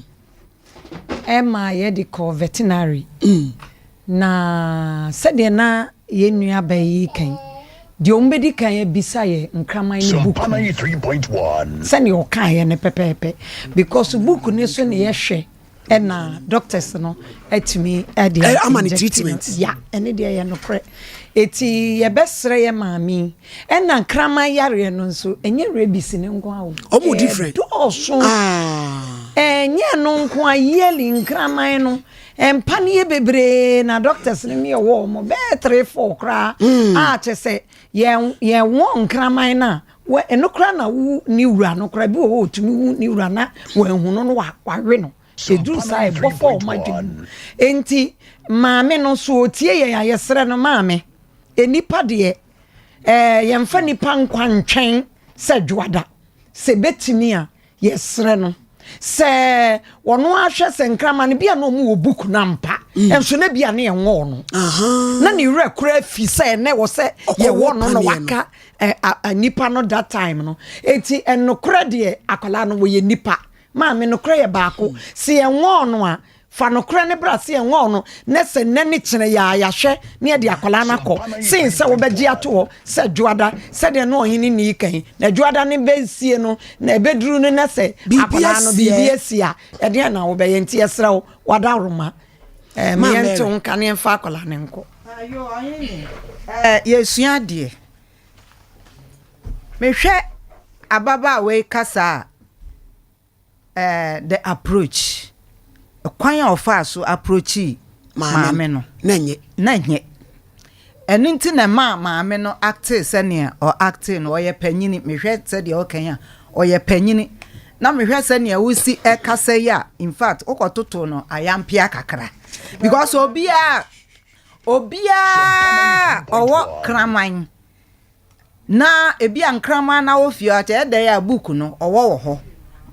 Ɛma yɛde kɔ veterinary. Mm. Na sɛdeɛ na yɛn nuaba yi kan. Deɛ wɔbɛdi kan abisa yɛ nkraman no book no. Sɛdeɛ ɔkaeɛ no pɛpɛɛpɛ because book no so na yɛhwɛ ɛna doctors no atumi de ama no inject treatment. Ya, ɛne deɛ yɛ nokorɛ. Eti yɛbɛsrɛ yɛ maame yi ɛna nkraman yareɛ no nso ɛnyɛ rabies no nko ara o. Ɔmo different. Ɛdɔɔso. Ah. Ɛnyɛ ɛno nko ara yearly nkraman no Mpaneɛ bebree na doctors no ne yɛwɔ wɔn bɛyɛ 3 4 koraa a kyɛ sɛ yɛn yɛn wɔ nkraman no a wɔ ɛno koraa na wo ne wura no koraa bi wɔ hɔ otumi wu ne wura na wɔahu no no wa wawe no ɛduru saa ɛbɔ fa wɔn adwene mu enti maame no so otie yɛn a yɛsrɛ no maame nnipa deɛ ɛɛ yɛmfa nnipa nkwa ntwɛn sɛ dwoada sɛ bɛtumi a Yɛsrɛ no sɛ ɔno ara hwɛ sɛ nkraman no bi a na ɔmo wɔ book no ampa mm. nso na bi a ne yɛnwɔɔ no na ne werɛ koraa fi sɛ ɛnɛ wɔ sɛ yɛwɔ no na waka nipa no that time no eti ɛnokorɛ deɛ akwadaa no wɔyɛ nipa maame nokorɛ yɛ baako mm. sɛ yɛnwɔɔ no a Fa nokorɛ no bra se yɛnwɔ no nɛ sɛ nnɛ ne kyene yɛ a yɛahwɛ ne yɛde akwadaa no akɔ sen sɛ wobɛgye ato hɔ sɛ dwoada sɛdeɛ na ɔhene nni kan yi na dwoada no bɛsie no na ɛbɛduru no nɛ sɛ akwadaa no biribi asi a ɛdeɛn na wobɛyɛ nti yɛsrɛ wo wadaworoma eh, ma yɛnte wo nka ne yɛmfa akwadaa no nkɔ. Ayo ɔhene eh, yɛsua adeɛ mehwɛ ababaawa yi kasa a Eh, the approach. Kwan a ɔfaa so approachii maame no. Na nyɛ. Na nyɛ. Ɛno nti na ɛmaa maame no actee sɛnea ɔ actee no. Ɔyɛ panyini. Mehwɛ sɛdeɛ ɔka yi a, ɔyɛ panyini. Na mehwɛ sɛnea wosi ɛkasa yi a, in fact, wokɔtoto no ayampea kakra. Because obiara, obiara ɔwɔ kraman. Na ebia nkraman na wɔ fie hɔ a, kyɛ ɛdɛn a book no ɔwɔ wɔ hɔ.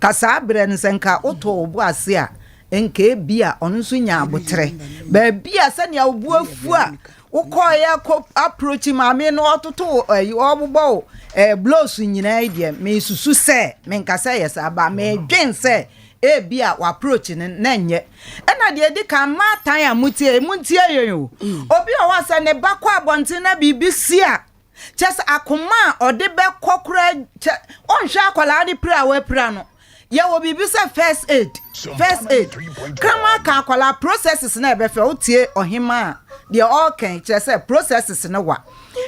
Nka saa berɛ no sɛ nka wotoo wo bo ase a, nka ebia ɔno nso nya aboterɛ. Baabi a sɛnea wo bo afu a wokɔeɛ kɔ approach maame no ɔtoto ɛyi ɔbobɔ wo ɛɛ blows nyinaa yi deɛ, mesusu sɛ menka sɛ yɛ saa ba medwen sɛ ebia w'approach no na ɛnyɛ. Ɛna deɛ edi kan mmaatan a motie yi, montie yɛn o. Obi wɔ hɔ a sɛ ne ba kɔ abɔnten na biribi si a, kyɛ sɛ akoma a ɔde bɛkɔ koraa kyɛ ɔnhwɛ akwadaa no pira a wapira no. Yɛwɔ biribi sɛ first aid, first aid. Kraman ka akwadaa processes na ɛbɛfɛ wotie ɔhema a deɛ ɔreka yi kyerɛ sɛ processes no wa.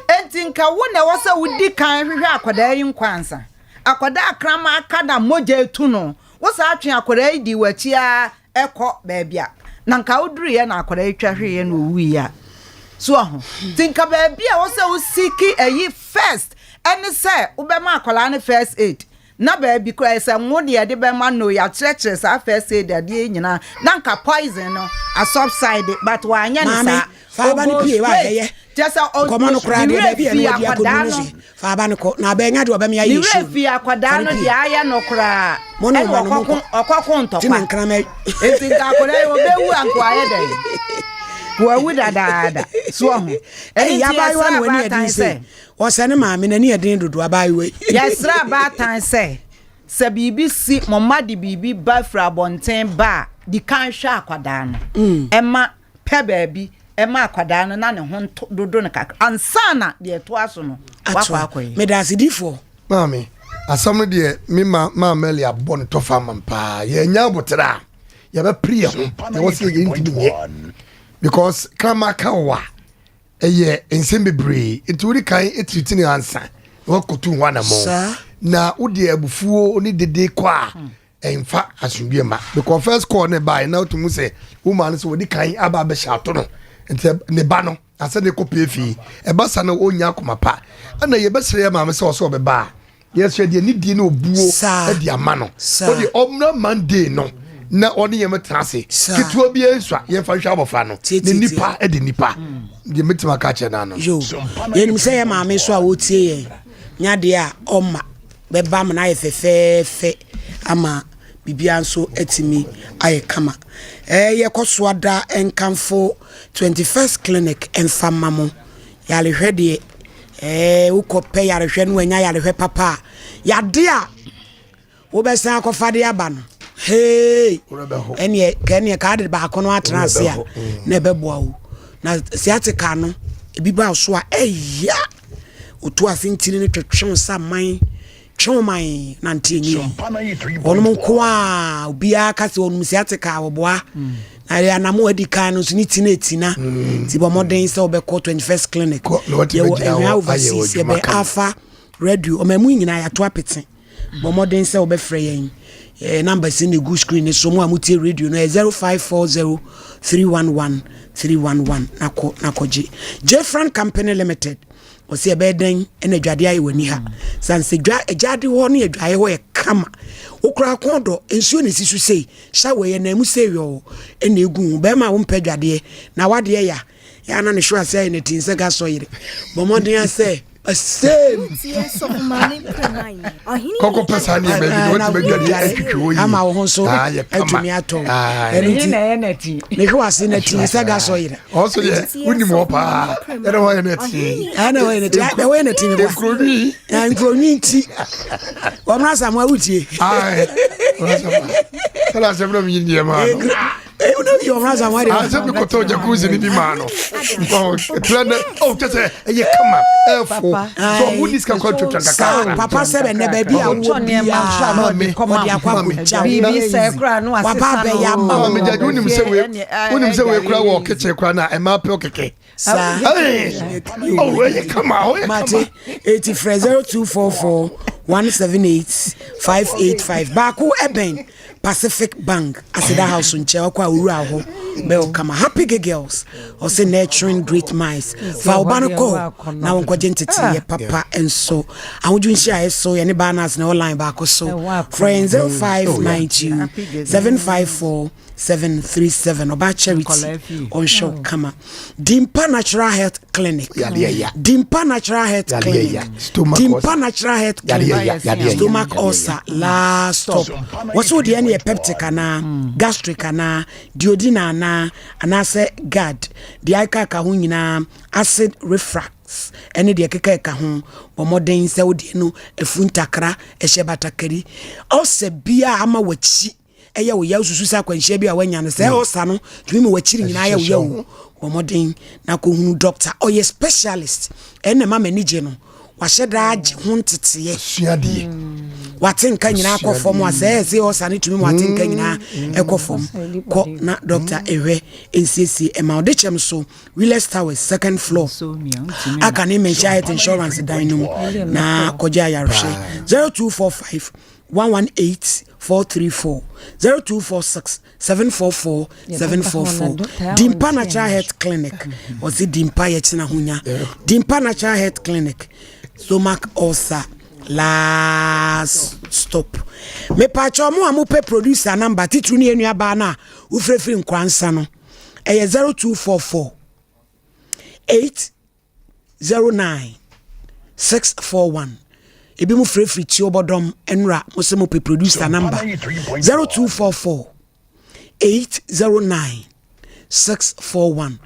Enti nka wo na ɛwɔ sɛ wodi kan hwehwɛ akwadaa yi nkwa ansa. Akwadaa a kraman aka na mogya etu no, Wo saa twe akwadaa yi dii w'akyi ara kɔ baabi a na nka woduruiɛ na akwadaa yi twa hweeɛ na ɔwuiɛ a. So aho. Nti nka baabi a wɔ sɛ wosiki ayi first ɛne sɛ wobɛma akwadaa no first aid. Na baabi koraa sɛ ngo deɛ yɛde bɛma no yɛakyerɛkyerɛ saa first aid adeɛ yi nyinaa na nka poison no asubside but wanyɛ ne saa. Fa aba no pie wa ɛyɛ. Kyɛ sɛ Nkɔmɔ no koraa deɛ baabi a ɛno adi akɔduru no so. Fa aba no kɔ na aba nya deɛ ɔbɛmi ayɛ Ne werɛ fi akwadaa no deɛ ayɛ no koraa. Mo ne Ɛna ɔba no mo ɔkɔko nkɔ. ɔkɔko Ti na ntɔkwa. nkrama yi. Enti nka akwadaa yi ɔbɛwu a nka wayɛ dɛn? Wawu dadaada. So ɔho. Ɛno Ɛyi nti abaayewa yɛsrɛ na w'ani yɛ den abaatan sei. sɛ Ɔsɛ ne maame n'ani yɛ den dodo abaayewa yi. yɛsrɛ abaatan sɛ sɛ biribi si mo mma de biribi ba firi abɔnten ba a di kan hwɛ akwadaa no. Ɛma pɛ baabi ma akwadaa no na ne ho nto dodo no kakra ansa na deɛ ɛtoa so no wakɔ akɔyɛ. Medase difoɔ. Maame, asɛm no deɛ me ma maa Meli abɔ no tɔfa ama paa. Yɛnya abotere a, yɛbɛpere yɛn ho. Yɛwɔ sɛ yɛyɛ ntumi nyɛ. Because kraman ka wo a, ɛyɛ nsɛm bebree. Nti wode kan tiriti ne ansa na wakɔtu ho anammɔn. Na wode abufuo ne dede kɔ a, ɛnfa asomdwie mma because first call ne baeɛ na wotumi sɛ woman no sɛ wɔde kan aba abɛhyɛ ato no nti ne ba no asɛ ne kɔ pie fie ɛba sa no ɔnya akoma pa ɛna yɛbɛsrɛ yɛ maame sɛ ɔsɛ ɔbɛba a yɛsrɛ deɛ ne die ne obuo de ama no ɔde ɔmmra Monday no na ɔne yɛn tena ase ketewa bi nso a yɛmfa nhwɛ abɔfra no ne nipa de nipa deɛ mɛtumi aka kyerɛ no ano yɛnim sɛ yɛ maame so a wɔtie yɛn nyadeɛ a ɔma bɛba ama no ayɛ fɛfɛɛfɛ ama biribiara nso atumi ayɛ kama. Ɛɛ yɛkɔ so ada nkamfo 21st Clinic mfa mma mo. Yarehwɛ deɛ, ɛɛ wokɔpɛ yarehwɛ no wanya yarehwɛ papa a, yade a wobɛsan akɔfa de aba no, hee, ɛneɛ kɛneɛ kaa de baako no atena ase a na ɛbɛboa wo. Na sciatica no, ebi ba so a ɛya. Otu ase ntini no twetwe wo sa man, twe wo man nante ɛnyɛ yi. Wɔnom nko a obiara ka sɛ wɔnom sciatica a wɔboa. Na yɛ anamo adi kan no nso ne ti na ɛtina. Nti bɔ mmɔden sɛ wobɛkɔ 21st clinic. Yɛwɔ Awia Overseas, yɛbɛn Alpha Radio. Ɔman mu nyinaa yɛato apete. Bɔ mmɔden sɛ wobɛfrɛ yɛn. Yɛn numbers no na ɛgu screen no so. Mo a motie radio no ɛyɛ 0540 311 311 na kɔ na kɔgye. Jefran Company Limited ɔsɛ ɛbɛyɛ dɛn ɛna adwadeɛ ayɛ w'ani ha. Sane sɛ dwa agyaade hɔ ne adwaeɛ hɔ yɛ kama. Wokora kɔn dɔ nsuo na ɛsi so sei shower yɛ nan mu sei yɔɔ ɛna ɛgu ho. Bɛrima a wompɛ adwadeɛ na wadeɛ ya yɛ ana ne hwe ase ayɛ ne ti nsɛ gasɔ yere. Bɔ mmɔden asɛ Same. Kɔkɔ pɛ saa nneɛma bi na watumi adware atwitwi hɔ yie. Ama wo ho nso atumi atɔ. Ɛno nti na ɛyɛ ne hwe wase na ti sɛ gasɔ yere. Ɔso deɛ wonim hɔ paa. Ɛna hɔ yɛ na ti. Ɛna hɔ yɛ na ti. Ɛhɔ yɛ na ti mi bɔ. Nkuroni. Nkuroni nti. Wɔn asamoa wutie. Ayi. Wɔn asamoa. Sɛlɛ asɛm na mi yi nneɛma no. ewu na yɛ ɔmra sa wari asɛ mi kɔtɔ jacuzzi ni bi maa no ɔ tila nɛ ɔ kyɛ sɛ ɛyɛ kama ɛfo so ɔmo ni sika kɔ twitwa kakra papa sɛ bɛ nɛ baabi a wɔ biara ɔde akɔ akɔgya biribi sɛ kora no asesa waba abɛyɛ ama wo maame judge wonim sɛ wei wonim sɛ wei kora wɔ kitchen kora na ɛma apɛ kɛkɛ saa oh ɛyɛ kama ɔyɛ kama mate eti frɛ 0244 178 585 baako ɛbɛn Pacific Bank Aseda House nkyɛn ɔkɔ a owura hɔ bɛyɛ ɔkama Happy Giggles ɔsɛ nurturing great minds fa ɔba no kɔ na wɔnkɔgye nteteyɛ papa nso ahodwo nhyiaeɛ so yɛne baa nurse na ɛwɔ line baako so frɛ yɛn 0592 754 737 ɔbaa charity ɔnhwɛ wo kama Dimpa Natural Health Clinic Dimpa Natural Health Clinic Dimpa Natural Health Clinic stomach ulcer last stop wɔsɛ wo deɛ ne yɛ peptic anaa mm. gastric anaa duodenal anaa anaasɛ gad deɛ akeka ho nyinaa acid reflux ɛne deɛ ɛkeka ɛka ho bɔ mmɔden sɛ wo deɛ no afu ntakra ɛhyɛ batakari ulcer biaa ama wakyi ɛyɛ wo yaw susu sɛ akwanhyia bi a wanya no sɛ ɔsa no tumi ma wakyiri nyinaa yɛ wo yaw bɔ mmɔden na kɔhunu doctor ɔyɛ specialist ɛna ma m'ani gye no wahyɛ daa agye ho nteteɛ suadeɛ wate nka nyinaa kɔ fam a sɛ ɛsɛ ɔsa no tumi ma wate nka nyinaa ɛkɔ fam kɔ na doctor ɛhwɛ nsiesie ɛma ɔde kyɛm so Willis Towers second floor aka ne Menhyia Health Insurance dan no mu na kɔgye ayarehwɛ 0245 118 434 0246 744 744 Dimpa Natural Health Clinic ɔse Dimpa yɛkyena ho nya Dimpa Natural Health Clinic stomach ulcer last stop mepaakyɛ ɔmo a mopɛ producer number titiri ne yɛn nuabaa no a wofirafiri nkwansa no ɛyɛ 0244 8 09 641 ebi mo firefiri tuo bɔdɔm nnura mo sɛ mo pɛ producer number 0244 809 641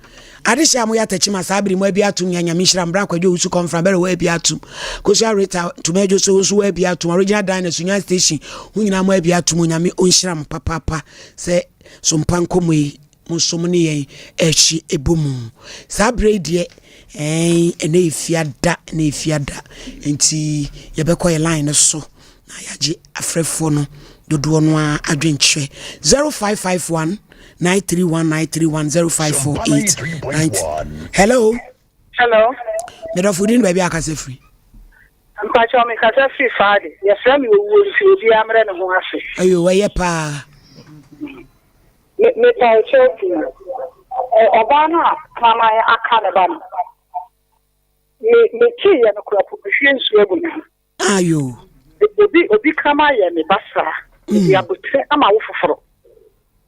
adehyɛ a moyɛ atɛkyi ma saa bere mu abi atom nya nyame nhyira mbra kwadwo wusu kɔmfra bɛrɛ wɔ abi atom kosua reta ntoma adwo so nso wɔ abi atom original diner sunya station ho nyinaa mo abi atom nyame ɔnhyira mo papaapa sɛ so mpa nkɔmmɔ yi Mo nso mo ne yɛn ɛhye ɛbɔ mu. Saa berɛ yi deɛ ɛn ɛnɛ yɛ fiada ɛnɛ yɛ fiada nti yɛbɛkɔ yɛ line no so na yɛagye afrɛfoɔ no dodoɔ no ara adwenkyerɛ 0551 931 931 0548 9 Hello. Hello. Medɔfo din baabi akasa firi. Mpakyɛw me kasa firi Faade. Yɛfrɛ me owuo nti obiara mmerɛ ne ho ase. Ayo ɛyɛ paa. Me mepa wo kyɛw pii. Ɛ ɔbaa no a kraman aka ne ba no, me metee yɛ no koraa po mehwie nsuo agu ne ho. Ayo. Obi obi kraman yɛ me ba saa. Mede mm. abotire ama wo foforɔ.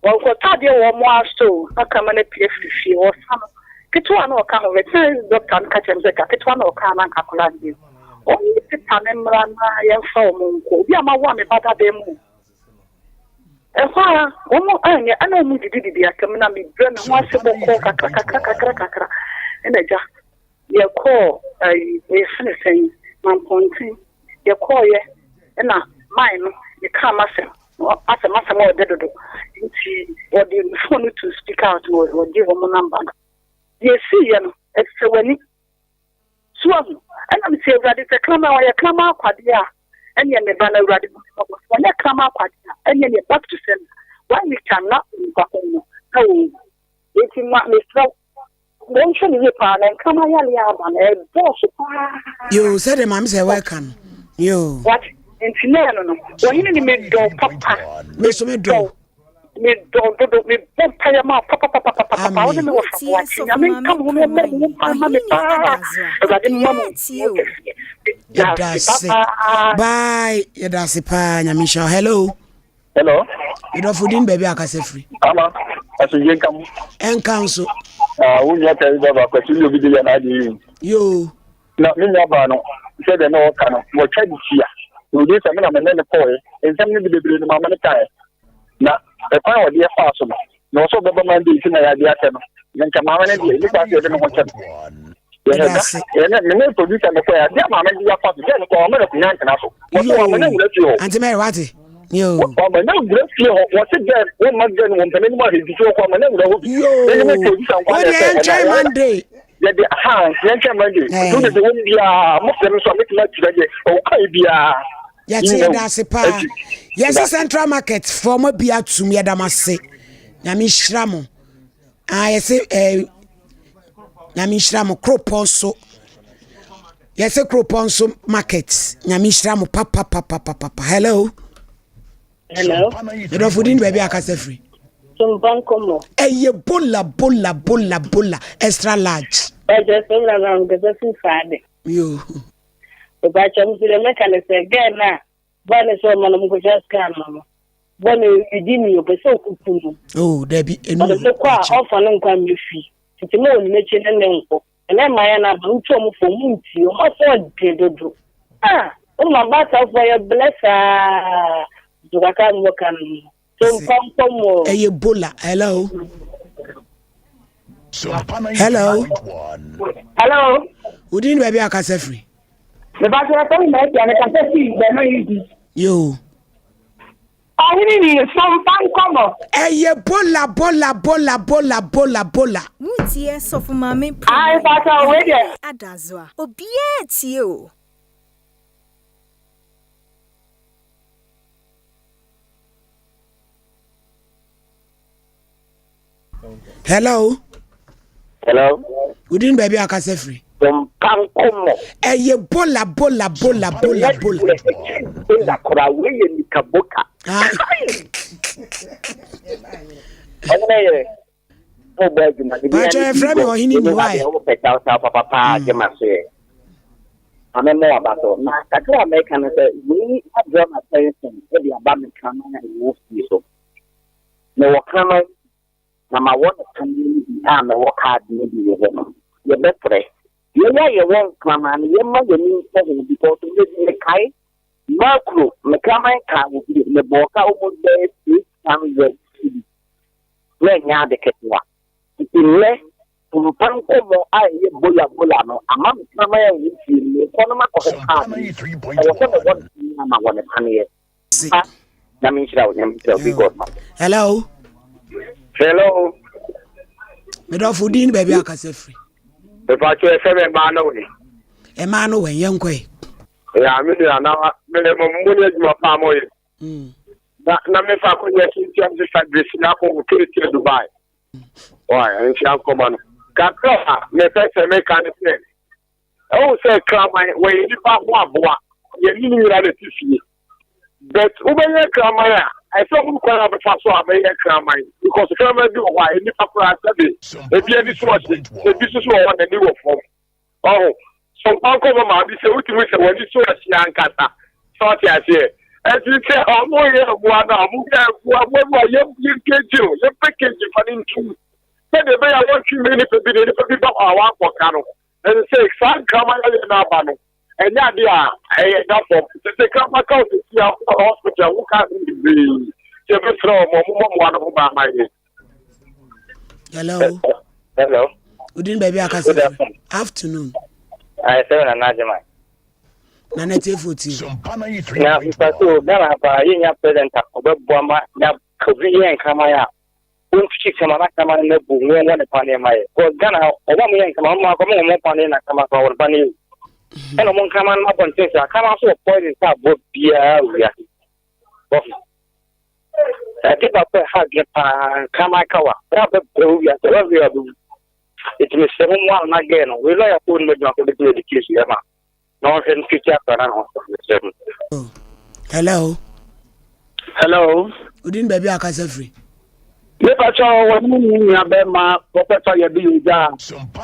Wɔkɔtɔ adeɛ wɔ wɔn ara store na kraman no apue afiri fie wɔsa no. Ketewa na ɔka ho veterinary doctor no ka kyerɛ me sɛ ka ketewa na ɔka na nka akwadaa no bi. Wɔnyi pepa no mmra na yɛmfa wɔn nkɔ. Obi a mawo a me ba dada mu. Ɛhɔ ara, wɔn anyɛ, ɛna wɔn didididi atɛm na mebrɛ me ho ase bɔkɔɔ kakra kakra kakra kakra. Ɛna agya, yɛkɔɔ ayi, yɛfrɛ no sɛn, Mampɔnten. Yɛkɔɔyɛ, ɛna man no, mekaa m'asɛm, asɛ m'asɛm a ɔdɛ dodo. Nti wɔde me phone no to speaker out na wɔgye wɔn number no. Deɛ esiiɛ no, ɛsɛ w'ani. So wahu? Ɛna mese Awurade sɛ kraman ɔyɛ kraman akwadeɛ a ɛneɛ me ba no Awurade hu me mmɔbɔ sɛ ɔnyɛ kraman akwadeɛ a ɛneɛ neɛ back to sender one week time na onipa ko no na ɔwu enti ma mesrɛ wo wɔnhwɛ no yie paa na nkraman yareɛ aba no ɛdɔɔso paa. Yoo sɛdeɛ maame sɛ wɔka no yoo. Wate nti na ɛno no ɔhene ni medɔ papa. Me nso medɔ wo. Medɔ wo dodo mebɔ mpaeɛ ma wo papapapapapa wo ne me wɔ fa boakye nyame nka mo ho na ɔmmɔ mo ho ban ma me paa awurade mma mo nsuo kɛseɛ yɛda ase bye yɛda ase paa nyame nhyira hello hello medɔfo din baabi akasa firi ama asomdwe nka mo ɛnka nso ah, wo nua tɛre baba kwasi ne obi de yɛ n'adeɛ yi yoo na me nua baa no sɛdeɛ na ɔka no wɔtwa de tia na ɔdi sɛ me na me ne no kɔɔɛ nsɛm no de bebree no maame no kaeɛ na ɛkwan a ɔde ɛfaa so no na ɔsɛ ɔbɛba Monday nti na yɛade akyɛ no na nka maame no deɛ nipa sɛ yɛde ne ho kyɛ no yɛhɛ da yɛne me ne producer no kɔɛ adeɛ a maame de afa so deɛ no kɔ ɔma no akonnwa ntena so wɔsɛ wɔma no nwura fie hɔ Auntie Mary wate yoo wɔma no nwura fie hɔ wɔse dɛ wɔma dɛ no wɔmpɛ n'anim ahwɛ nti wɔkɔ ɔma no nwura hɔ bi yoo wɔde yɛntwɛn Monday yɛde ha yɛntwɛn Monday nti wode de wɔm biaa mofrɛ me nso a mɛtumi akyerɛ deɛ ɔkae biaa Yɛte yɛda ase paa. Yɛse Central Market foɔ mo abi atum yɛda mo ase. Nyame nhyira mo. Ah yɛse eh, Nyame nhyira mo Kropɔn so. Yɛse Kropɔn so market. Nyame nhyira mo papapapapapa. Hello. Hello. Medɔfo din baabi akasa firi. Tumpa nkɔmmɔ. Ɛyɛ bola bola bola bola extra large. Ɛkyɛ sɛ na na nkasa fi faade. Yo. Mepakyɛw nti deɛ mɛka ne sɛ girl no a boy no sɛ ɔma no ɔmokɔtwa scan no no boy no ɛdi ni ɔpɛ sɛ ɔkuku no. Oh dabi ɛnu ɔde no kɔ a ɔmfa no nkɔ ammɛ fi nti ma ɔni n'akyi ne ne nkɔ ɛnɛ mmaayɛ no aba wotu ɔmo fo ɔmo ntie ɔmo aso ɔden dodo ah ɔmo abaatafoɔ yɛ blɛ saa so kakra mo ka no Ɛyɛ bola. Hello. Hello. Hello. Wodin baabi akasa firi. Mebakyɛ ɛfɛ mi na ɛfia mi kasa fi bɛnɔ yi di. Yoo. Ɔhene ni sompa nkɔmɔ. Ɛyɛ bola bola bola bola bola bola. Wotie Sɔfo Maame Ayi Prime pakyɛ wei deɛ. Ɔhene Adazoa. Obiara tie o. Hello. Hello. Wodin baabi a akasa firi. Mpa nkɔmmɔ. Ɛyɛ bola bola bola bola bola. Bola koraa wei yɛ nika boka. Ɔno yɛ mo bɔ adwuma. Pàtó ɛfrɛ mi ɔhene ni wae. Wopɛ kyawkyaw papapaa gye ma so yɛ. Maame mo aba so. Na kakra a mɛka no sɛ wei adraw m'attention de aba me kraman a ɛwɔ fie so. Mewɔ kraman na mawɔ no paneɛ no bi a mewɔ card no bi wɔ hɔ no. Yɛbɛfrɛ. Yɛn a yɛwɔ nkraman no yɛmma yɛn ani nsɔ ho because nnɛ bi mekae Makuro me kraman kaa wɔ bi mebɔɔ ka almost bɛyɛ 600 cedis na ɛnyɛ ade ketewa. Nti nnɛ mpa nkɔmmɔ a ɛyɛ bola bola no ama me kraman a ɛwɔ fie no mekɔ no makɔhwɛ card no ɛwɔ sɛ mewɔ no paneɛ ama wɔ ne paneɛ. Pa nyame nhyira wo nyame nhyira wo big God ma. Hello. Hello. Medɔfo din baabi akasa firi. Mepakyɛ ɛfɛ me mmaa no wɛn. Mmaa no wɛn yɛn kɔɛ. Ya me nua na me mo mo ne adwuma paa mo yɛ. Na na me fa ko nyɛ sintia sista Grace na ko keretia Dubai. Why nhyira nkɔma no. Kakra a mepɛ sɛ meka ne sɛ ɛwɔ sɛ kraman wɔyɛ nipa ho aboa yɛne ne nyina na ɛte fie but wobɛyɛ kraman a ɛsɛ wo kwan a bɛfa so a bɛyɛ kraman because kraman bi wɔ hɔ a nnipa koraa sɛbe ebi ani so ɔhye ebi nso so wɔ hɔ n'ani wɔ fam Ɔho, so mpa nkɔmɔ maame sɛ wotumi sɛ w'ani so ɔhye ankasa sɛ ɔte aseɛ ɛti sɛ ɔmo yɛ mmoa no a ɔmo yɛ mmoa mmoa bi a yɛ yɛ keegye o yɛ pɛ keegye fa ne ntum sɛdeɛ ɛbɛyɛ a wɔntwe mmiri nipa bi na nipa bi ba hɔ a wankɔka no ɛsɛ sɛ saa nkraman yɛ no aba no ɛnyɛ adeɛ a ɛyɛ da fam sɛ sɛ kraman ka ɔsɛ a hospital wo ka ho bebree sɛ ɛbɛsrɛ ɔmo ɔmo mmɔ mmoa no ho ban ma yɛ. Hello. Hello. Udin baabi akasa firi. Afternoon. Ayɛ sɛ na n'adwuma. Na na tie fo tie. Na mpaso Ghana pa yɛnya president a ɔbɛboa ma na obi yɛ nkraman a wɔntwitwi kama na kama no bu wɔn wɔ ne pa nneɛma yɛ. Because Ghana ɔba mo yɛ nkraman ɔmo akɔ mo wɔn pa ne na kama kɔ wɔn pa ne yɛ. Ɛna ɔmo nkraman no abɔnten sɛ akraman nso wɔ poison sɛ aboa biara wɔ wiase. Wɔho. Ɛde baako a ɛha adwene paa nkraman kawa. Berɛ a bɛbrɛ wɔ wiase wɔhwɛ a bɛwu. Nti mesrɛ mo mmoa no na gɛɛ no wei lɔya kɔɔ no mu adwuma kɔ bɛtumi adi case yi ama na ɔnhwɛ no fiti akora na ne ho sɔ mesrɛ mo. Hello. Hello. Odin baabi a akasa firi. Mepa kyɛ wɔ ne ne nua bɛrima Prɔfɛsa Yɛbi Yogya a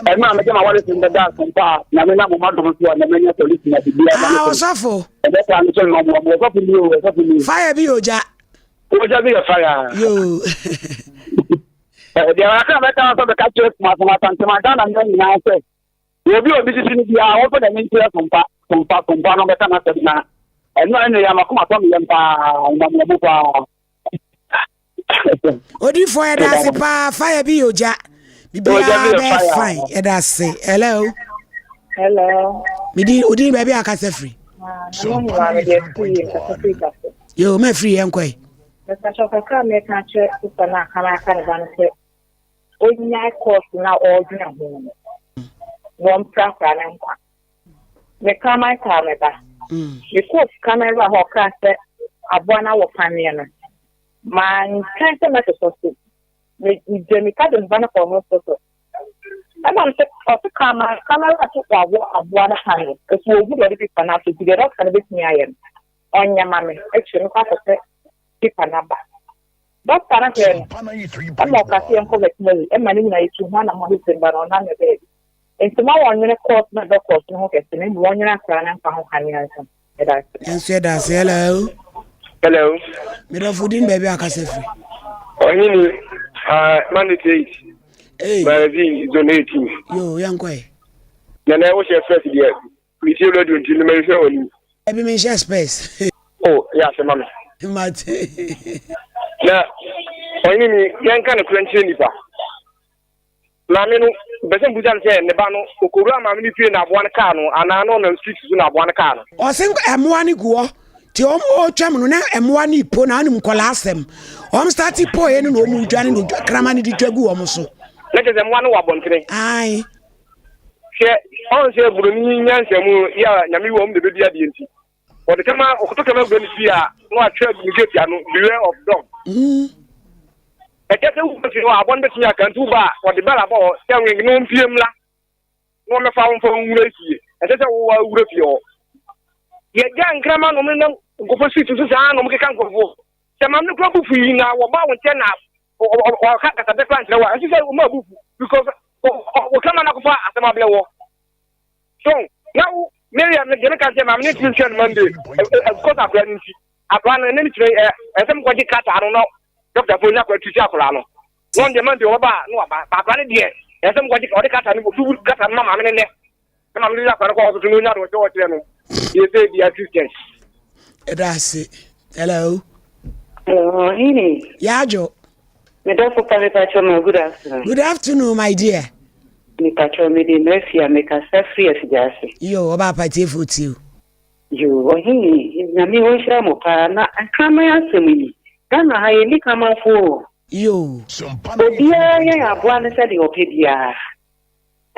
ɛno a mede ma wɔde sɛm bɛda asɛmpa a nyame na moma dom so a na manya solution na biribiara ma Ah, ɔsɔfo. Ɛbɛsa no so nnɔm wɔ ɔsɔfo ni o ɔsɔfo ni. Fire bi yogya. Ogya bi yɛ fire. Yoo. Deɛ wɔaka bɛka sɛ bɛka kyerɛ kumasɛm asantema Ghana mma nyinaa sɛ obi a obi sisi no biara wɔmfa n'ani nkyerɛ sompa sompa sompa no bɛka n'asɛm na ɛno ɛne yɛ amakoma tɔ me yam paa nnamoamu paa. Odifoɔ yɛda ase paa fire bi yɛ ogya biribiara bɛyɛ fine yɛda ase hello. Hello. Medi odin baabi a akasa firi. Yo ma firi yɛn kɔɛ. Mepakyɛw kakra a mɛka akyerɛ sista no a kan aka ne ba no sɛ onnyae course no a ɔredwene ho no na ɔmprapra ne nkwa. Me kraman kaa me ba. Mekɔɔ kraman wura hɔ ɔkaa sɛ aboa no awɔ paneɛ no. Mantwɛn sɛ mɛtotɔ so. Megyee mmirika de me ba no kɔɔ hospital. Ɛna mese ɔse kraman kraman wura so wawɔ aboa no paneɛ. Nso ohu deɛ ɔde pepa no ato nti deɛ dɔkta no bɛtumi ayɛ no. ɔnyɛ ma me akyire mekɔ akɔpɛ paper no aba. Doctor no hwɛɛ no ɛma ɔka sɛ yɛnkɔ veterinary ɛma ne nyinaa yɛtu ho anamɔ December no ɔnam yɛ baabi. Nti ma wɔnwene course na ɛbɛ course no ho kɛse na mmom wɔnwene akwadaa no mfa ho kanea nso. Yɛda ase. Yɛn nso yɛda ase. Hello. Hello. Medɔfo din baabi a akasa firi. Ɔhene uh, Monday to 8. Hey. Magazine zone 18. Yo, yɛnkɔ ɛ. Nana wohyɛ first deɛ metie radio nti no mehwɛ w'anim. Ebi mi nhyɛ spɛs. O oh, yɛ asɛm ma me. Mate. Na ɔhene ni yɛnka no korɛ nkyerɛ nipa. Maame no bɛsɛ mbusa no sɛ ne ba no okowura maame no fie na aboa no kaa no anaa na ɔnam street so na aboa no kaa no. Ɔse mmoa no gu hɔ nti wɔn ɔretwam no na mmoa no po na anom nkɔla asɛm wɔn start poeɛ no na wɔn dwane na kraman no de dwa gu wɔn so. Na kyerɛ sɛ mmoa no wɔ abɔntene. Ae. Hwɛ, ɔn sɛ buroni nyansa mu yɛ a nyame wɔ mu na ebedi adeɛ nti, wɔde kama ɔkoto kama wura ne fie a na watwerɛ agu ne gate ano, beware of dog. Mm. Ɛkyɛ sɛ wokɔ fie hɔ a aboa no bɛtumi aka nti woba a wɔde bɛl abɔ hɔ sɛ ring na ɔmpie mmra na wɔmmɛfa wo mfa wo nwura fie. Ɛsɛ sɛ wowɔ wura fie hɔ. Yɛgya nkraman na wɔnenam nkurɔfoɔ street so saa na wɔkeka nkurɔfoɔ. Sɛ maame no kura bu fu yi na wɔba wo nkyɛn na ɔka kasabɛ kora nkyerɛ wo a, ɛnsɛ sɛ wɔma bu fu because wɔka ma no akɔfa asɛm abrɛ wɔ. So na wo Miriam no deɛ meka sɛ maame no ntumi nhwɛ no Monday because akora no nti akora no ɛne no kyerɛ ɛ ɛsɛ mokɔgye krataa no na dɔktafoɔ nya akora tusi akora no na ɔno deɛ Monday ɔbɛba a na waba ba akora no deɛ ɛsɛ mokɔgye ɔde krataa no ofi krataa no ma maame no nnɛ na maame no de akora no kɔ hospital na onya de ɔkyerɛ ɔkyerɛ no deɛ sɛ bia Christian. Ɛda ase. Hello. Hello, Hini. Yajo. Me dɔfo pa me pacho ma good afternoon. Good afternoon, my dear. Me pacho me de Murphy a me kasa free afigyase. Yo, ọba apatiefo tie o. Yo, ɔhene, Nyame ɔnhyira mo paa na nkraman asɛm yi, Ghana ha yɛnni kramanfoɔ o. Yo. Obiara yɛn aboa no sɛdeɛ ɔpɛ biara.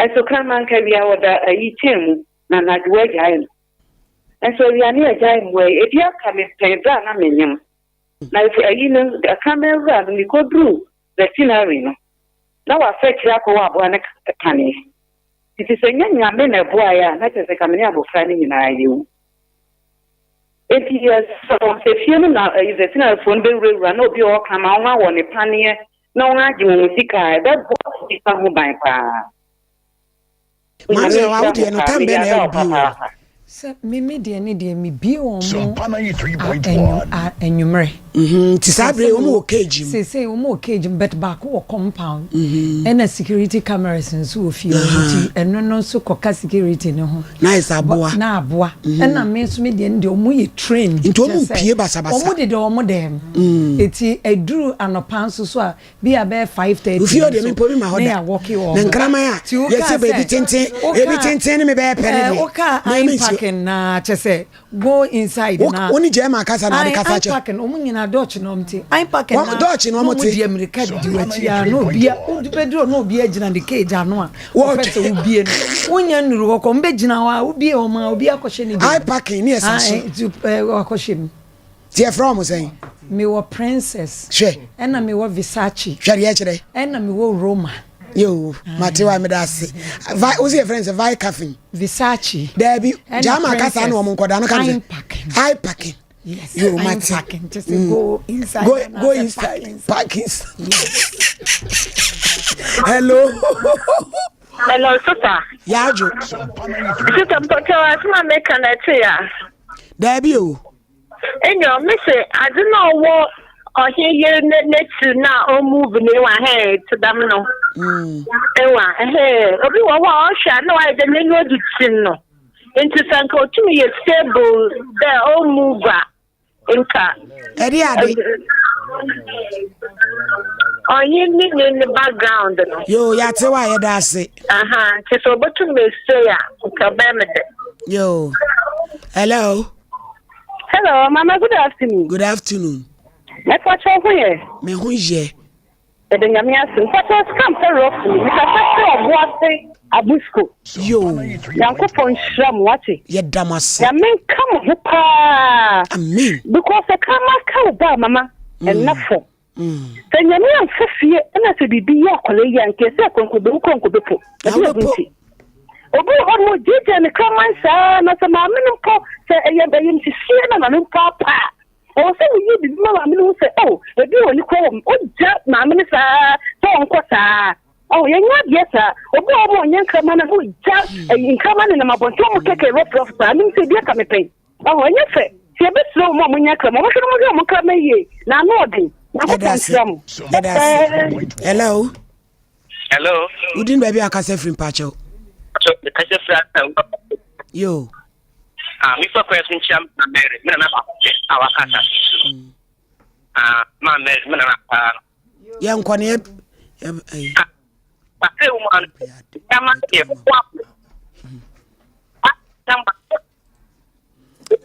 Ɛnso kraman nka awia ɔda ayi kyɛn mu na anadwo wagyae no. Nso awia ne agyae mmoa yi, ebi aka me pɛn berɛ a na menyem. Na ayi no, kraman wura no, mekɔduruu veterinary no, na wafa akyire akɔwɔ aboa no paneɛ. Nti sɛ nyɛ Nyame na ɛboaeɛ a, na kyerɛ sɛ nka me ne abɔfra no nyinaa yɛwu. Enti yɛsrɛ wɔn sɛ fie no na ayi veterinary-foɔ no bɛwurawura na obi a ɔwɔ kraman wɔn awɔ ne paneɛ na wɔn agye wɔn sika a, ɛbɛbɔ nnipa ho ban paa. Maame sɛ wa wo deɛ no tam bɛn na ɛwɔ bi wɔ. Sɛ me me deɛ ne deɛ me bie wɔn mo a anwummerɛ. Nti saa bere wɔn wɔ cage mu. Seesei wɔn wɔ cage mu but baako wɔ compound ɛna security cameras nso wɔ fie hɔ nti ɛno no nso kɔka security no ho. Na ayɛ sɛ aboa. Na aboa ɛna me nso me deɛ no deɛ wɔn yɛ trained. Nti wɔn mpie basabasa. Wɔn deda wɔn dan mu. Eti ɛduru anɔpa nso so a Bi a bɛyɛ 5:30 Ofie hɔ deɛ me mpo me ma hɔ da. Na nkraman a yɛsɛ baabi tenten, ebi tenten ne me bɛyɛ pɛ ne deɛ. Wokaa impact parking na kyɛ sɛ go inside na. Wo ne German kasa na ade kasa kyɛ. Parking wɔn nyinaa Dutch na wɔn te. Ein parking na Dutch na wɔn te. Wɔn di amirika di w'akyi a na obi a wobɛduru na obi agyina ne cage ano a wɔpɛ sɛ wobie no. Wonya nnuru hɔ kɔ wɔn bɛgyina hɔ a wobie wɔn a obi akɔhyɛ ne deɛ. Ein parking ne yɛ sa so. Wakɔhyɛ mu. Ti yɛfrɛ wɔn sɛn? Mewɔ Princess. Hwɛ. Ɛna mewɔ Versace. Hwɛ deɛ ɛkyerɛ. Ɛna mewɔ Roma. Yoo, mate wa meda ase. Vi, wo sɛ yɛfrɛ no sɛ Vi Caffin. Versace. Daabi, German kasa na wɔn nkɔdaa no ka no sɛ. Eye packing. Yes. Yoo, mate. Packing. Just mm. go inside. Go, go inside. Park inside. Hello. Hello, sister. Yajo. Sister, mpɔkyɛ asɛm a meka na ɛte ya. Daabi o. Enyo, mese adze na ɔwɔ ɔhen yer n'ekyir na ɔmove no ewa hɛn tse dɛm no. Mm. Ewa, ɛhɛn. Obi wɔ hɔ a ɔhwɛ a na ɔayɛ dɛ n'enyi dze tsim no. Ntsi sɛ nka otum yɛ stable dɛ ɔmove a, nka. Ɛde ade. Ɔnye ne ne ne background no. Yoo, yɛate wa yɛda ase. Aha, nti sɛ obotum esei a, nka ɔbɛyɛ me dɛ. Yoo. Hello. Hello, Mama, good afternoon. Good afternoon. Mepɔkyɛ ho yɛ. Me ho yɛ. Yɛda Nyame ase. Mpakyɛw sika mpɛ roughly. Mekasa firi Ɔboase Abusko. Yoo. Nyankopɔn nhyira mo wate. Yɛda mo ase. Nyame nka mo ho paa. Amen. Because ɛkraman ka wo ba a mama ɛnna fam. Sɛ Nyame amfa fie ɛna sɛ biribi yɛ akwadaa yi a nka ɛsɛ kɔnkɔbɛwu kɔnkɔbɛpo. Ɛde ɛho nti. Obi wɔ hɔ nom ɔgyaagyaa ne kraman saa na sɛ maame no mpo sɛ ɛyɛ ɛyɛ nsisie na maame mpo apa a Ɛwɔ sɛ woyɛ biribi ma maame no hu sɛ, oh, ebi wɔ ne kura wɔ mu. Wogya maame no saa sɛ ɔnkɔ saa. Oh, yɛnyɛ adeɛ saa. Obi wɔ hɔ ma ɔnyɛ nkraman na wogya eh, nkraman nenam abɔnten wɔn kɛkɛ rɔfrɔf saa. Menim sɛ ebi aka me pɛn. Oh, ɛnyɛ fɛ. Sɛ yɛbɛsrɛ wɔn a wɔnyɛ nkraman, wɔhwɛ no wɔhwɛ wɔn nkraman yie na ano ɔden. Nyankopɔn nhyira mo. Yɛda ase. Hello. Hello. Wodin baabi a akasa firi mpakyɛw. Mekasa firi asa. Yo. Ah, me fa kwan so nkyia ma Mary, me nana baako pɛ a waka asase yi so no. Mm. Ah, ma Mary, me nana paa no. Yɛ nkɔ ne yɛ ayi. Ah, papa ewu mu ano, yɛ ma yɛ kɔ apo. Ah, namba.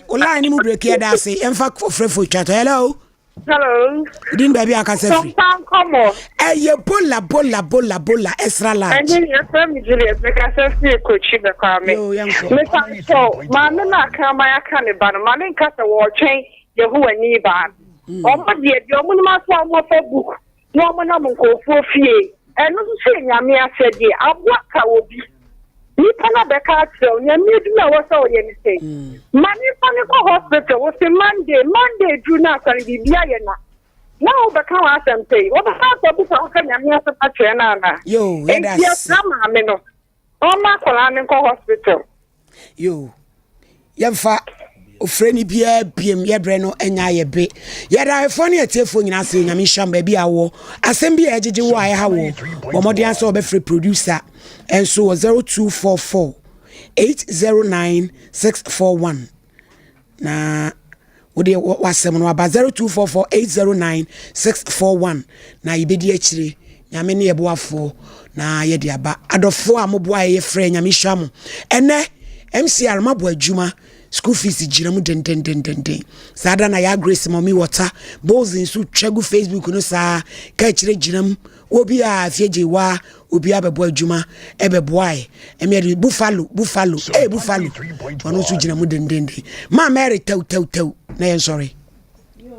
O line ni mu break yɛ da ase, yɛmfa ofrɛfo twa to. Hello. Hello. Wodin baabi a akasa firi. Sɔmpa nkɔmɔ. Ɛyɛ bola bola bola bola extra large. Ɛne yɛfrɛ me Juliet mekasa firi Kochi bɛkwame. Yoo yɛnkɔ. Mepa kyɛw maame no a kraman aka ne ba no ma ne nka sɛ wɔretwɛn Yehowa ni baa no. Mm. Ɔmo deɛ deɛ ɔmo nim aso a ɔmo afa book na ɔmo nam nkurɔfoɔ fie ɛno nso so yɛ nyame ahyɛdeɛ aboa ka obi. Nipa no abɛka akyerɛ wo nyame adwuma a ɛwɔ sɛ ɔyɛ ne sɛn. Mm. Ma nipa no kɔ hospital wo se Monday Monday duru no asa no biribi ayɛ na na wobɛka w'asɛm pɛi wobɛka asɛ bisa wo sɛ nyame asɛm akyerɛ no anaa. Yoo yɛda Enti ase. ɛsra maame no ɔma akwadaa no nkɔ hospital. Yoo yɛmfa ofrɛni biara biem yɛbrɛ no anya ayɛ be. Yɛda ahwɛfoɔ ne atiefoɔ nyinaa ase Onyame nhyira mo baabi a wɔ asɛm bi a ɛgyegye wo a ɛha wɔ bɔ mmɔden asɛ wɔbɛfrɛ producer nso wɔ 0244 809 641 na Wode w'asɛm no aba 0244809641 na yɛbɛdi akyire. Nyame ne yɛboafoɔ na yɛde aba. Adɔfoɔ a moboa yɛyɛ frɛ Nyame hyira mo. Ɛnɛ MCR mabɔ adwuma school fees gyina mu dendendendenden. Saa da na yɛ Grace Mommy Water Bowls nso twa gu Facebook no saa ka akyire gyina mu. Obi a afie gye wa obi abɛbɔ adwuma ɛbɛboae ɛmi ɛde buffalo buffalo ee buffalo ɔno nso gyina mu dendenden maa Mary tɛw tɛw tɛw na yɛn sɔre.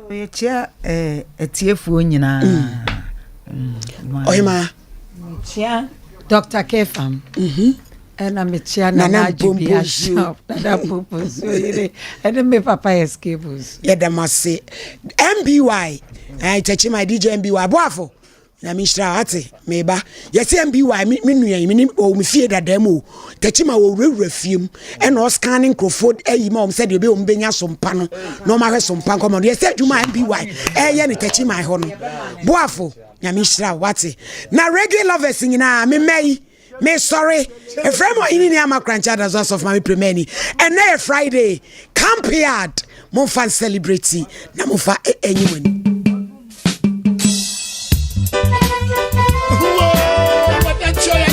Yɛkyia eh, atiefoɔ nyinaa. Mm. Ɔhemaa. Mekyia Dr. Kefam. Mhm. Ɛna mekyia Nana Adwobi Ashop, Nana Popo nsuo yere, ɛne me papa SK Bonsu. Yɛda mo ase. MBY, eh, Kyɛkyima DJ MBY, aboafo. Nyame nhyira wo ate meba yɛsɛ mby me nua yi me wɔ me fie dadaa mu o takyi ma wɔwurawura fie mu ɛna ɔscan ne nkurɔfoɔ ayi ma wɔn sɛdeɛ ɔbɛyɛ wɔn bɛnya sompa no na wɔn ahwɛ sompa nkɔmɔ no yɛsɛ adwuma a mby ɛyɛ ne takyi ma hɔ no boafo Nyame nhyira wo wate na reggae lovers nyinaa me mma yi mesɔre efrɛ mu ɔhene ni ama krankyɛ adaso asɔfo ma me premani ɛnɛ yɛ Friday camp yard momfa celebrate na momfa enyi mo ani.